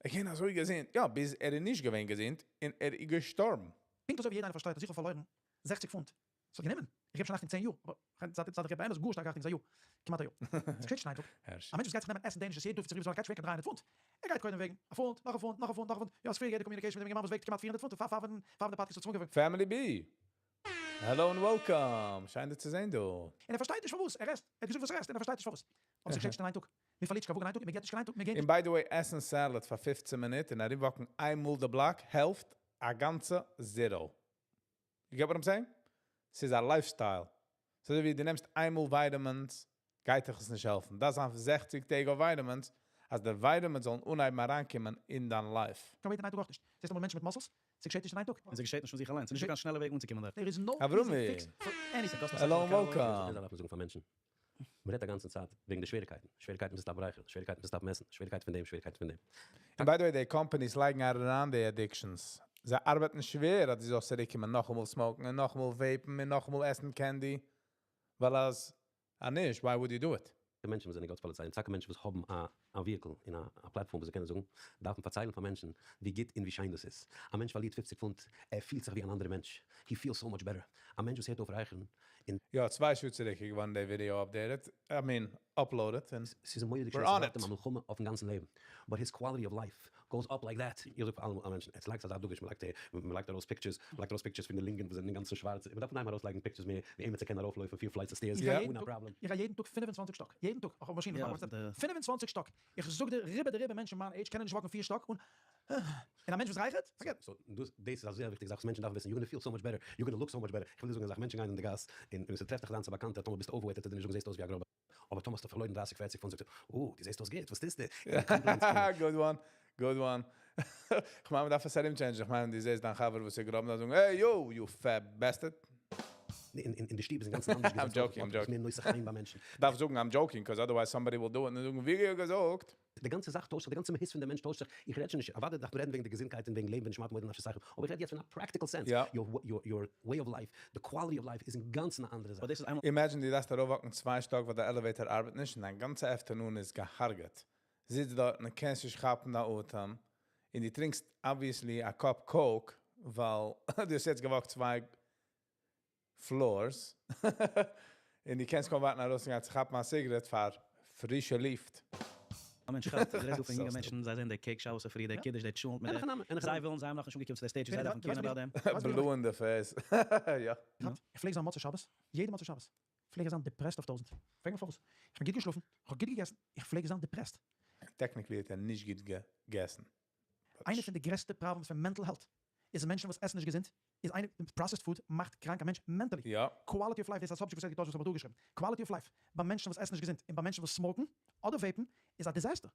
איך קען אזוי געזונט, יא, ביז ער איז נישט געווען געזונט, און ער איז געשטארבן. פונקט אזוי ווי יעדער איינער פארשטייט אז איך האב פארלוירן 60 פונט, ס'האט גענומען, איך געב שוין אכטונג 10 יאר, אבער זייט איך געב באמת גאר שטארק אכטונג איז א יאר, כמעט א יאר. ס'געשעט נישט אין איין טאג. א מענטש וואס גייט זיך נעמען עסן Danishes יעדן טאג פון צופרי ביז ביינאכט גייט שווער קיין 300 פונט. ער גייט קודם וועגן א פונט, נאך א פונט, נאך א פונט, נאך א פונט, יא ס'פריער געהערט די communication מיט דעם אינגערמאן וואס וועגט כמעט 400 פונט און פאר פאר פאר די פאדקעסט האט צוואנגעוועגט. Family B! Hello and welcome! שיין דיר צו זען דא. און ער פארשטייט נישט פארוואס ער עסט, ער האט געזאגט וואס ער עסט און ער פארשטייט נישט פארוואס. אבער ס'געשעט נישט אין איין טאג. מען פארלירט נישט קיין וואג אין איין טאג און מען געט נישט קיין איין טאג, מען געט און by the way, עסן salad פאר 15 מינוט און ארומוואקן איינמאל די בלאק העלפט א גאנצע zero. You get what I'm saying? ס'איז א lifestyle. אזוי ווי דו נעמסט איינמאל vitamins, גייט דיך עס נישט העלפן. דאס זיין 60 טעג אויף vitamins, אז די vitamins זאלן אנהייבן אריינקומען אין דיין life. קיין weight אין איין טאג אויך נישט. זעסט אמאל מענטשן מיט muscles? ס'געשעט נישט אין איין טאג. און ס'געשעט נישט פון זיך אליין. ס'איז נישטא קיין שנעלע וועג אנצוקומען דארט. There is no easy אברומי. fix for anything. Hello and welcome. דאס דארף מען זאגן פאר מענטשן. מען רעדט א גאנצע צייט וועגן די שוועריגקייטן. שוועריגקייטן פון stop רייכערן, שוועריגקייטן פון stop עסן, שוועריגקייטן פון דעם, שוועריגקייטן פון דעם. And by the way, די companies לייגן אריין די addictions. זיי ארבעטן שווער, אז דו זאלסט צוריקקומען, נאכאמאל smoke ן, און נאכאמאל vape ן, און נאכאמאל עסן candy. ווייל אז, אז נישט, why would you do it? די מענטשן וואס זענען גאט'ס פאליציי, און טאקע מענטשן וואס האבן א א vehicle און א platform וואס זיי קענען זאגן, דארף מען פארציילן פאר מענטשן ווי גוט און ווי שיין דאס איז. א מענטש פארלירט 50 פונט, ער פילט זיך ווי אן אנדערע מענטש, he feels so much better. א מענטש וואס הערט אויף רייכערן און. יא, 2 שעה צוריק איז געווארן די video updated, I mean, uploaded, און ס'איז מורא'דיג we're שווער, on ס'רייבט it. אים א מלחמה אויפן גאנצן לעבן, but his quality of life goes up like that. איך זאג פאר אלע מענטשן, עטס לייגטס אזא דגוש, מ'לייגט ארויס pictures, מ'לייגט ארויס pictures פון די לונגען וואס זענען אינגאנצן שווארץ, מ'דארף אנהייבן ארויסלייגן pictures מער ווי איינער צו קענען ארויפלויפן פיר flights of stairs אן א פראבלעם. איך גיי יעדן טאג 25 שטאק, יעדן טאג, איך האב מאשין, איך מאך 25 שטאק, איך זאג דיר רובא דרובא מענטשן מיין עידזש קענען נישט walk ן פיר שטאק אן, און א מענטש וואס רייכערט, forget. So דאס דאס איז א זייער וויכטיגע זאך וואס מענטשן דארפן וויסן, you're gonna feel so much better, you're gonna look so much better, איך וויל דיר זאגן א זאך, מענטשן גייען אין די גאס און און ס'טרעפט דיך דיינס א באקאנטער, טאמער ביסטו overweight וועט ער דיר נישט זאגן זעסט אויס ווי א גראבע, אבער טאמער האסטו פארלוירן 30 40 פונט זאגט ער, אה, דו זעסט אויס גוט, וואס טוסטו? און די compliments קומען. Good one, good one. איך מיין מ'דארף עס ארום change ן, איך מיין דו זעסט דיין חבר וואס איז גראב, דארף זאגן, hey yo, you fat bastard. אין אין די שטוב איז אינגאנצן אנדערש I'm געזעצט, joking, I'm אויך joking. מער נושא חן ביי מענטשן. דארף זאגן I'm joking, 'cause otherwise somebody will do it, און זאגן, ווי האט געזאגט? די גאנצע זאך טוישט זיך, די גאנצע מהות פון דער מענטש טוישט זיך, איך רעד שוין נישט, אוודאי דארף מען רעדן וועגן די געזונטקייט און וועגן לעבן ונשמרתם מאוד לנפשותיכם, אבער איך רעד יעצט פון א practical sense, your way of life, די quality of life איז אינגאנצן א אנדערע זאך. דאס איז איינמאל. Imagine דו דארפסט ארויפ walk ן צוויי שטאק ווייל די elevator ארבעט נישט און דיין גאנצע afternoon איז געהארגעט. זיצט דארט און קענסט נישט כאפן דיין אטעם און דו טרינקסט obviously א cup Coke, ווייל דו האסט יעצט גע walk ט צוויי floors און דו קענסט קוים ווארטן ארויסצוגיין צו כאפן א cigarette פאר פרישע לופט. א מענטש כאפט, איך רעד דא פון יונגע מענטשן, זיי זעען די cake שבת צופרי, די קידוש, די טשולנט מיט די, זיי ווילן, זיי האבן נאכנישט אנגעקומען צו די stage ווי זיי דארפן care ן about דעם. Blue in the face. יא. איך פלעג זיין מוצאי שבת, יעדע מוצאי שבת, פלעג איך זיין depressed אויף טויזנט. פרעג מיך פארוואס. איך בין גוט געשלאפן, איך האב גוט געגעסן, איך פלעג זיין depressed. Technically האט ער נישט גוט געגעסן. איינע פון די גרעסטע problems פון mental health איז מענטשן וואס עסן נישט געזונט, איז איינע, processed food מאכט קראנק א מענטש mentally. Quality of life, דאס איז א subject וואס ער האט געטוישט וואס האב איך דא געשריבן. Quality of life ביי מענטשן וואס עסן נישט געזונט און ביי מענטשן וואס smoke ן אדער vape ן איז א disaster.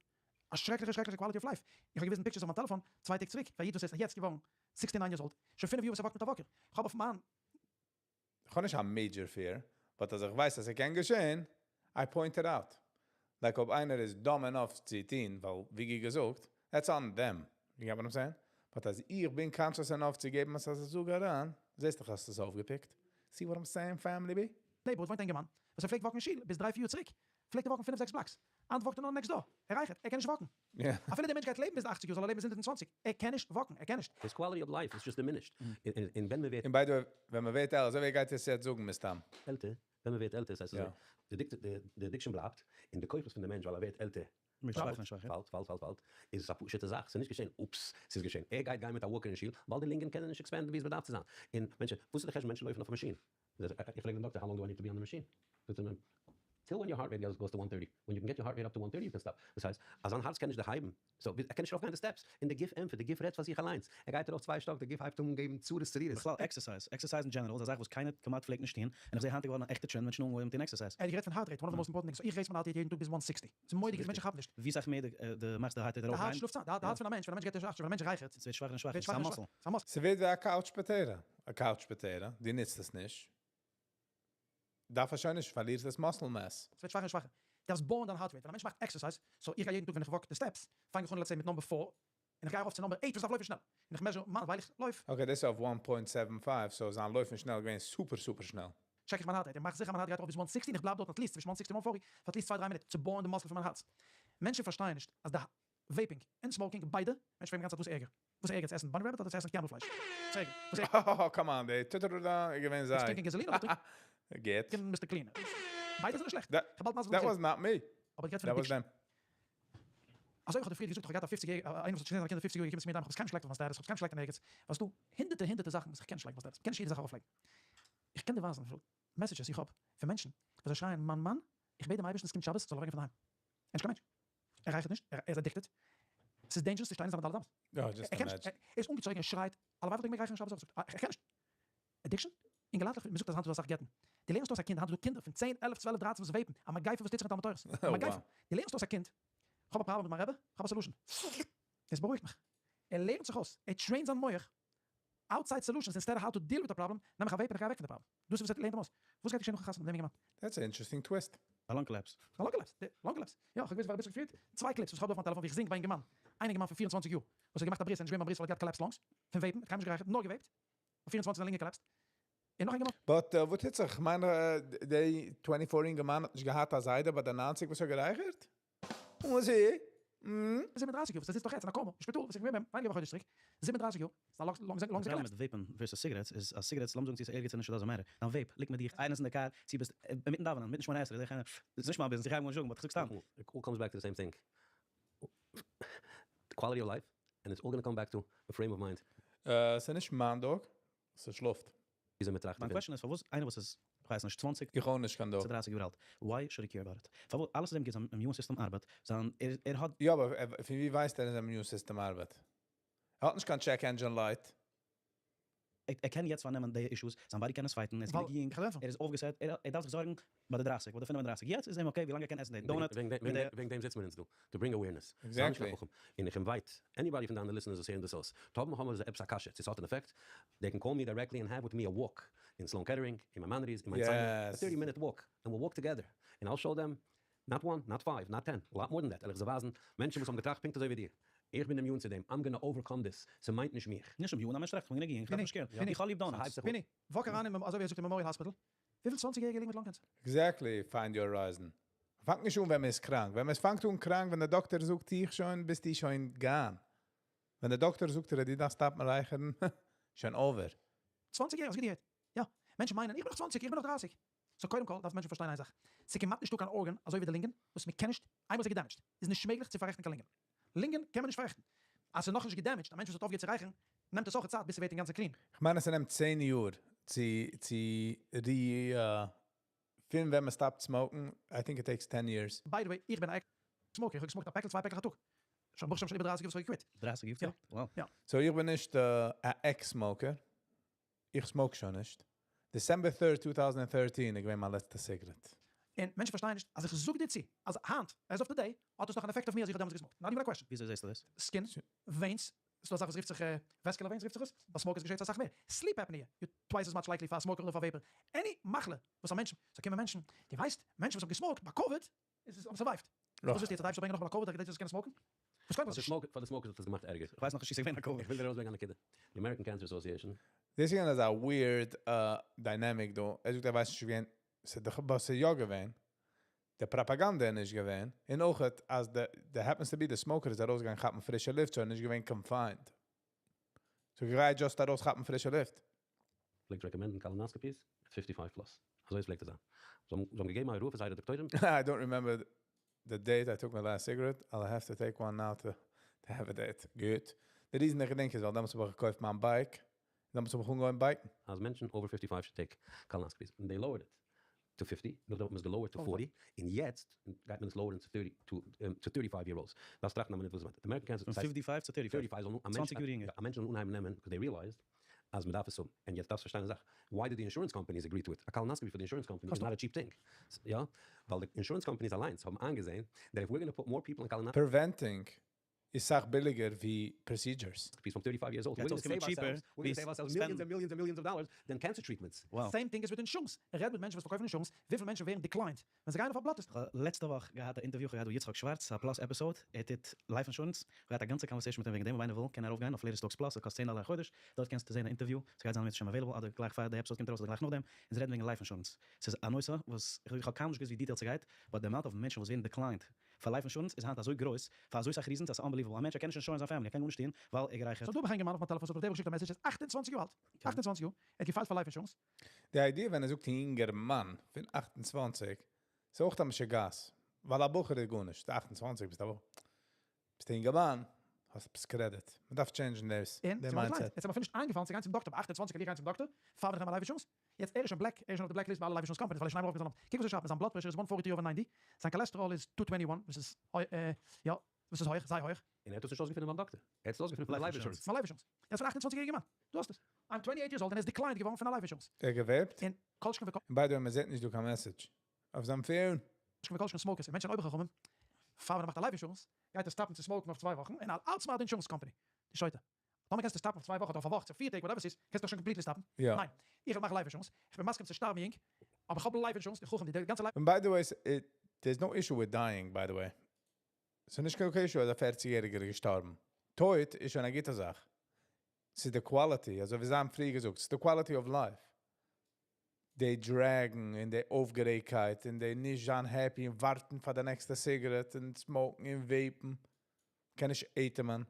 א שרעקליכע שרעקליכע quality of life. איך האב געוויזן pictures אויף מיין טעלעפאן 2 טעג צוריק פאר א איד וואס איז יעצט געווארן 69 years old, שוין 5 יאר וואס ער walk ט מיט א walker. איך האב אויף מיין. איך האב נישט א major fear, but אז איך ווייס אז עס קען געשען, I point it out. Like אויב איינער איז dumb enough צו טון, ווייל ווי געזאגט, that's on them. You get what I'm saying? But אז איך בין conscious enough צו געבן אז עס זאג אריין, זעסט דאך האסט עס אויפגע pick ט. See what I'm saying, family בי? Neighborhood וואוינט א אינגערמאן, וואס ער פלעגט walk ן אין שול ביז 3-4 יאר צוריק, פלעגט ער walk ן 5-6 blocks. היינט walk ט ער נאר next door. ער רייכערט, ער קען נישט walk ן. אפילו דער מענטש גייט לעבן ביז 80 יאר, זאל ער לעבן ביז 120. ער קען נישט walk ן, ער קען נישט. His quality of life is just diminished. און ווען מען ווערט און by the way, ווען מען ווערט עלטער, אזוי ווי ער גייט עס יעצט זאגן מסתם. עלטער, ווען מען ווערט עלטער, ס'הייסט אזוי, די addiction בלייבט, און די כוחות פון די מענטש ווייל ער ווערט עלטער, ווערט שוואכער און שוואכער. פאלט, פאלט, פאלט, פאלט, איז עס א פשוטע זאך, ס'איז נישט געשען, oops, ס'איז געשען, ער גייט גיין מיט א walker אין שול, ווייל די לונגען קענען נישט expand ן ווי עס באדארף צו זיין. און מענטשן, וואס איז די חשבון מענטשן לויפן אויף א מאשין? איך פרעג דעם דאקטער, how long do I need to be on the machine? זאגט ער מיר, till when your heart rate goes to 130, when you can get your heart rate up to 130 you can stop. דאס הייסט, אז זיין הארץ קען נישט דערהייבן, so ער קען נישט ארויפגיין די steps, און די גוף ענטפערט, די גוף רעדט פאר זיך אליינס, ער גייט ארויף צוויי שטאק, די גוף הייבט אן געבן צרות צרורות. בכלל exercise, exercise in general איז א זאך וואס קיינער כמעט פלעגט נישט טון, און איך זע היינט איז געווארן א עכטע trend, מענטשן אנגעהויבן טון exercise. ער האט גערעדט פון heart rate, one of the most important things, איך raise מיין heart rate יעדן טאג ביז 160, ס'איז מורא'דיג, מענטשן כאפן נישט. ווי סאך מער די מאכסט די heart rate די הארץ ארויפגיין. שלאפט צאם, די הארץ פון א מענטש, ווען א מענטש גייט נישט 80, ווען א מענטש רייכערט. ס'ווערט שוואכער און שוואכער, ווערט ס'איז א שוואכער און muscle. שוואכער, ס'איז א muscle. ס'ווערט ווי א couch potato, א couch potato, דו נוצט עס נישט, דארף ער שוין נישט, פארלירט עס muscle mass. ס'ווערט שוואכער און שוואכער. דארפסט בויען דיין heart rate, ווען א מענטש מאכט exercise, so איך גיי יעדן טאג ווען איך walk די steps, פאנג איך אן let's say מיט number 4, און איך גיי ארויף צו number 8 וואס דארף לויפן שנעל, און איך measure מיין ווייל איך לויף. Okay, דאס איז אויף 1.75, so זיין לויפן שנעל געווען super super שנעל. Check איך מיין heart rate, איך מאך זיכער מיין heart גייט ארויף ביז 160 און איך בלייב דארט at least צווישן 160 און 140 פאר at least 2-3 מינוט צו בויען די muscle פון מיין הארץ. מענטשן פארשטייען נישט אז די vaping און smoking ביידע, מענטשן פרעגן די גאנצע צייט וואס ערגער? וואס ערגער צו עסן bunny rabbit אדער צו עסן camel פלייש? וואס ערגער? וואס ערגער? Oh, come on, די טוטוטוטא איז געווען צו זיי. טרינקען gasoline אדער טרינקען גוט. Mr. Clean? ביידע זענען שלעכט. That איך האב באלד מסביר that was not me. אבער איך רעד פון That was addiction. them. אזוי ווי איך האב דיר פריער געזאגט, איך האב געהאט א 50 יעריגע, איינער וואס האט שוין געזען זיינע קינדער 50 יאר געקומען צו מיר אהיים, איך האב עס קיינמאל נישט געלייגט אויף מיין status, איך האב עס קיינמאל נישט געלייגט אין ערגעץ, ווייל ס'דא הונדערטער הונדערטער זאכן וואס איך קען נישט לייגן אויף status, מ'קען נישט יעדע זאך ארויפלייגן. איך קען דיר ווייזן וויפיל messages איך האב פון מענטשן וואס זיי שרייען מיין מאן, איך בעט דעם אייבערשטן עס קומט שבת זאל ער אוועקגיין פון דערהיים. ער איז נישט קיין מענטש. ער רייכערט נישט, ער איז addicted. ס'איז dangerous צו שטיין אין זיינע ד' אמות. יא, just ער קען נישט, imagine. ער איז אנגעצויגן, ער שרייט, הלוואי וואלט ער געמעגט רייכערן שבת אויך, זאגט ער, איך קען נישט. Addiction? אינגעלייטלעך, מ'זאגט אז היינט איז דא אסאך גט'ן. דו לערנסט אויס א קינד, היינט איז דא קינדער פון 10, 11, 12, 13 וואס vape ן, א מגיפה וואס טוט זיך אין תלמוד תורה'ס. א מגיפה. דו לערנסט אויס א קינד, כ'האב א פראבלעם מיט מיין רבי, כ'האב א solution. דאס בארואיגט מיך. ער לערנט זיך אויס, ער train ט זיין מח, outside solutions instead of how to deal with a problem, נעם איך א vape און איך גיי אוועק פון די פראבלעם. דאס איז וואס ער לערנט אים אויס. וואס גייט געשען נאכן חתונה מיט דעם אינגערמאן? That's an interesting twist. א lung collapse. א lung collapse. Lung collapse. יא, כ'האב געוואוסט פאר אביסל געפילט. צוויי clips וואס איך האב דא אויף מיין טעלעפאן ווי איך זינג ביי אינגערמאן. איין אינגערמאן פון 24 יאר וואס האט געמאכט א ברית, ער איז נישט געווען ביים ברית ווייל ער האט געהאט collapsed lungs פון vape ן, האט קיינמאל נישט גערייכערט, נאר גע vape ט. אויף 24 זיין לונגען collapsed. און נאך אינגערמאן. But וואס טוט זיך? כ'מיין די 24 אינגערמאן האט נישט געהאט א זיידע ביי די 90 וואס האט גערייכערט? וואס איז? 37 יאר וואס ער זיצט נאך יעצט אין א קאומא אין שפיטאל וואס איך בין געווען ביי אים ווייניגער ווי א חודש צוריק, 37 יאר, ס'איז א לאנג די לאנג פראבלעם מיט vape ן versus cigarettes איז אז cigarettes לאמיר זאגן צו עס איז ערגעץ נישט doesn't matter, דיין vape ליגט מיט דיך איינער איז אין די קאר צו ביסט אינמיטן דאווענען אינמיטן שמונה עשרה זעה איך איינער ס'איז נישט מיין ביזנעס איך גיי אים גארנישט זאגן but איך זאג סתם. It all comes back to the same thing, די quality of life, and it's all gonna come back to the frame of mind. ס'איז נישט מיין dog, ס'שלאפט. וויאזוי מ'טראכט מיין דערפון. question איז פארוואס איינער וואס איז כ'ווייס נישט 20 איך own נישט קיין dog. צו 30 יאר אלט why should he care about it? פארוואס אלעס איז אים גוט זיין immune system ארבעט זיין ער ער האט. יא אבער פון ווי ווייסט ער אז זיין immune system ארבעט? ער האט נישט קיין check engine light. ער קען יעצט פארנעמען די issues, זיין body קען עס fight ן, ער איז ווייל גענוג יונג, איך וועל ענטפערן. ער איז אויפגעסעט, ער דארף זיך זארגן ביי די 30, ביי די 35, יעצט איז אים okay ווילאנג ער קען עסן די donut מיט די. וועגן דעם זיצן מיר אונז דא, to bring awareness. זיי נישט קיין חכם. און איך invite anybody פון דיינע listeners וואס הערן דאס אויס, טאמער האבן זיי עפעס א קשיא צו ס'האט אן effect, they can call me directly and have with me a walk אין Sloan Kettering, אין Maimonides, אין Mount Sinai, א 30 minute walk, and we'll walk together, and I'll show them, not one, not five, not 10, a lot more than that, וועל איך זיי ווייזן, מענטשן וואס האבן געטראכט פונקט אזוי ווי דיר, איך בין immune צו דעם, I'm gonna overcome this, ס'מיינט נישט מיך. נישט immune, א מענטש טראכט, איך בין גענוג יונג, איך דארף נישט care ן, איך האב ליב donuts. פיני, walk אריין אין, אזוי ווי ער זאגט אין Memorial Hospital, וויפיל 20 יעריגע ליגן מיט lung cancer? Exactly, find your horizon. פאנגט נישט אן ווען מען איז קראנק. ווען מען פאנגט אן קראנק, ווען דער דאקטער זאגט דיך שוין, ביסטו שוין gone. ווען דער דאקטער זאגט דיר, דו דארפסט stop ן רייכערן, שוין over. 20 יאר, האסט געהערט? יא. מענטשן מיינען, איך בין נאך 20, איך בין נאך 30. So קודם כל דארף מענטשן פארשטיין איין זאך, ס'איז כמעט נישטא קיין organ אזוי ווי די לונגען, וואס מ'קען נישט, איינמאל ס'איז גע damage ט, איז נישט מעגליך צו פאררעכטן קיין לונגען. לונגען קען מען נישט פאררעכטן. אז ס'איז נאכנישט גע damage ט, א מענטש וואס האט אויפגעהערט צו רייכערן, נעמט עס אויך צייט ביז ס'ווערט אינגאנצן clean. כ'מיין אז ס'נעמט 10 יאר צו רי פון ווען מען stop ט smoke ן, I think it takes 10 years. By the way, איך בין א ex smoker, איך האב גע smoke ט א פעקל, צוויי פעקלעך א טאג. שוין ברוך השם שוין איבער 30 יאר וואס איך האב גע quit. 30 יאר? יא. Wow. יא. So איך בין נישט א ex smoker, איך smoke שוין נישט. December 3rd, 2013 איז געווען מיין לעצטע cigarette. און מענטשן פארשטייען נישט אז איך זאג דיר צו, אז היינט, as of today, האט עס נאך אן effect אויף מיר אז איך האב דעמאלטס גע smoke ט. Not even a question. וויאזוי זעסטו דאס? Skin, veins, ס'דא א זאך וואס רופט זיך vascular veins רופט זיך עס, ביי smokers געשעט עס אסאך מער. Sleep apnea, you twice as much likely פאר א smoker אדער פאר vaper. Any מחלה וואס א מענטש, ס'קומען מענטשן, דו ווייסט, מענטשן וואס האבן גע smoke ט ביי COVID, איז עס האבן survive ט. וואס ווילסטו יעצט אז די אייבערשטער זאל ברענגען נאכאמאל א COVID כדי דו זאלסט קענען smoke ן? וואס קודם כל פאר די smokers האט עס געמאכט ערגער. איך ווייס נאכנישט צו ס'איז געווען א COVID. איך וויל דיר ארויסברענגען א נקודה. די American Cancer Association. דאס איז געווען אזא weird dynamic דא. ער זאגט ער ווייסט נישט ווען, ס'איז דאך אבער ס'איז יא געווען. די פראפאגאנדע איז נישט געווען. און אויך אז די happens to be די smoker איז ארויסגעגאנגען כאפן פרישע לופט, so ער איז נישט געווען confined. So גיי just ארויס כאפן פרישע לופט. פלעגט recommend ן colonoscopies at 55 plus. אזוי עס פלעגט עס זיין. זיי האבן געגעבן א הוראה פאר זייערע דאקטוירים. I don't remember the date I took my last cigarette. I'll have to take one now to have a date. Good. The reason איך געדענק איז, ווייל דעמאלטס האב איך געקויפט מיין bike. דעמאלטס האב איך אנגעהויבן bike ן. אז מענטשן over 55 should take colonoscopies. And they lowered it to 50, נאכדעם האט מען עס גע lower ט to 40, און יעצט גייט מען עס lower ן to 35 year olds. דארפסט טראכטן א מינוט וואס עס מיינט. די American Cancer פון 55 צו 35. 35 זאלן א מענטש 20 יאר יונגער. א מענטש זאל אנהייבן נעמען, because they realized אז מען דארף עס האבן. און יעצט דארפסט פארשטיין א זאך. Why did the insurance companies agree to it? א colonoscopy פאר די insurance company is not a cheap thing. יא? ווייל די insurance companies אליינס האבן איינגעזען that if we're gonna put more people in colonoscopies Preventing איז סאך ביליגער ווי procedures. From 35 years old, Gייט we're gonna אויסקומען save cheaper ourselves, we're ווי gonna save ourselves millions spend. and millions and millions of dollars than cancer treatments. Wow. Same thing is with insurance. רעד מיט מענטשן וואס פארקויפן insurance, וויפיל מענטשן ווערן declined ווען זיי גייען אויף א blood test. כ'האב לעצטע וואך געהאט א interview, כ'האב געהאט דא יצחק שווארץ, א Plus episode, ער טוט life insurance, כ'האב געהאט א גאנצע conversation מיט אים וועגן דעם, אויב איינער וויל קען ער ארויפגיין אויף Latest Talks Plus, עס קאסט 10 דאלער א חודש, דארט קענסטו זען א interview, ס'גייט זיין מירצעשעם available, אדער גלייך פאר די episode קומט ארויס אדער גלייך נאכדעם, און זיי רעדן וועגן life insurance. ס'איז א נושא וואס איך האב קיינמאל נישט געוואוסט ווי detailed ס'גייט, but די amount of מענטשן וואס ווערן declined פאר life insurance איז היינט אזוי גרויס, פאר אזוי סאך reasons אז ס'איז unbelievable, א מענטש ער קען נישט insure ן זיין family, ער קען גארנישט טון ווייל ער גערייכערט. ס'האט דא ביי איינעם אויף מיין טעלעפאן, ס'האט מיך דער געשיקט א message, ער איז 28 יאר אלט, 28 יאר, ער האט גע file ט פאר life insurance. די idea ווען ער זאגט יונגערמאן פון 28, איז אויך א משוגעת, ווייל א בחור איז גארנישט, 28 ביסט א בחור. ביסט א יונגערמאן, האסט עפעס credit. מען דארף change ן דאס, און די ס'איז מיר mindset. יעצט האב איך נישט איינגעפאלן צו גיין צום דאקטער, ביי 28 גיי איך גיין צום דאקטער, פאר ווען איך נעם א life insurance. יעצט ער איז שוין black, ער איז שוין אויף די black list ביי אלע life insurance companies, ווייל ער איז שוין איינמאל ארויפגעקומען. קוק וואס ער שרייבט, זיין blood pressure איז 143 over 90, זיין cholesterol איז 221, וואס איז יא, וואס איז הויך, זייער הויך. און ער האט עס נישט אויסגעפונען ביים דאקטער, ער האט עס אויסגעפונען פון די life insurance. פון life insurance. ער איז פון 28 יעריגע מאן. דו האסט עס. I'm 28 years old און ער איז declined געווארן פון א life insurance. ער גע vape ט? און כל שכן וכל. און by the way, מען זעט נישט דא קיין message אויף זיין phone. שכן וכל שכן smokers און מענטשן אויבערחכמים, פאר ווען ער מאכט א life insurance, גייט ער stop ן צו smoke ן אויף צוויי וואכן און outsmart די insurance company. די שוטה. טאמער קענסטו stop ן אויף צוויי וואכן אדער אויף א וואך, צו פיר טעג, whatever ס'איז, קענסטו דאך שוין completely stop ן. ניין, איך וויל מאכן life insurance, איך בין מסכים צו שטארבן יונג, אבער איך האב life insurance, די חכם, די גאנצע life. און by the way, there is no issue with dying by the way. ס'איז נישט קיין issue אז א 40 יעריגער איז געשטארבן. טויט איז שוין א גוטע זאך. ס'איז די quality, אזוי ווי זיי האבן פריער געזאגט, ס'איז די quality of life. די drag ן און די אויפגערעגטקייט און די נישט זיין happy און ווארטן פאר די נעקסטע cigarette און smoke ן און vape ן. קען נישט אטעמען.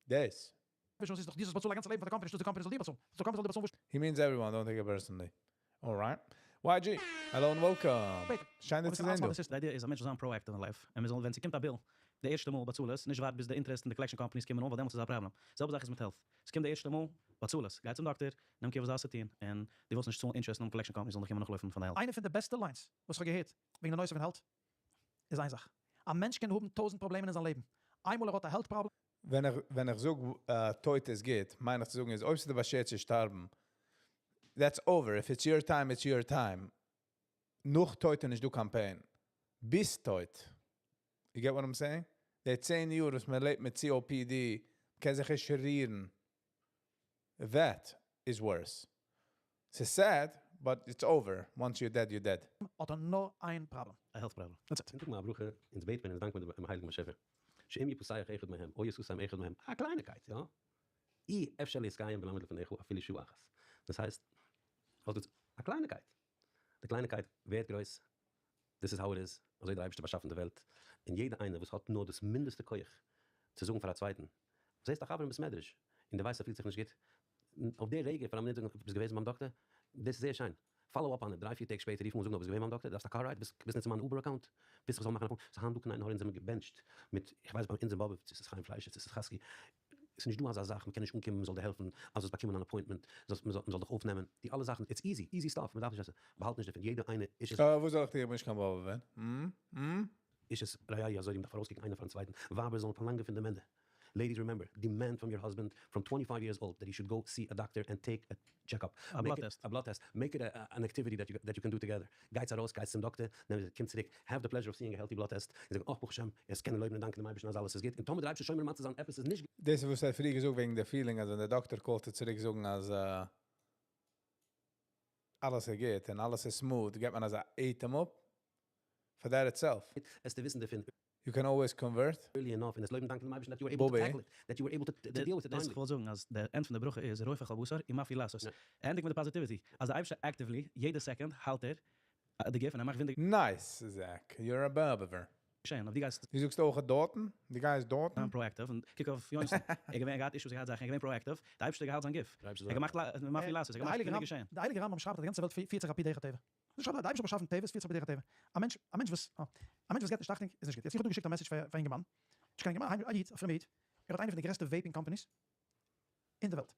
דאס. וויש וואס איז דאך דו זאלסט באצאלן א גאנצע לעבן פאר די קאמפאני אנשטאט די קאמפאני זאל דיר באצאלן. די קאמפאני זאל דיר באצאלן וואס. He means everyone, don't take it personally. Alright. YG, hello and welcome. שפעטער. שיין דיר אבער צו ס'איז זען אלץ דא. מיין די idea איז א מענטש זאל זיין proactive אין life, און מען זאל ווען ס'קומט א bill די ערשטע מאל באצאל עס, נישט ווארט ביז די interest און די collection companies קומען אן ווייל דעמאלטס איז א פראבלעם. זעלבע זאך איז מיט health, ס'קומט די ערשטע מאל, באצאל עס, גיי צום דאקטער, נעם care וואס דארפסט צו טון, און דו ווילסט נישט צאלן interest און האבן collection companies זאלן דיך קומען נאכלויפן פאר די health. איינע פון די בעסטע lines וואס כ'האב געהערט וועגן די נושא פון health איז איין זאך, א מענטש קען האבן טויזנט פראבלעמען אין זיין לעבן, איינמאל ער האט א health problem, ווען איך ווען איך זאג טויט איז גוט, מיין איך צו זאגן איז אויב ס'איז דיר באשערט צו שטארבן, that's over, if it's your time it's your time, נאך טויט איז נישט דא קיין pain, ביז טויט, you get what I'm saying? די 10 יאר וואס מען לעבט מיט COPD, קען זיך נישט רירן, that is worse. ס'איז sad, but it's over, once you're dead you're dead. האט ער נאר איין פראבלעם. א health problem. That's it. זאג מיר א ברכה, אונז בעט מען, אונז דאנקט מען דעם הייליגן באשעפער, שאם יפסח אחד מהם, או יסוס אחד מהם, א קלייניקייט, יא? אי אפשר להתקיים ולעמוד לפניך אפילו שעה אחת. דאס הייסט, האסט דו א קלייניקייט. די קלייניקייט ווערט גרויס, this is how it is, אזוי האט דער אייבערשטער באשאפן די וועלט, און יעדער איינער וואס האט נאר דאס מינדעסטע כח צו זאגן פאר א צווייטן, זעסט א חבר אין בית מדרש, און דו ווייסט ער פילט זיך נישט גוט, אויף די רגע פאר א מינוט זאגן, ביסט געוועזן ביים דאקטער? דאס איז זייער שיין. Follow up on it, דריי פיר טעג שפעטער רוף אים אן זאגן, ביסט געווען ביים דאקטער? דארפסט א car ride? ווילסט נוצן מיין Uber account? ווילסט איך זאל מאכן א phone? ס'איז היינט דא קיין עין הרע אונז זעמיר געבענטשט מיט, איך ווייס ביי אונז אין באבוב, צו ס'איז חיים פליישער צו ס'איז חזקי, ס'איז נישט דא אזא זאך, מ'קען נישט אנקומען מ'זאל דיר העלפן, אז זאלסט באקומען אן appointment, זאלסט מ'זאל מ'זאל דיך אויפנעמען, די אלע זאכן, it's easy, easy stuff, מ'דארף נישט עס, באהאלט נישט דערפון, יעדער איינער איש את. וואס זאל איך טון איך בין נישט קיין באבובער, הממ? איש את רעהו יעזורו, מ'דארף ארויסקוקן איינער פארן צווייטן, ווייבער זאלן פארלאנגען פון די מענער, ladies remember, demand from your husband from 25 years old that he should go see a doctor and take a checkup, א blood test. א blood test, make it an activity that you can do together, גייטס ארויס, גייטס צום דאקטער, נעמט, קומט צוריק, have the pleasure of seeing a healthy blood test, און זאגן, אך ברוך השם, יעצט קען איך לויבן און דאנקען דעם אייבערשטן אז אלעס איז גוט, און טאמער דער אייבערשטער שומר ומציל זיין עפעס איז נישט גוט. דאס איז וואס ער האט פריער געזאגט וועגן די feeling אז ווען דער דאקטער call ט צוריק זאגן אז אלעס איז גוט און אלעס איז smooth, געבט מען אזא אטעם אפ for that itself. עס צו וויסן דערפון. You can always convert. Early enough און עס לויבן דאנקען דעם אייבערשטן that you were able to tackle it, that you were able to deal with it דאס timely. איך וויל זאגן אז דער end פון די ברכה איז רופא כל בשר ומפליא לעשות. ענדיג מיט די positivity אז דער אייבערשטער actively יעדע second האלט ער די גוף און ער מאכט וואונדער. Nice Zach, you're a באבעווער. געשען, אויב דו גייסט. דו זאגסט אויך דארטן? דו גייסט דארטן? זיין proactive און קוק אויף יונסן, ער איז געווען, ער געהאט issues, ער געהאט זאכן, ער איז געווען proactive, דער אייבערשטער געהיילט זיין גוף, ער געמאכט מפליא לעשות, ער געמאכט וואונדער געשען. דער הייליגער רמב"ם שרייבט אז די גאנצע וועלט פירט זיך על פי דרך הטבע. דאס שרייבט ער, דער אייבערשטער האט באשאפן טבע, עס פירט זיך על פי דרך הטבע. א מענטש, א מענטש וואס, א מענטש וואס געבט נישט אכטונג איז נישט גוט. יעצט איך האב דא געשיקט א message פאר א אינגערמאן, נישט קיין אינגערמאן, א איד, א פרומע איד, ער האט איינע פון די גרעסטע vaping companies אין די וועלט,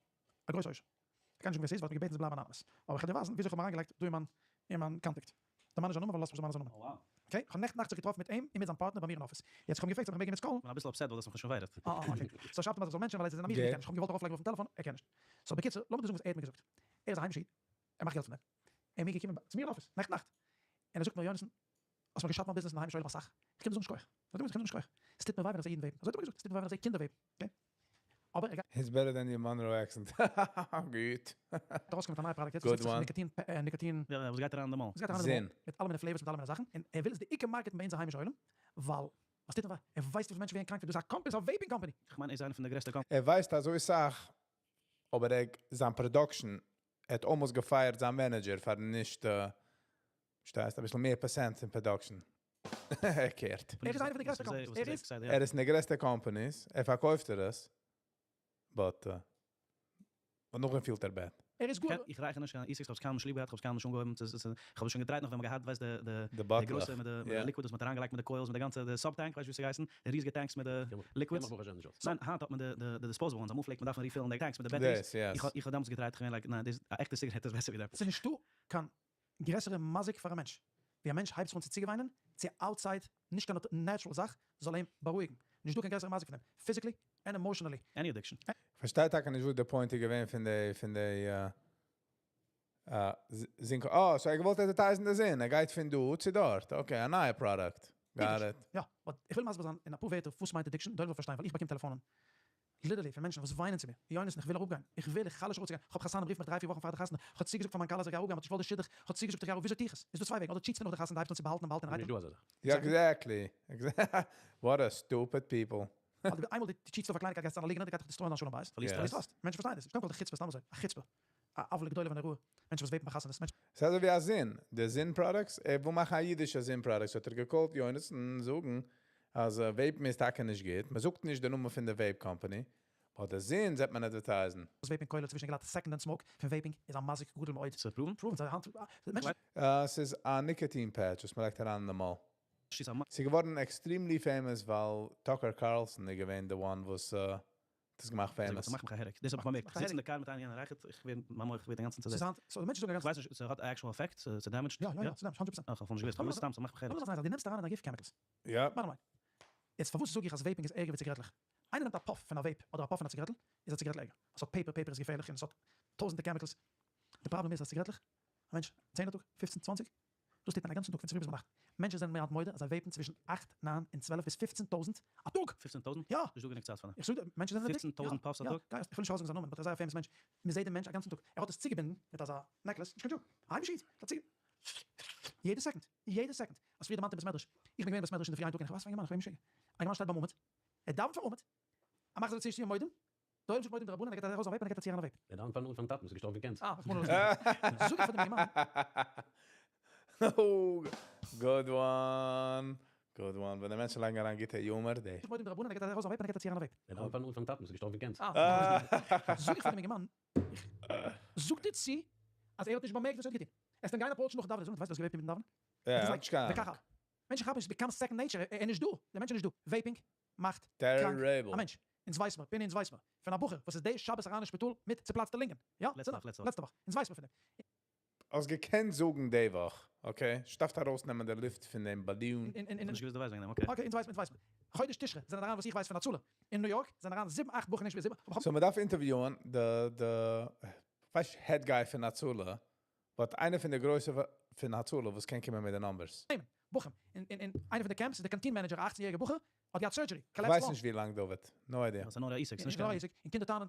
א גרויסע עושר. איך קען נישט זאגן ווער ס'איז ווייל ער האט מיר געבעטן צו בלייבן anonymous. אבער איך וועל דיר ווייזן וויאזוי איך האב אים אריינגעלייגט דא אין מיין אין מיין contact. דער מאן איז א נאמען ווייל ער לאזט מיך נישט דערמאנען זיין נאמען. Okay, איך האב נעכטן נאכט זיך געטראפן מיט אים און מיט זיין פארטנער ביי מיר אין אפיס. יעצט איך האב אים געפרעגט צו איך מעג אים יעצט call ן. כ'בין אביסל upset ווייל דו האסט מיך נישט invited. אה אה okay. So שרייבט אים אז איך זאל mention ן ווייל ער איז אין אמעריקע ער קען נישט. איך האב אים געוואלט ארויפלייגן אויפן טעלעפאן, ער קען נישט. So בקיצור, לאמיר דיר זאגן וואס ער האט מיר געזאגט. ער איז א היימישע איד, ער מאכט געלט פון דעם. ער איז מיר געקומען צו מיר אין אפיס נעכטן נאכט, און ער זאגט מיר, יונתן, האסט מיר געשאדט מיין ביזנעס אין די היימישע עולם אסאך, איך קום דיר זאגן שכוח. זאגט ער מיר, איך קום דיר זאגן שכוח. עס טוט מיר וויי ווען איך זע אידן vape ן. אזוי האט ער מיר געזאגט, עס טוט מיר וויי ווען איך זע קינדער vape ן. Okay. אבער ער גייט. It's better than your Monroe accent. גוט. ארויסקומען מיט א נייע פראדוקט יעצט וואס רופט זיך ניקאטין ניקאטין. יא וואס גייט אריין אין די מויל. וואס גייט אריין אין די מויל, מיט אלע מיני flavors מיט אלע מיני זאכן, און ער וויל עס די עיקר market ן ביי אונזער היימישע עולם, ווייל וואס טוט אים וויי? ער ווייסט וויפיל מענטשן ווערן קראנק פון דאס, א קאמפעני, ס'איז א vaping company. כ'מיין ער איז איינע פון די גרעסטע קאמפ. ער ווייסט אזוי סאך, אבער ער זיין production, ער האט almost גע fire ט זיין manager פארן נישט, שטייסט אביסל מער פערסענט אין production. ער care ט. ער איז איינע פון די גרעסטע companies, ער איז. ער איז פון די גרעסטע companies, ער פארקויפט ער עס, but און נאכדעם פילט ער bad. ער איז גאר. איך רייכער נישט קיין e-cigs, כ'האב עס קיינמאל נישט ליב געהאט, כ'האב עס קיינמאל נישט אנגעהויבן צו, כ'האב עס שוין גע try ט נאך ווען מ'האט געהאט ווייסט די די די גרויסע מיט די liquid וואס מ'האט אריינגעלייגט מיט די coils מיט די גאנצע די sub tank ווייסט ווי ס'געהייסן, די ריזיגע tanks מיט די liquids. ניין היינט האט מען די די disposable ones, אמאל פלעגט מען דארפן refill ן די tanks מיט די batteries, איך האב דעמאלטס גע try ט, כ'בין like ניין דאס א עכטע סיגרעט איז בעסער ווי דעם. ס'איז נישטא קיין גרעסערע מזיק פאר א מענטש ווי א מענטש הייבט זיך אן צו צוגעוויינען צו outside נישט קיין natural זאך זאל אים בארואיגן, נישט דא קיין גרעסערע מזיק פון דעם, physically and emotionally. Any addiction. כ'פארשטיי טאקע נישט וואס די point איז געווען פון די פון די זון אה so ער האט געוואלט advertise ן די זון ער גייט פון דא צו דארט okay א נייע פראדוקט got it. יא, but איך וויל מסביר זיין אין אפאר ווערטער וואס מיינט addiction, דער עולם זאל פארשטיין ווייל איך באקום טעלעפאנען literally פון מענטשן וואס וויינען צו מיר, יונתן איך וויל אראפגיין, איך וויל, איך חלש אראפצוגיין, איך האב חתנים רופן מיך דריי פיר וואכן פאר די חתונה, איך האב צוגעזאגט פאר מיין כלה אז איך גיי אראפגיין, מ'האט נישט געוואלט די שידוך, איך האב צוגעזאגט איך גיי אראפ, וויאזוי טו איך עס? איז דא צוויי וועגן, אדער cheat סטו נאך די חתונה, די הייבסט אן צו באהאלטן און באהאלטן און נישט דא אזא זאך. יא exactly, what a stupid people. ווייל איינמאל דו cheat סט אויף א קלייניקייט גייסטו זיין א ליגנער, די גייט דיך destroy ען דיין שלום בית, פארלירסט פארלירסט trust, מענטשן פארשטייען דאס נישט, קודם כל די חוצפה סתם אזוי, א חוצפה, א עוולה גדולה ונוראה, מענטשן וואס vape ן ביי חתונות, מענטשן. ס'איז אזוי ווי א זון, די זון products, ער וויל מאכן א אידישע זון products האט ער גע call ט יונתן זאגן. אז vape ן איז טאקע נישט גוט, מען זאגט נישט די נאמען פון די vape company, but די Zyn זעט מען advertise ן. וואס vaping כולל צווישן גלאט second hand smoke פון vaping איז א מזיק גדול מאוד. ס'איז proven? Proven, זיי היינט מענטשן. ס'איז א nicotine patch וואס מ'לייגט אריין אין די מויל. ס'איז א. ס'איז געווארן extremely famous ווייל Tucker Carlson איז געווען the one וואס האט עס געמאכט famous. ס'מאכט מיך א headache. דאס האב איך באמערקט. איך זיץ אין די קאר מיט איינער יענער רייכערט, איך ווער, מיין מח ווערט אינגאנצן צעזעצט. ס'איז היינט, so די מענטשן זאגן א גאנצע. כ'ווייס נישט, ס'האט actual effect? ס' damage ט? יא יא יא, ס' damage ט, הונדערט פראצענט. אה, כ'האב נישט געוואוסט. כ'האב געוואוסט סתם, ס'מאכט מיך headache. לאמיר זאגן איין זאך, דו נעמסט אריין אין דיין גוף chemicals. יא. Bottom line. יעצט פארוואס זאג איך אז vaping איז ערגער ווי ציגרעטלעך? איינער נעמט א puff פון א vape אדער א puff פון א ציגרעטל, איז א ציגרעטל ערגער. עס האט paper, paper איז געפערליך און עס האט טויזענטער chemicals. די פראבלעם איז אז ציגרעטלעך, א מענטש צען א טאג, פופצן, צוואנציג, דאס טוט מען א גאנצן טאג פון צופרי ביז ביינאכט. מענטשן זענען מיר היינט מודה אז זיי vape ן צווישן אכט, ניין און 12 ביז 15 טויזנט א טאג! 15 טויזנט? יא! נישט דא גענוג צייט פאר דעם. איך זאג דיר, מענטשן זענען addicted. 15 טויזנט puffs א יא, טאג? יא, איך וויל נישט ארויסזאגן זיין נאמען, but ער איז זייער א famous מענטש. מען זעט דעם מענטש א גאנצן טאג, ער האט עס צוגעבינדן מיט אזא necklace, נישט קיין joke, א היימישע איד, האט צוגע. יעדע second, יעדע second, אז פריער דערמאנט אין בית מדרש, איך בין געווען אין בית מדרש אינדערפרי איין טאג און איך ווייס פון א אינגערמאן, איך בין משוגע, א אינגערמאן שטייט ביים עמוד, ער דאווענט פאר עמוד, ער מאכט זיך צו שטים מודים, דער עולם זאגט מודים דרבנן, ער געט ארויס א vape און ער געט א צי אריין א vape. ער דאווענט פארן עמוד פארן טאטן וואס איז געשטארבן פון cancer. אה, רחמנא ליצלן. זאג איך פאר דעם אינגערמאן. Good one, good one, ווען די מענטשן לייגן אריין גוטע humor, די. זאגט מודים דרבנן, ער געט ארויס א vape און ער געט א צי אריין א vape. ער דאווענט פארן עמוד פארן טאטן וואס איז געשטארבן פון cancer. אה, רחמנא ליצלן. זאג איך פאר דעם אינגערמאן, איך זאג דיר צו אז ער האט נישט באמערקט וואס ער האט געטון. ער איז דען גיין approach ן נאכן דאווענען, זאגן, דו ווייסט וואס געוועבט אינמיטן דאווענען? יא, ער איז האט נישט קיין like, אהנונג. וכך הוה. מענטשן כאפן נישט, עס become second nature, ער איז נישט דא, דער מענטש איז נישט דא. Vaping מאכט קראנק Terrible. א מענטש. אונז ווייס מיר, פיני אונז ווייס מיר, פון א בחור וואס איז די שבת אריין אין שפיטאל מיט צופלאצטע לונגען. יא, לעצטע וואך, לעצטע וואך. לעצטע וואך. אונז ווייס מיר פון דעם. האסט געקענט זאגן די וואך, okay? שטאפט ארויסנעמען די לופט פון דעם balloon. אין אין אין. נישט געוואוסט דו ווייסט וועגן דעם, okay. Okay, אונז ווייס מיר, אונז ווייס מיר. חודש תשרי זענען אריין וואס איך ווייס פון הצלה אין ניו יארק זענען אריין זיבן אכט בחורים נישט זיבן. So מ'דארף interview ען די די כ'ווייס נישט head guy פון הצלה, but איינער פון די גרויסע פון הצלה וואס קען קומען מיט די numbers. נעמען בחורים אין אין אין איינע פון די camps איז די canteen manager א 18 יעריגע בחור האט געהאט surgery, collapsed כ'ווייס lung. נישט ווי לאנג דוד, no idea. ס'איז נאר א עסק, ס'איז נישט נאר א קיין. עסק, און קינדער טענה'ן,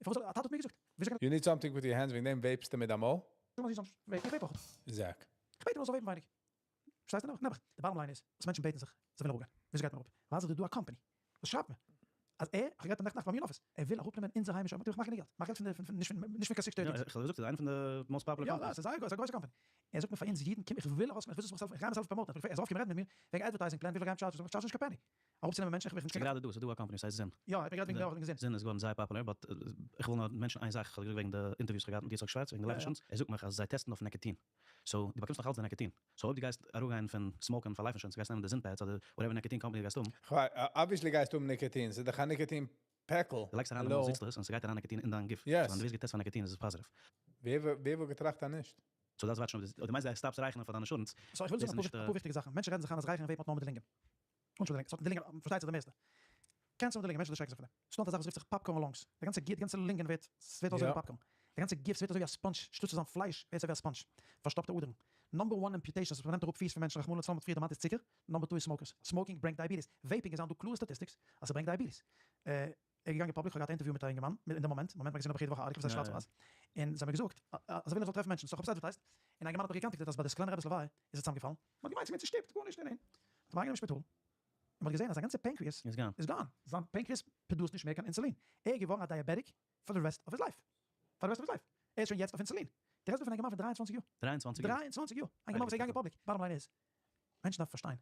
פארוואס א טאטע האט מיר געזאגט, וויאזוי קען. You need something with your hands וועגן דעם vape סטו מיט דיין מויל? זאג מיר זי זאל vape ן, איך vape אויך. זאק. איך בעט אים ער זאל vape ן ווייניג. פארשטייסטו נעבעך? נעבעך. די bottom line איז אז מענטשן בעטן זיך, זיי ווילן אראפגיין. וויאזוי גייט מען אראפ? ווייל ס'איז דא א קאמפאני וואס שרייבט מיר אז ער, איך האב גערעדט נעכטן נאכט ביי מיר אין אפיס, ער וויל אראפנעמען אונזער היימישע, איך מאך גענוג געלט, מאך געלט פון די, פון, נישט פון, נישט פון קיין six thirty. יא, איך האב געזאגט, ס'איז איינע פון די most popular companies. יא, ס'איז זייער גרויס, א גרויסע קאמפאני. ער זאגט מיר פאר אונז אידן, קום איך וויל ארויסקומען, איך וויל זיך self, איך גיי מיר self promote ן, ער איז ארויפגעקומען רעדן מיט מיר וועגן advertising plan, וויפיל איך גיי אים charge ן, איך charge נישט קיין penny. אראפצונעמען מענטשן, איך בין נישט ס'איז גראדע דא, ס'איז דא א קאמפאני וואס הייסט Zyn. יא, איך בין גראדע וועגן דעם געזען. Zyn איז געווארן זייער פאפולער, but איך וויל נאר mention ען איין זאך, איך האב געזאגט וועגן די interviews איך האב געהאט מיט יצחק שווארץ וועגן די life insurance, ער זאגט מיך אז זיי test ן אויף ניקאטין, so דו באקומסט נאך אלץ די ניקאטין, so אויב דו גייסט אראפגיין פון smoke ן פאר life insurance, גייסט נעמען די Zyn pads אדער whatever nicotine company דו גייסט האבן. כ'ווייס, obviously גייסטו האבן ניקאטין, ס'איז דאך א ניקאטין פעקל. דו לייגסט אריין די מויל זיצט עס און ס'גייט אריין ניקאטין אין דיין גוף, so ווען דו ווערסט גע test פאר ניקאטין איז עס positive. ווער וואלט געטראכט אז נישט? So דארפסט watch ן אויב דו מיינסט די stop סט רייכערן פאר דיין insurance. So איך וויל זאגן אפאר וויכטיגע זאכן, מענטשן רעדן זיך איין אז רייכערן vape ן האט נאר מיט די לונגען. אנשטאט די לונגען, ס'האט מיט די לונגען פארשטייט זיך די מערסטע. Cancer מיט די לונגען, מענטשן דערשרעקן זיך פון דעם. ס'דא נאך א זאך וואס רופט זיך popcorn lungs, די גאנצע די גאנצע לונגען ווערט, ס'ווערט אויס אזוי ווי popcorn. די גאנצע גוף ס'ווערט אזוי ווי א sponge, שטאט צו זיין פלייש ווערט עס אזוי ווי א sponge. פארשטאפטע אדערן. Number one amputations וואס מ'נעמט אראפ פיס פון מענטשן רחמנא לצלן מ'האט פריער דערמאנט איז צוקער, number two איז smokers. Smoking ברענגט diabetes. Vaping איז היינט דא קלארע statistics אז ס'ברענגט diabetes. ער איז געגאנגען public, כ'האב געהאט א interview מיט א אינגערמאן אין די מאמענט, מאמענט מאגאזין האב איך יעדע וואך א article וואס הייסט שווארץ ווייס, און זיי האבן מיר געזאגט אז זיי ווילן איך זאל טרעפן מענטשן, so כ'האב עס advertised, און א אינגערמאן האט מיך גע contact ט אז ביי די סקולענער רבי'ס לוויה איז ער צוזאמגעפאלן, מ'האט געמיינט ס'איז געווען צושטופט, גארנישט, ניין ניין, האט אים אריינגענומען אין שפיטאל, און מ'האט געזען אז זיין גאנצע pancreas איז gone. איז gone, זיין pancreas produce ט נישט מער קיין אינסולין, ער איז געווארן א diabetic for the rest of his life, for the rest of his life, ער איז שוין יעצט אויף אינסולין, די רעדסט דא פון א אינגערמאן פון 23 יאר, 23 יאר. 23 יאר, א אינגערמאן וואס איז געגאנגען public, bottom line איז, מענטשן דארפן פארשטיין,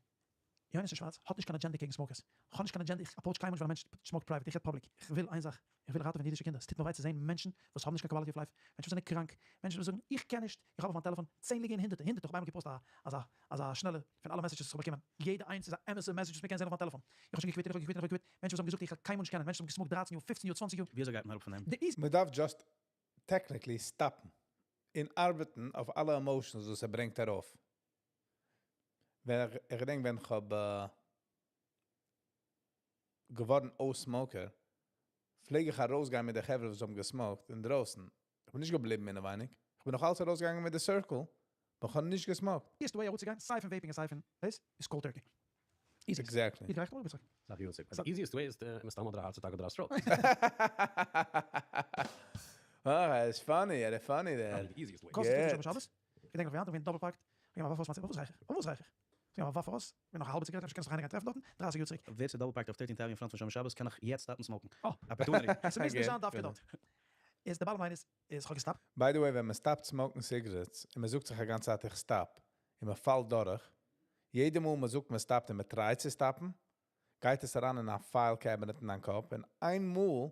יונתן שווארץ האט נישט קיין agenda קעגן smokers, כ'האב נישט קיין agenda, איך approach קיינמאל נישט ווען א מענטש smoke ט private, איך רעד public, איך וויל איין זאך, איך וויל ראטעווען אידישע קינדער, ס'טוט מיר וויי צו זען מענטשן וואס האבן נישט קיין quality of life, מענטשן וואס זענען קראנק, מענטשן וואס זאגן איך קען נישט, איך האב אויף מיין טעלעפאן צענדליגע און הונדערטער, הונדערטער, איך האב איינמאל גע post א אזא אזא שנעלע פון אלע messages וואס איך האב באקומען, יעדע איינס איז א אמת'ע message וואס מ'קען זען אויף מיין טעלעפאן, איך האב שוין גע quit און איך האב גע quit און איך האב גע quit, מענטשן וואס האבן געזאגט איך וועל קיינמאל נישט קענען, מענטשן וואס האבן גע smoke ט דרייצן יאר, פופצן יאר, צוואנציג יאר. וויאזוי גייט מען אראפ פון דעם? די איז. מ'דארף just technically stop ן און ארבעטן אויף אלע emotions וואס ער ברענגט ארויף. ווען איך איך געדענק ווען כ'האב געווארן אויס smoker, פלעג איך ארויסגיין מיט די חברה וואס האבן גע smoke ט אינדרויסן. איך בין נישט געבליבן אינעווייניג, איך בין נאך אלץ ארויסגעגאנגען מיט די circle, but כ'האב נישט גע smoke ט. easiest way אראפצוגיין סיי פון vaping און סיי פון דאס איז cold turkey. Easiest. Exactly. איך גלייך אראפצוגיין. זאג יוסי, די easiest way איז מסתם אדער א heart attack אדער א stroke. אה, ער איז funny, ער איז funny דער. די easiest way. קאסט עס שבת? איך געדענק נאך ווי היינט, איך בין double parked, איך געב א ווארף ארויס מיין פארוואס רייך איך? פארוואס רייך איך? איך געב א ווארף ארויס, בין נאך א האלבע ציגארעט, אפשר קענסט נאך איינער גיין טרעפן דארטן, דרייסיג יאר צוריק. ווער ס'איז double parked אויף 13th Avenue in front פון שומר שבת קען נאך יעצט stop ן smoke ן. אה. Opportunity. ס'מוז נישט זיין דווקא דארט. איז די bottom line איז, איז כ'האב גע stop ט. By the way ווען מען stop ט smoke ן cigarettes און מען זאגט זיך א גאנצע צייט איך stop און מען פאלט דורך, יעדע מאל מען זאגט מען stop ט און מען try ט צו stop ן, גייט עס אריין אין א file cabinet אין דיין קאפ, און איינמאל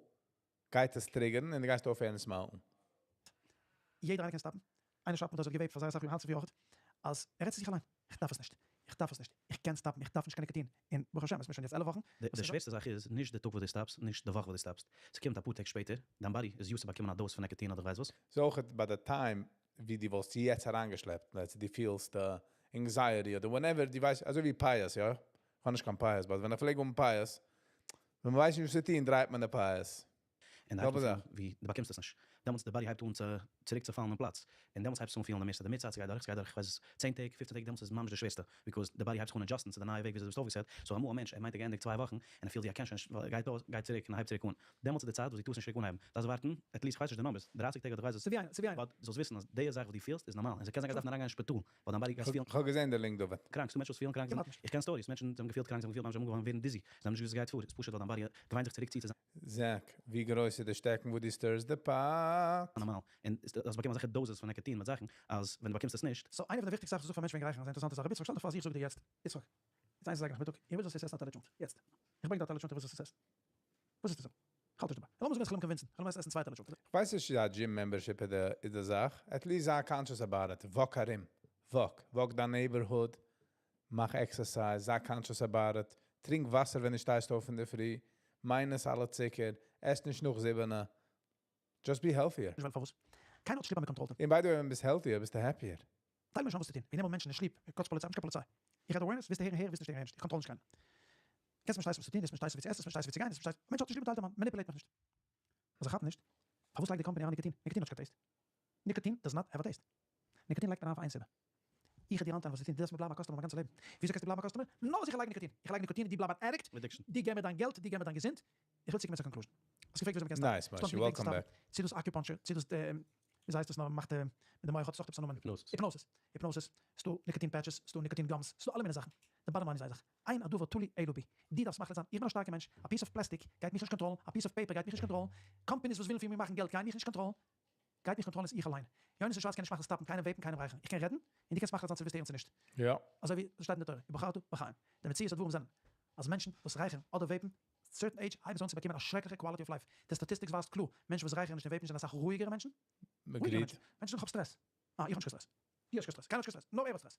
גייט עס trigger ן און דו גייסט אויפהערן smoke ן. יעדער איינער קען stop ן. איינער שרייבט מיר דאס ער האט גע vape ט פאר זייער אסאך יאר היינט צופרי אויכעט אז ער רעדט צו זיך אליין איך דארף עס נישט איך דארף עס נישט איך קען stop ן איך דארף נישט קיין ניקאטין און ברוך השם עס איז מיר שוין יעצט 11 וואכן די שווערסטע זאך איז נישט די טאג וואס דו stop סט, נישט די וואך וואס דו stop סט, ס'קומט אפאר טעג שפעטער, דיין body איז used צו באקומען א dose פון ניקאטין אדער כ'ווייס וואס. ס'איז אויכעט ביי די time ווי דו וואלסט יעצט אריינגעשלעפט, let's say דו פילסט anxiety אדער whenever, דו ווייסט, אזוי ווי פיאות, יא? איך האב נישט קיין פיאות, but ווען איך פלעג האבן פיאות, ווען מ'ווייסט נישט וואס צו טון דרייט מען די פיאות. און די הייבסט אן פילן ווי דו באקומסט עס נישט, דעמאלטס די body הייבט אן צו צוריק צו פאלן אין פלאץ, און דעמאלטס הייבסטו אן פילן די מערסטע, די מער צייט ס'גייט דורך, ס'גייט דורך כ'ווייס 10 טעג, 15 טעג, דעמאלטס איז ממש די שווערסטע, because די body הייבט זיך אן adjust ן צו די נייע וועג וויאזוי דו ביסט אויפגעסעט, so אמאל א מענטש ער מיינט ער געענדיגט צוויי וואכן, און ער פילט ווי ער קען שוין נישט, ווייל ער גייט אויס, גייט צוריק און הייבט צוריק אן, דעמאלטס איז די צייט וואס דו טארסט נישט צוריק אנהייבן, דארפסט ווארטן at least כ'ווייס נישט די numbers, 30 טעג אדער כ'ווייס וואס, ס'ווי איינער, ס'ווי איינער. but זאלסט וויסן אז די זאך וואס דו פילסט איז נארמאל, און ס'קען זיין גייסט דארפן אריינגיין אין שפיטאל, ווייל דיין body גייסט פילן. כ'האב געזען די link דוד. קראנק, ס'דא מענטשן וואס פילן קראנק, כמעט נישט. איך קען stories, מענטשן זיי האבן געפילט קראנק, זיי האבן געפילט ממש זיי האבן אנגעהויבן ווערן dizzy, זיי האבן נישט געוואוסט וואס גייט פאר, איז פשוט ווייל דיין body געוויינט זיך צוריק צו צו זיין. זעק, ווי גרויס איז די שטעקן וואו דו stir סט די pot? נארמאל, און דו האסט באקומען אזעלכע doses פון ניקאטין מיט זאכן, אז ווען דו באקומסט עס נישט. so איינע פון די וויכטיגסטע זאכן וואס איך זאג פאר מענטשן וועגן רייכערן איז א אינטערעסאנטע זאך, רבי יצחק שטעל דיך פאר אז איך זאג דיר יעצט, יצחק, יעצט איינס אזייגער נאכמיטאג, איך וויל זאלסט יעצט עסן א טעלער טשולנט, יעצט, איך ברענג דיר א טעלער טשולנט, איך וויל זאלסט עס עסן, וואס וועסטו זאגן? איך האלט נישט דערביי. לאמיר זאגן אז איך וועל אים convince ן, איך וועל אים עסן צוויי טעלער טשולנט. כ'ווייס נישט צו א gym membership איז די זאך, at least זיי conscious about it, walk ארום, walk, walk דיין neighborhood, מאך exercise, זיי conscious about it, טרינק וואסער ווען דו שטייסט אויף אינדערפרי, minus אלע צוקער, עס נישט נאך זיבענע, just be healthier. נישט ווייל פארוואס? קיינער האט נישט ליב אז מען control ט אים. און by the way ווען ביסט healthier ביסטו happier. טייל מענטשן האבן וואס צו טון, ווי נעמען מענטשן נישט ליב, קאטש פאליציי, נישט קיין פאליציי. איך רעד awareness, ווילסטו הערן הער, ווילסט נישט הערן הער נישט, איך control נישט קיינעם. קענסט מיר נישט הייסן וואס צו טון, וועסט מיר נישט הייסן ווי צו עסן, וועסט מיר נישט הייסן ווי צו גיין, וועסט מיר נישט הייסן, א מענטש האט נישט ליב מ'טיילט אים אן, manipulate מיך נישט. אז איך כאפ נישט, פארוואס לייגט די קאמפאני אריין ניקאטין? ניקאטין האט נישט קיין taste. ניקאטין does not have a taste. ניקאטין לייגט מען אריין פאר איין סיבה. איך וועל דיר איינטיילן וואס צו טון, דו דארפסט מיר בלייבן א customer מיין גאנצע לעבן. וויאזוי קענסטו בלייבן א customer? נאר אז איך לייג ניקאטין. איך לייג ניקאטין, דו בלייב אן addict, דו געב מיר דיין געלט, דו געב מיר דיין געזונט. איך וויל צוקומען צו א conclusion. האסט געפרעגט וויאזוי מ'קען stop ן. Nice משה, welcome back. צו דאס acupuncture, צו דאס וויאזוי הייסט דאס נאר מ'מאכט מיט די מח האט עס אויך עפעס א נאמען. Hypnosis. Hypnosis. Hypnosis. ס'דא ניקאטין patches, ס'דא ניקאטין gums, ס'דא אלע מיני זאכן. די bottom line איז איין זאך. אין הדבר תלוי אלא בי. דו דארפסט מחליט זיין, איך בין א שטארקע מענטש, א piece of plastic גייט מיך נישט control ן, א piece of paper גייט מיך נישט control ן, companies וואס ווילן פון מיר מאכן געלט גייען מיך נישט control ן, גייט מיך control ן איז איך אליין. יונתן שווארץ קען נישט מאכן stop ן קיינעם vape ן קיינעם רייכערן. איך קען רעדן, און דו קענסט מחליט זיין צו ווילסט הערן צו נישט. אזוי ווי עס שטייט אין די תורה, ובחרת בחיים. די מציאות הדברים זענען, אז מענטשן וואס רייכערן אדער vape ן, certain age הייבן זיי אן צו באקומען א שרעקליכע quality of life. די statistics ווייזט קלאר, מענטשן וואס רייכערן נישט און vape ן נישט זענען אסאך רואיגערע מענטשן. רואיגערע מענטשן. מענטשן זאגן איך האב סטרעס. אה, איך האב נישט קיין סטרעס. דו האסט קיין סטרעס. קיינער האט נישט קיין סטרעס. נאר ער האט סטרעס.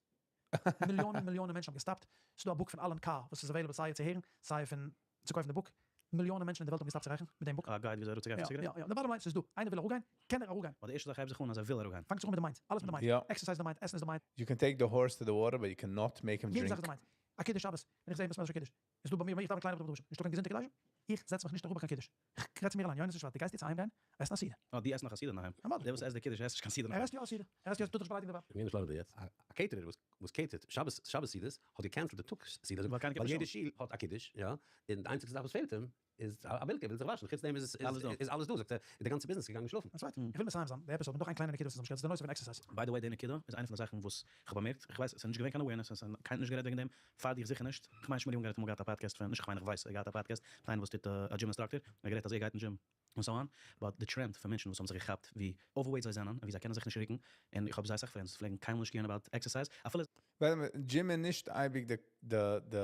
מיליאנען מיליאנען מענטשן האבן גע stop ט. ס'איז דא א book פון אלען קאר וואס איז available סיי צו הערן, סיי פון צו קויפן די book. מיליאנען מענטשן אין די וועלט האבן גע stop ט צו רייכערן מיט דעם book. א guide וויאזוי אראפצוגיין פון ציגארעט? יא יא. די bottom line, ס'איז דא. איינער וויל אראפגיין, קען ער אראפגיין. ווייל די ערשטע זאך הייבט זיך אן אז ער וויל אראפגיין. פאנגט זיך אן מיט די mind. אלעס מיט די mind. Exercise איז די mind, עסן איז די mind. You can take the horse to the water but you can not make him יעדע זאך איז drink. די mind. א קידוש שבת, ווען איך זע בית מדרש א קידוש, איז דא ביי מיר, איך דאווען קליינע בתי מדרשים, נישטא קיין געזונטע קידושים, איך זעץ מיך נישט אראפ ביי קיין קידוש, איך רעד צו מיר אליין, יונתן שווארץ, דו גייסט יעצט אהיים גיין עסן א סעודה. אה, דו עסט נאך א סעודה אינדערהיים? אמאל. דער וואס עסט די קידוש עסט נישט קיין סעודה ער עסט יא א סעודה, ער עסט יא, טוט נישט באליידיגן די ווייב. איך גיי נישט לאזן דיר יעצט. א caterer וואס cater ט שבת שבת סעודות האט גע cancel ט די טאג סעודה, ווייל קיינער קומט ווייל יעדע נישט שול האט א קידוש, יא, און די איינציגסטע זאך וואס פעלט אים איז א בילקע, ער וויל זיך וואשן, חוץ דעם איז איז אלעס דא, זאגט ער, איז די גאנצע ביזנעס געגאנגען שלאפן. א צווייטע, איך וויל מסיים זיין די episode מיט נאך איין קליינע נקודה וואס איז נישט גערעדט, ס'איז די נושא פון exercise. By the way די נקודה איז איינע פון די זאכן וואס איך האב באמערקט, איך ווייס עס איז נישט געווען קיין awareness, עס איז קיינער נישט גערעדט וועגן דעם, פאר דיך זיכער נישט, איך מיין שמואל יונגער האט אמאל געהאט א פאדקעסט פון, נישט איך מיין איך ווייס ער האט געהאט א פאדקעסט פון איינער וואס טוט א gym instructor, ער האט גערעדט אז ער גייט אין דזשים און so on, but די טרענד פון מענטשן וואס האבן זיך געכאפט ווי overweight זיי זענען און ווי זיי קענען זיך נישט רוקן, און איך האב זייער אסאך friends וואס פלעגן קיינמאל נישט care ן about exercise אפילו. ווייל דזשים איז נישט אייביג די די די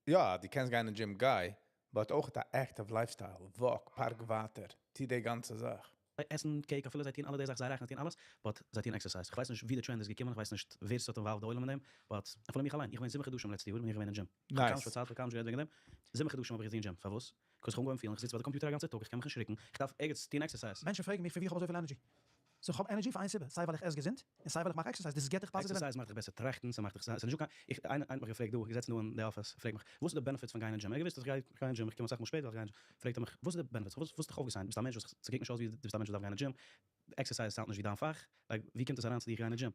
יא דו קענסט גיין אין דזשים גיי, but אויך א active lifestyle, walk, פארק ווייטער, טו די גאנצע זאך. זיי עסן cake אפילו זיי טוען אלע די זאכן זיי רייכערן זיי טוען אלעס, but זיי טוען exercise, איך ווייס נישט ווי די טרענד איז געקומען איך ווייס נישט ווער ס'האט involved די עולם אין דעם, but אפילו מיך אליין, איך בין 7 חדשים לעצטע יאר בין איך געווען אין דזשים, איך האב קיינמאל נישט פארציילט איך האב קיינמאל נישט גערעדט וועגן דעם, 7 חדשים האב איך געטון דזשים, פארוואס? 'cause איך האב אנגעהויבן פילן איך זיץ ביי די קאמפיוטער א גאנצע טאג איך קען מיך נישט רוקן, איך דארף ערגעץ טון exercise. מענטשן פרעגן מיך פון ווי איך האב אזויפיל energy, so איך האב energy פאר איין סיבה, סיי ווייל איך עס געזונט, און סיי ווייל איך מאך exercise, דאס געט דיך positive exercise מאכט דיך בעסער טראכטן, ס'מאכט דיך, ס'איז נישטא קיין, איך, איינער האט מיך געפרעגט דא, איך זיץ דא אין די אפיס, פרעגט מיך, וואס איז די benefits פון גיין אין דזשים? ער האט געוואוסט אז איך גיי אין דזשים, איך קום אסאך מאל שפעט ווייל איך גיי אין דזשים, פרעגט ער מיך, וואס איז די benefits? פארוואס האסטו דיך אויפגע sign ט? ביסט א מענטש וואס, ס'קוקט נישט אויס ווי דו ביסט א מענטש וואס דארף גיין אין דזשים, exercise sound ט נישט ווי דיין פאך, like ווי קומט עס אריין צו דיך גיין אין דזשים?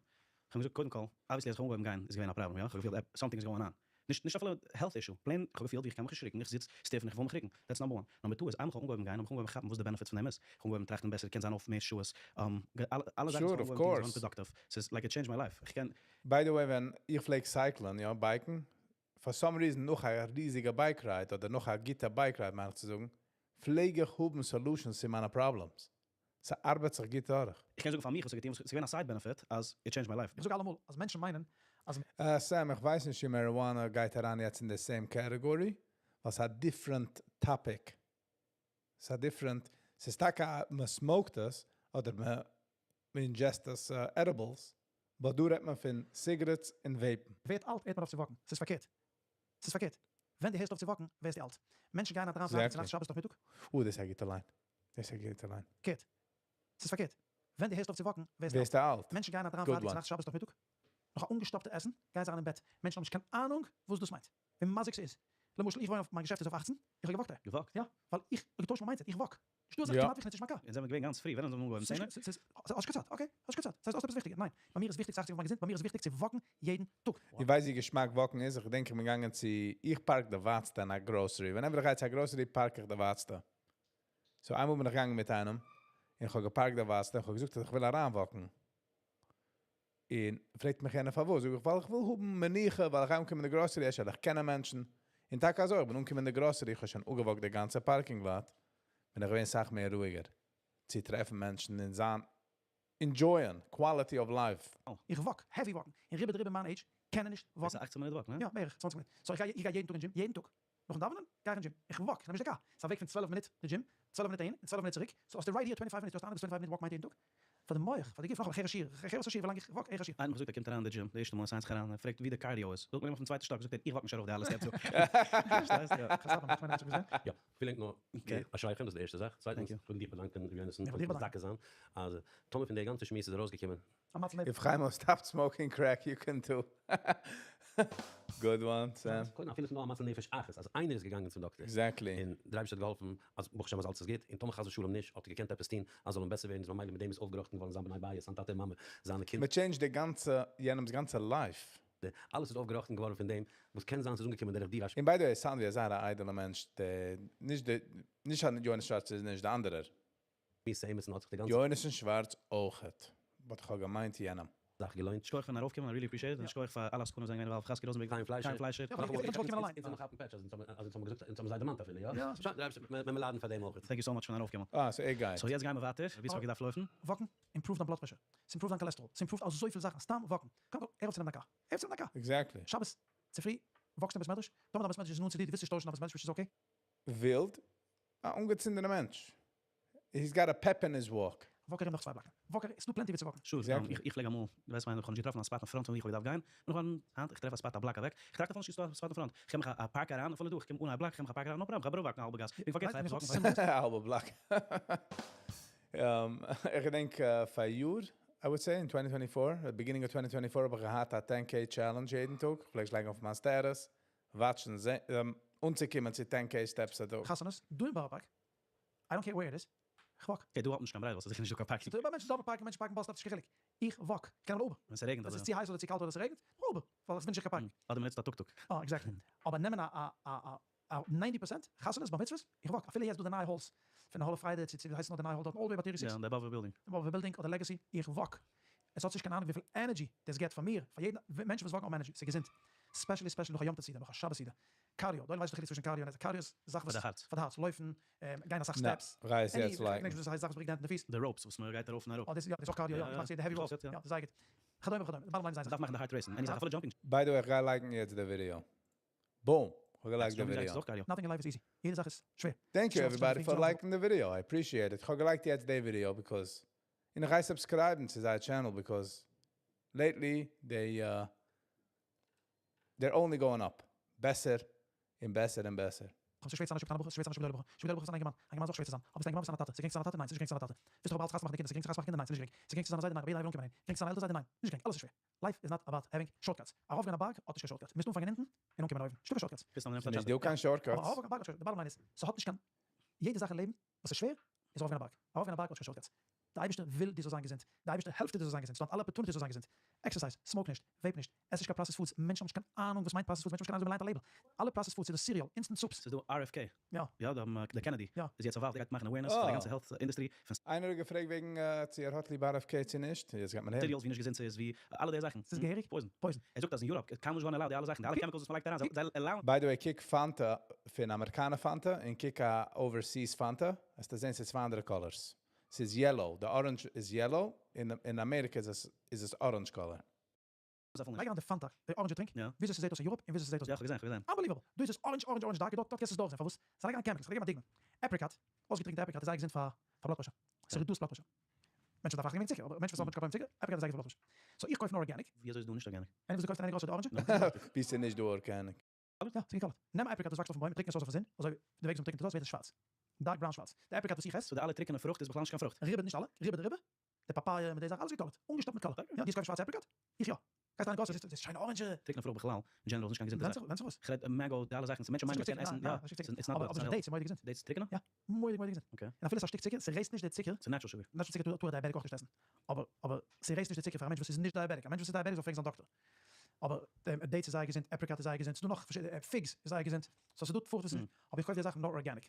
איך האב געזאגט קודם כל, obviously אז איך האב אנגעהויבן גיין איז געווען א פראבלעם, יא, איך האב געפילט something is going on, נישט נישט אפילו health issue, plain איך האב געפילט ווי איך קען מיך נישט רוקן, איך זיץ stiff און איך וויל מיך רוקן, that's number one. Number two איז איינמאל איך האב אנגעהויבן גיין האב איך אנגעהויבן כאפן וואס די benefits פון דעם איז, איך האב אנגעהויבן טראכטן בעסער, קען זיין אויף מער שעות, אלע זאכן וואס איך האב אנגעהויבן טון איז געווארן productive, ס'איז like it changed my life, איך קען. By the way ווען איך פלעג cycle ען, יא bike ן, for some reason נאך א ריזיגע bike ride אדער נאך א גוטע bike ride מיין איך צו זאגן, פלעג איך האבן solutions צו מיינע problems. ס'ארבעט זיך גוט דורך. איך קען זאגן פאר מיך וואס האט געטון, ס'איז געווען א side benefit אז it changed my life. איך זאג אלעמאל אז מענטשן מיינען אז. סעם, איך ווייס נישט צו marijuana גייט אריין יעצט אין די same category. ווייל ס'איז א different topic. ס'איז א different, ס'איז טאקע מען smoke ט עס, אדער מען ingest עס edibles, but דא רעדט מען פון cigarettes און vape ן. ווערט אלט, הערט מען אויף צו walk ן. ס'איז פארקערט. ס'איז פארקערט. ווען דו הערסט אויף צו walk ן, ווערסטו אלט. מענטשן גייען א דריי פרייטאג צונאכטס שבת נאכמיטאג. Oh, דאס איז א גוטע line. דאס איז א גוטע line. פארקערט. ס'איז פארקערט. ווען דו הערסט אויף צו walk ן, ווערסטו אלט. אלט. מענטשן גייען א דריי פרייטאג צונאכטס שבת נאכמיטאג. נאך א אנגעשטאפטע עסן, גייען זיי אריין אין בעט. מענטשן האבן נישט קיין אהנונג וואס דאס מיינט. ווי מזיק ס'איז. למשל, איך וואוין אויף, מיין געשעפט איז אויף 18, איך האב גע walk ט אהער. גע walk ט? יא, ווייל איך האב געטוישט מיין mindset, איך walk. נישטא אזא זאך כמעט ווי איך נוץ נישט מיין קאר. אונז זעמיר געווען גאנץ פרי, ווען האבן זיי אנגעהויבן? צענע? ס'איז, האסט קיין צייט, okay, האסט קיין צייט. ס'הייסט האסט עפעס וויכטיגער? ניין. ביי מיר איז וויכטיג צו אכטונג געבן אויף מיין געזונט, ביי מיר איז וויכטיג צו walk ן יעדן טאג. איך ווייס ווי געשמאק walk ן איז, איך געדענק איך בין געגאנגען צו, איך park די ווייטסטע אין א grocery, whenever איך גיי צו א grocery park איך די ווייטסטע. So איינמאל בין איך געגאנגען מיט איינעם, און איך האב גע park ט די ווייטסטע, איך האב געזאגט אז איך וויל אריין walk ן. און פרעגט מיך יענער פארוואס, זאג איך ווייל איך וויל האבן מנוחה, ווייל איך גיי אנקומען אין די grocery, אפשר וועל איך קענען מענטשן. און טאקע אזוי, איך בין אנגעקומען אין די grocery, איך האב שוין אפגע walk ט די גאנצע parking lot, בין איך געווען אסאך מער רואיגער צו טרעפן מענטשן און זיין enjoy ען quality of life. איך walk, heavy walk ן, און רובא דרובא מיין עידזש קענען נישט walk ן. דאס איז 18 מינוט walk, ניין? יא, בערך 20 מינוט. So איך גיי איך גיי יעדן טאג אין דזשים, יעדן טאג. נאכן דאווענען גיי איך אין דזשים. איך walk, איך נעם נישט די קאר. ס'איז א וועג פון 12 מינוט די דזשים, 12 מינוט אהין און 12 מינוט צוריק, so האסטו right here twenty five מינוט, דו האסט א אנדערע twenty five מינוט walk מיינט יעדן טאג. פאר די מח, פאר די גוף, נאכאמאל, איך הער א שיעור, איך הער וואס א שיעור ווילאנג איך walk, איך הער א שיעור. איינער האט געזאגט ער קומט אריין אין די דזשים די ערשטע מאל ער sign ט זיך אריין ער פרעגט ווי די cardio איז, זאגט מען אים אויפן צווייטע שטאק, זאגט ער איך walk נישט ארויף די אלע steps דא. פארשטייסט? יא. חסדים, איך מיין ער האט שוין געזען. יא, פילן דאנק נאר אשריכם, דאס איז די ערשטע זאך. צווייטנס, איך וויל דיך באדאנקען ר' יונתן, איך וויל מזכה זיין אז טאמער פון די גאנצע שמועס איז ארויסגעקומען. א מציל נפש. If Chaimo stopped smoking crack you can too. Good one Sam. קודם אפילו ס'איז נאר א מציל נפש אחת אז איינער איז געגאנגען צום דאקטער. Exactly. און דער אייבערשטער האט געהאלפן אז ברוך השם אז אלץ איז גוט, און טאמער חס ושלום נישט האט ער געקענט עפעס טון אז זאל אים בעסער ווערן איז ממילא מיט דעם איז אויפגעראכטן געווארן זיין בני בית, זיין טאטע און מאמע, זיינע קינדער. מען change ט די גאנצע יענעמס גאנצע life. אלעס איז אויפגעראכטן געווארן פון דעם וואס קען זיין ס'איז אנגעקומען דורך דיר א. און by the way sound ווי א זייער א איידעלע מענטש די נישט די נישט יונתן שווארץ איז נישט די אנדערער. שמועס עימיצן האט זיך די גאנצע. יונתן שווארץ אויכעט, but כ'האב געמיינט יענעם. זאך געלוינט. שכוח פארן ארויפקומען, I really appreciate it, און שכוח פאר אלע עסקנים וואס זענען געווען involved, חזקי ראזענבערג, חיים פליישער, חיים פליישער. יא, איך וואלט קומען אליין. אונז האבן כאפן פעטש אז אונז האבן געזאגט, אונז האבן זיי דערמאנט אפילו, יא? שוין, דער אייבערשטער, מען לאדענט פאר דעם אויכעט. Thank you so much פארן ארויפקומען. אה, so ער גייט. So יעצט גיימער ווייטער, ווי ס'האט געדארפט לויפן. Walk ן, improve ט דיין blood pressure, ס' improve ט דיין cholesterol, ס' improve ט אזויפיל זאכן, סתם walk ן. קודם כל, הער אויף צו נעמען דיין קאר. הער אויף צו נעמען דיין קאר. Exactly. שבת צופרי walk סטו אין בית מדרש, טאמער דיין בית מדרש איז נאנט צו דיר, דו ווילסט נישט טוישן דיין בית מדרש, which is okay. ווילד, א אנגעצינדענע מענטש. He's got a pep in his walk. Walk ארום נאך צוויי בלאקן. Walk ארום, ס'דא plenty ווי צו walk ן. Sure, Exactly. איך פלעג אמאל, דו ווייסט מיין, איך האב נישט געטראפן א spot אין front פון ווי איך האב געדארפט גיין, בין איך געווארן, היינט, איך טרעף א spot א בלאק אוועק, איך טראכט אפילו נישט ס'איז דא א spot אין front, איך קען מיך א park אריין, אפילו דא, איך קום אן א בלאק, איך קען מיך א park אריין, no problem, איך גיי אראפ walk ן א האלבע גאס, איך פארגעס, איך walk ן. א האלבע בלאק. איך געדענק פאר יאר, I would say in 2024, the beginning of 2024 האב איך געהאט א 10K challenge יעדן טאג, איך פלעג עס לייגן אויף מיין status, watch ן, אנצוקומען צו 10K steps א טאג. חתונות, דא אין בארא פארק, I don't care where it is, איך walk. Okay, דא האט מען נישט קיין ברירה, ווייל ס'איז זיכער נישט דא קיין parking. ס'דא מענטשן double park ן, מענטשן park ן bus stop, ס'נישט קיין חילוק. איך walk, איך קען אמאל Uber. ווען ס'רעגנט ווען אדער. ס'איז צו הייס אדער צו קאלט אדער ס'רעגנט, Uber, ווייל איך בין נישט קיין parking. אדער מ'נוצט א טוק טוק. אה, exactly. אבער נעמען א א א א 90% חתונות בר מצוות, איך walk. אפילו יעצט דא די נייע halls, פון די Hall of פריידע צו צו ווי הייסט נאר די נייע hall דארטן, all the way ביי 36. יא, די באבוב building. די באבוב building אדער Legacy, איך walk. עס האט נישט קיין אהנונג וויפיל energy דאס געבט פאר מיר, פאר יעדן מענטש וואס walk ן האבן energy, ס'איז געזונט. Specially specially נאך א יום טוב סעודה, נאך א שבת סעודה. Cardio, דו ווייסט די חילוק צווישן cardio און עס, cardio איז זאך וואס פאר די הארץ. פאר די הארץ, לויפן, גיין אסאך נא, steps, גיי עס עני, יעצט איך געדענק like ן. נישט וואס עס הייסט, זאך וואס ברענגט די הענט און די פיס. די ropes וואס מען גייט ארויף און אראפ. אה, דאס איז יא, דאס איז אויך cardio, יא, איך מאך די heavy ropes, יא, דאס איז זייער גוט. וכדומה וכדומה, די bottom line איז איין זאך. מ'דארף מאכן די heart racing, עני זאך, אפילו jumping. By the way, איך גיי like ן יעצט די ווידיאו. Boom! איך האב גע like ט די ווידיאו. Nothing in life is easy, יעדע זאך איז שווער. Thank you everybody for liking די ווידיאו, I appreciate it. איך האב גע like ט יעצט די ווידיאו because, און איך גיי subscribe ן צו זייער channel because lately they they're only going up. בעסער און בעסער און בעסער. ס'איז שווער צו זיין א שפעטער בחור, ס'איז שווער צו זיין א שפעטער בחור, שפעטער בחור איז אן אינגערמאן, א אינגערמאן איז אויך שווער צו זיין, אבער ביסט א אינגערמאן ביסט אן א טאטע, ס'איז גרינג צו זיין א טאטע? ניין, ס'איז נישט גרינג צו זיין א טאטע. ווילסט דאך אבער אלץ חתונה מאכן די קינדער, ס'איז גרינג צו חתונה מאכן קינדער? ניין, ס'איז נישט גרינג. ס'איז גרינג צו זיין א זיידע? ניין, אבער יעדער איינער וויל אנקומען אהין. גרינג צו זיין א עלטער זיידע? ניין, נישט גרינג, אלעס איז שווער. Life is not about having shortcuts. ארויפגיין א בארג האט נישט קיין shortcuts. מוזט אנפאנגען אונטן און אנקומען אויבן. נישטא קיין shortcuts. ס'איז נישט דא קיין shortcuts. אבער ארויפגיין א בארג האט shortcuts. די bottom line איז, ס'האט נישט קיין. יעדע זאך אין לעבן וואס איז שווער, איז ארויפגיין א בארג. ארויפגיין א בארג האט נישט קיין shortcuts. דער אייבערשטער וויל דו זאלסט זיין געזונט, דער אייבערשטער העלפט דיר דו זאלסט זיין געזונט, ס'דא אלע opportunities זאלסט זיין געזונט, Exercise, smoke נישט, vape נישט, עס נישט קיין processed foods, מענטשן האבן נישט קיין אהנונג וואס מיינט processed foods, מענטשן האבן נישט קיין אהנונג ווי מ'ליינט א label, אלע processed foods איז דא cereal, instant soups. ס'איז דא RFK. יא. יא, דער קענעדי יא. איז יעצט involved, ער גייט מאכן awareness פאר די גאנצע health industry פון. איינער האט געפרעגט וועגן צו ער האט ליב RFK צו נישט, יעצט גייט מען הערן. Cereals ווי נישט געזונט ס'איז, ווי אלע די זאכן. ס'איז געהעריג Poison. Poison. ער זאגט אז אין Europe איז קיינמאל נישט געווארן allowed די אלע זאכן, די אלע chemicals וואס מ'לייגט אריין, זיי allow ן. By the way קוק Fanta פון אמעריקאנע Fanta און קוק א overseas Fanta, וועסטו זען ס'איז צוויי אנדערע colors. ס'איז yellow, די orange איז yellow, אין אמעריקע איז עס orange color. לייג אריין די פאנטא, די orange drink, וויאזוי ס'זעט אויס אין Europe און וויאזוי ס'זעט אויס דא. Unbelievable! דא איז עס orange orange orange dark, דארט קענסטו עס דורכזען, פארוואס? זיי לייגן אריין chemicals, כ'וועל געבן א דוגמא, apricot, אויסגעטריקענטע apricot איז זייער געזונט פאר blood pressure, ס' reduce blood pressure. מענטשן דארפן אכטונג וועגן צוקער, אבער מענטשן וואס האבן נישט קיין פראבלעם מיט צוקער, apricot איז זייער גוט פאר blood pressure. So איך קויף נאר organic. וויאזוי איז דא נישט organic? איינער וואס דו קויפסט אין any grocery די orange? ווי ס'איז נישט דא organic? יא, ס'איז געקאלערט. נעם א apricot וואס וואקסט אויפן בוים און טריקן עס אויס אויפן זון, אזוי די וועג וואס מ'טריקנט עס אויס ווערט עס שווארץ. Dark brown שווארץ. די apricot וואס איך עס. So די אלע טריקענע פרוכט איז בכלל נישט קיין פרוכט? רובא נישט אלע, רובא דרובא, די papaya מיט די זאכן אלעס געקאלערט, אנגעשטאפט מיט color. יא, דו האסט געקויפט שווארצע apricot? איך יא. גייסט אריין אין grocery זעסטו שיינע orange. טריקענע פרוכט בכלל, אין general איז נישט קיין געזונטע זאך. ווענדט זיך וואס. כ'רעד mango די אלע זאכן, מענטשן מיינען מ'קען עסן, יא, it's not good. אבער dates איז מורא'דיג געזונט. Dates טריקענע? יא, מורא'דיג מורא'דיג געזונט. און אפילו ס'איז א שטיק צוקער, ס'רעיסט נישט די צוקער. ס'איז natural sugar. Natural צוקער טאר א diabetic אויך נישט עסן. אבער אבער ס'רעיסט נישט די צוקער פאר א מענטש וואס איז נישט diabetic. א מענטש וואס איז diabetic זאל פרעגן זיין דאקטער. אבער dates איז זייער געזונט, apricot איז זייער געזונט, ס'דא נאך פארשידענע, figs איז זייער געזונט. So ס'דא פרוכט וואס איז נישט. אבער איך קויף די זאכן נאר organic.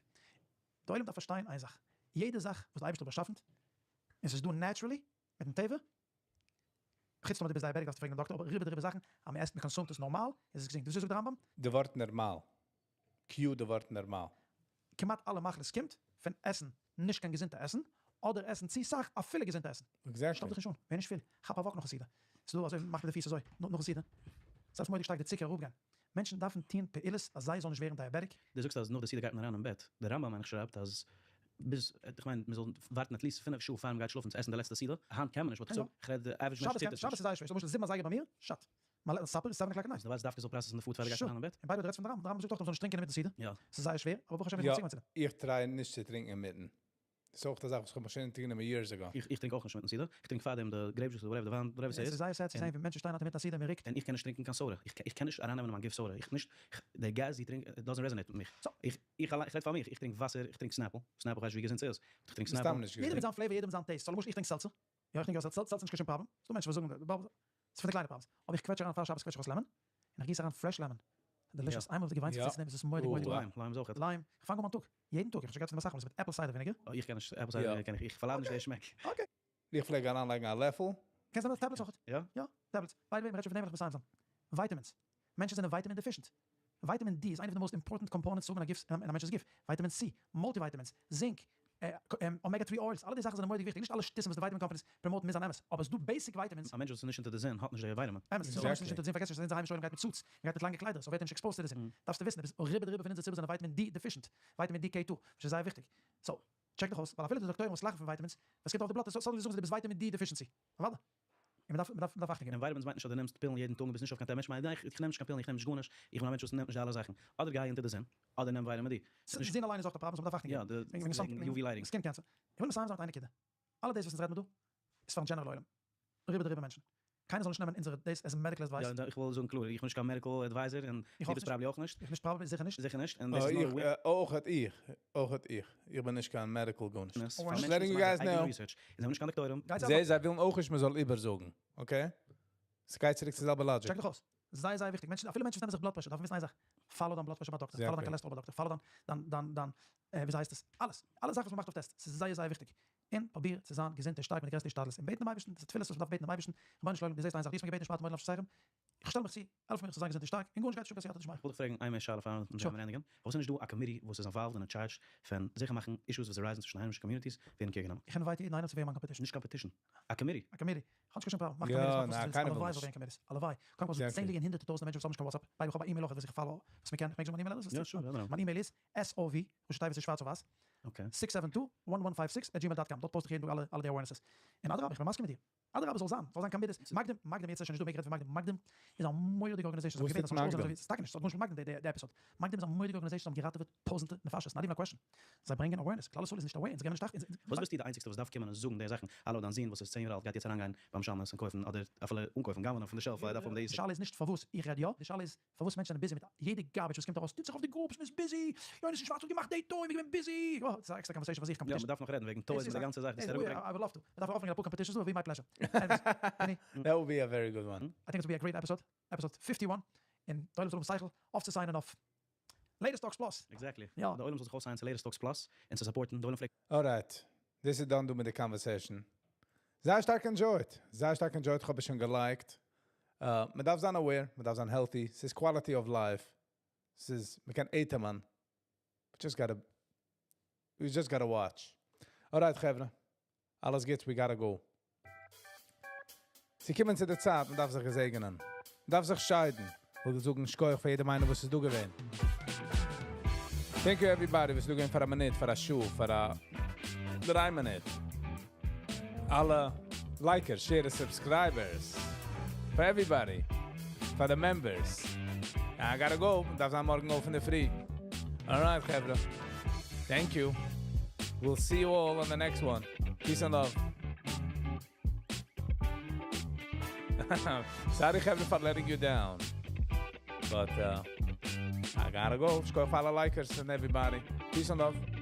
די עולם דארף פארשטיין איין זאך. יעדע זאך וואס די אייבערשטער האט באשאפן, און ס'איז דא naturally, מיטן טבע, חוץ טאמער דו ביסט diabetic דארפסטו פרעגן דעם דאקטער, אבער רובא דרובא זאכן אז מען עסט מען קאנסומט עס נארמאל איז עס געזונט, וויאזוי זאגט דער רמב ם? די ווארט נערמאל. Cue די ווארט נערמאל. כמעט אלע מחלות קומט פון עסן נישט קיין געזונטע עסן, אדער עסן צו סאך אפילו געזונטע עסן. שטאפ דיך נישט אן, ווער נישט פול, כאפ א walk נאכן סעודה, ס'איז דא אזוי מאכט מען די פיס אזוי נאכן סעודה, ס'דארף מורא'דיג שטארק די צוקער אראפגיין, מענטשן דארפן טון פעולות אז זיי זאלן נישט ווערן diabetic. דו זאגסט אז נאך די סעודה גייט מען אריין אין בעט, דער רמב ם מיין איך שרייבט אז ביז, איך מיין מען זאל ווארטן at least פינף שעה פאר מען גייט שלאפן צו עסן די לעצטע סעודה, היינט קען מען נישט, but כ'רעד די average מענטש טוט עס נישט. שבת איז זייער שווער, למשל זיבן אזייגער ביי מיר, שאט. מיין supper איז seven o'clock at night. דו ווייסט דווקא זאל process ן די food פאר ער גייט אריין אין בעט? און by the way דו רעדסט פון די רמב ם, די רמב ם זאגט אויך אז מען זאל נישט טרינקען אינמיטן סעודה, ס'איז זייער שווער, אבער ברוך השם איך בין צוגעוואוינט צו דעם. יא, איך try נישט צו טרינקען אינמיטן. ס'איז אויך א זאך וואס כ'האב מיך שוין אונטערגענומען years ago. איך טרינק אויך נישט אינמיטן סעודה, איך טרינק פארדעם די grape juice אדער whatever די וויין whatever ס'איז. עס איז זייער sad צו זען ווי מענטשן שטייען היינט אינמיטן א סעודה און מ'רוקט. און איך קען נישט טרינקען קיין soda, איך קען נישט ארייננעמען אין מיין גוף soda, איך נישט, די געז די טרינק doesn't resonate מיט מיך. איך אליין, איך רעד פאר מיך, איך טרינק וואסער, איך טרינק Snapple, Snapple כ'ווייס נישט ווי געזונט ס'איז, but איך טרינק Snapple. מסתם נישט יעדער מיט געזונט. זיין flavor, יעדער מיט זיין taste, so למשל איך טרינק seltzer, יא איך טרינק יא seltzer, seltzer איז נישט קיין שום פראבלעם, ס'דא מענטשן וואס זאגן ס'איז פון די קליינע problems. אבער איך קוועטש אריין פאר שבת קוועטש איך אויס lemon, און איך גיס אריין fresh lemon. Delicious. איינמאל האסטו געוויינט זיך צו נעמען, ס'איז מורא'דיג מורא'דיג lime, lime איז אויך גוט. Lime. איך פאנג אן מיין טאג. יעדן טאג. איך האב שוין געהאט פון דעם אסאך מאל. עס איז מיט apple cider vinegar. אה, איך קען נישט apple cider vinegar קען איך. איך פארלייד נישט די שמעק. Okay. איך פלעג אריינלייגן א לעפל. קענסט נעמען tablets אויך. יא? יא, tablets. By the way, מ'רעדט שוין פון דעם וועל איך מסיים זיין. Vitamins. מענטשן זענען vitamin deficient. Vitamin D איז איינע פון די most important components צו האבן אין א גוף, אין א מענטש'ס גוף. Vitamin C, multivitamins, zinc, omega 3 oils, אלע די זאכן זענען מורא'דיג וויכטיג, נישט אלע שטותים וואס די vitamin companies promote ן מוז זיין אמת, אבער עס איז דא basic vitamins. א מענטש וואס איז נישט אונטער די זון האט נישט די vitamin. אמת, ס'איז נישט אונטער די זון, פארגעס נישט אז אונזער היימישע עולם גייט מיט suits, מען גייט מיט לאנגע קליידער, so ווערט ער נישט exposed צו די זון. דארפסטו וויסן, עפעס רובא דרובא פון אונזער ציבור זענען vitamin D deficient, vitamin D K 2, וואס איז זייער וויכטיג. So, check דיך אויס, ווייל אפילו די דאקטוירים וואס לאכן פון vitamins, ווען ס'קומט אויף די בלאט, suddenly זאגן זיי דו ביסט vitamin D deficiency. אוודאי. און מ'דארף מ'דארף מ'דארף אכטונג געבן. און vitamins מיינט נישט אז דו נעמסט פילן יעדן טאג און ביסט נישט אויף קיין טעם, מענטש מיינט איך נעם נישט קיין פילן איך נעם נישט גארנישט, איך בין א מענטש וואס נעמט נישט די אלע זאכן, אדער גיי אונטער די זון, אדער נעם vitamin D. זון אליין איז אויך א פראבלעם so מ'דארף אכטונג געבן. יא, די UV lighting. Skin cancer. איך וויל מסיים זיין מיט איין נקודה. אלע דאס וואס אונז רעדן מיר דא, איז פארן general עולם. רובא דרובא מענטשן. קיינער זאל נישט נעמען אונזערע דאס as medical advice. יא, איך וויל זאגן קלאר, איך בין נישט קיין medical advisor און דו ביסט probably אויך נישט. איך נישט probably, זיכער נישט. זיכער נישט, און דאס איז נאר וויל. אויך איך, אויך איך, איך בין נישט קיין medical גארנישט. Just letting you guys know. און זיי האבן נישט קיין דאקטוירים. זיי זיי ווילן אויך נישט מען זאל איבערזאגן, okay? ס'גייט צוריק צו זעלבע logic. Check דיך אויס. זייער זייער וויכטיג. מענטשן, אפילו מענטשן וואס נעמען זיך blood pressure דארפן וויסן איין זאך, follow דיין blood pressure ביי דאקטער, follow דיין cholesterol ביי דאקטער, follow דיין דיין דיין וויאזוי הייסט עס, אלעס, אלע זאכן וואס מ'מאכט אויף test, ס'איז זייער זייער וויכטיג. און פרוביר צו זיין געזונט און שטארק מיט די גרעסטע השתדלות, און בעטן דעם אייבערשטן, דאס איז תפילות וואס מ'דארף בעטן דעם אייבערשטן, רבונו של עולם, דו זעסט איין זאך, דו האסט מיר געבעטן ושמרתם מאוד לנפשותיכם, איך שטעל מיך צו, העלף מיר צו זיין געזונט און שטארק, און גארנישט גייט נישט אן קיין סייעתא דשמיא. איך וויל דיך פרעגן איין מער שאלה פאר אונז גיימיר ענדיגן, פארוואס איז נישט דא א committee וואס איז involved און אין charge פון זיכער מאכן issues וואס arise ן צווישן היימישע communities ווערן care גענומען? איך invite יעדן איינעם צו ווערן מיין competition. נישט competition, א committee. א committee. איך האב נישט קיין שום פראבלעם, מאך committees, מאך וואס דו ווילסט, הלוואי זאל ווערן committees, הלוואי. קודם כל ס'דא צענדליגע און הונדערטער טויזענטער מענטשן וואס האבן נישט קיין WhatsApp, by the way איך האב א אימעיל אויך וואס איך follow, וואס מ'קען, איך מעג זאגן מיין email address? יא sure, מיין אימעיל איז SOV, ראשי תיבות איז שווארץ אויף ווייס, six seven two one one five six at gmail dot com, דארט post איך יעדן טאג אלע אלע די awarenesses. און אדרבה איך בין מסכים מיט דיר. אדרבה זאל זיין, זאל זיין committees, מקדים, מקדים יעצט איז שוין נישט דא מער גערעדט פון מקדים, מקדים איז א מורא'דיגע organization, וואס טוט מקדים? ס'איז טאקע נישט, ס'האט גארנישט מיט מקדים די episode, מקדים איז א מורא'דיגע organization, זיי האבן געראטעוועט טויזענטער נפשות, not even a question, זיי ברענגען awareness, כלל ישראל איז נישט aware, אונז געבן נישט אכט, אונז. וואס ביסטו די איינציגסטע וואס דארף קומען און זאגן די זאכן, האלא דיין זון וואס איז צען יאר אלט גייט יעצט אריינגיין ביים שמש און קויפן אדער אפילו אנקויפן גנב'נען פון די shelf ווייל ער דארף האבן די די שאלה איז נישט פארוואס איך רעד יא, די שאלה איז פארוואס מענטשן זענען busy מיט יעדע garbage וואס קומט ארויס, טוט זיך אויף די groups, מ'איז busy, יונתן שווארץ האט געמאכט די toy, מ'איז געווען busy, יא, ס'איז א עקסטערע conversation פאר זיך, competition. יא, מ'דארף נאך רעדן וועגן toys מיט די גאנצע זאך, דאס איז אראפגעברענגט. I would love to, מ'דארף אויפברענגען אפאר competitions, would be my pleasure. Anyways, Benny. That would be a very good one. I think it would be a great episode, episode fifty one, און די עולם זאל האבן שכל אויפצוסיינען אויף Latest Talks Plus. Exactly. יא. די עולם זאל זיך אויפסיינען צו Latest Talks Plus און צו support ן, די עולם פלעגט. Alright, דאס איז done דא מיט די conversation. זייער שטארק enjoyed, זייער שטארק enjoyed, כ'האב עס שוין געלייקט. מען דארף זיין aware, מען דארף זיין healthy, ס'איז quality of life, ס'איז, מען קען אטעמען, just gotta, we just gotta watch. Alright חברה, אלעס גוטס, we gotta go. ס'קומען צו די צייט, מען דארף זיך געזעגענען. דארף זיך שיידן. וויל זאגן שכוח פאר יעדעם איינעם וואס איז דא געווען. Thank you everybody וואס איז דא געווען פאר א מינוט, פאר א שעה, פאר א דריי מינוט. אלע likers, sharers, subscribers. For everybody. For the members. I gotta go. דארף זיין מארגן אויף אין דער פרי. Alright, חברה. Thank you. We'll see you all on the next one. Peace and love. Sorry, חברה, for letting you down. But I gotta go. שכוח פאר אלע likers and everybody. Peace and love.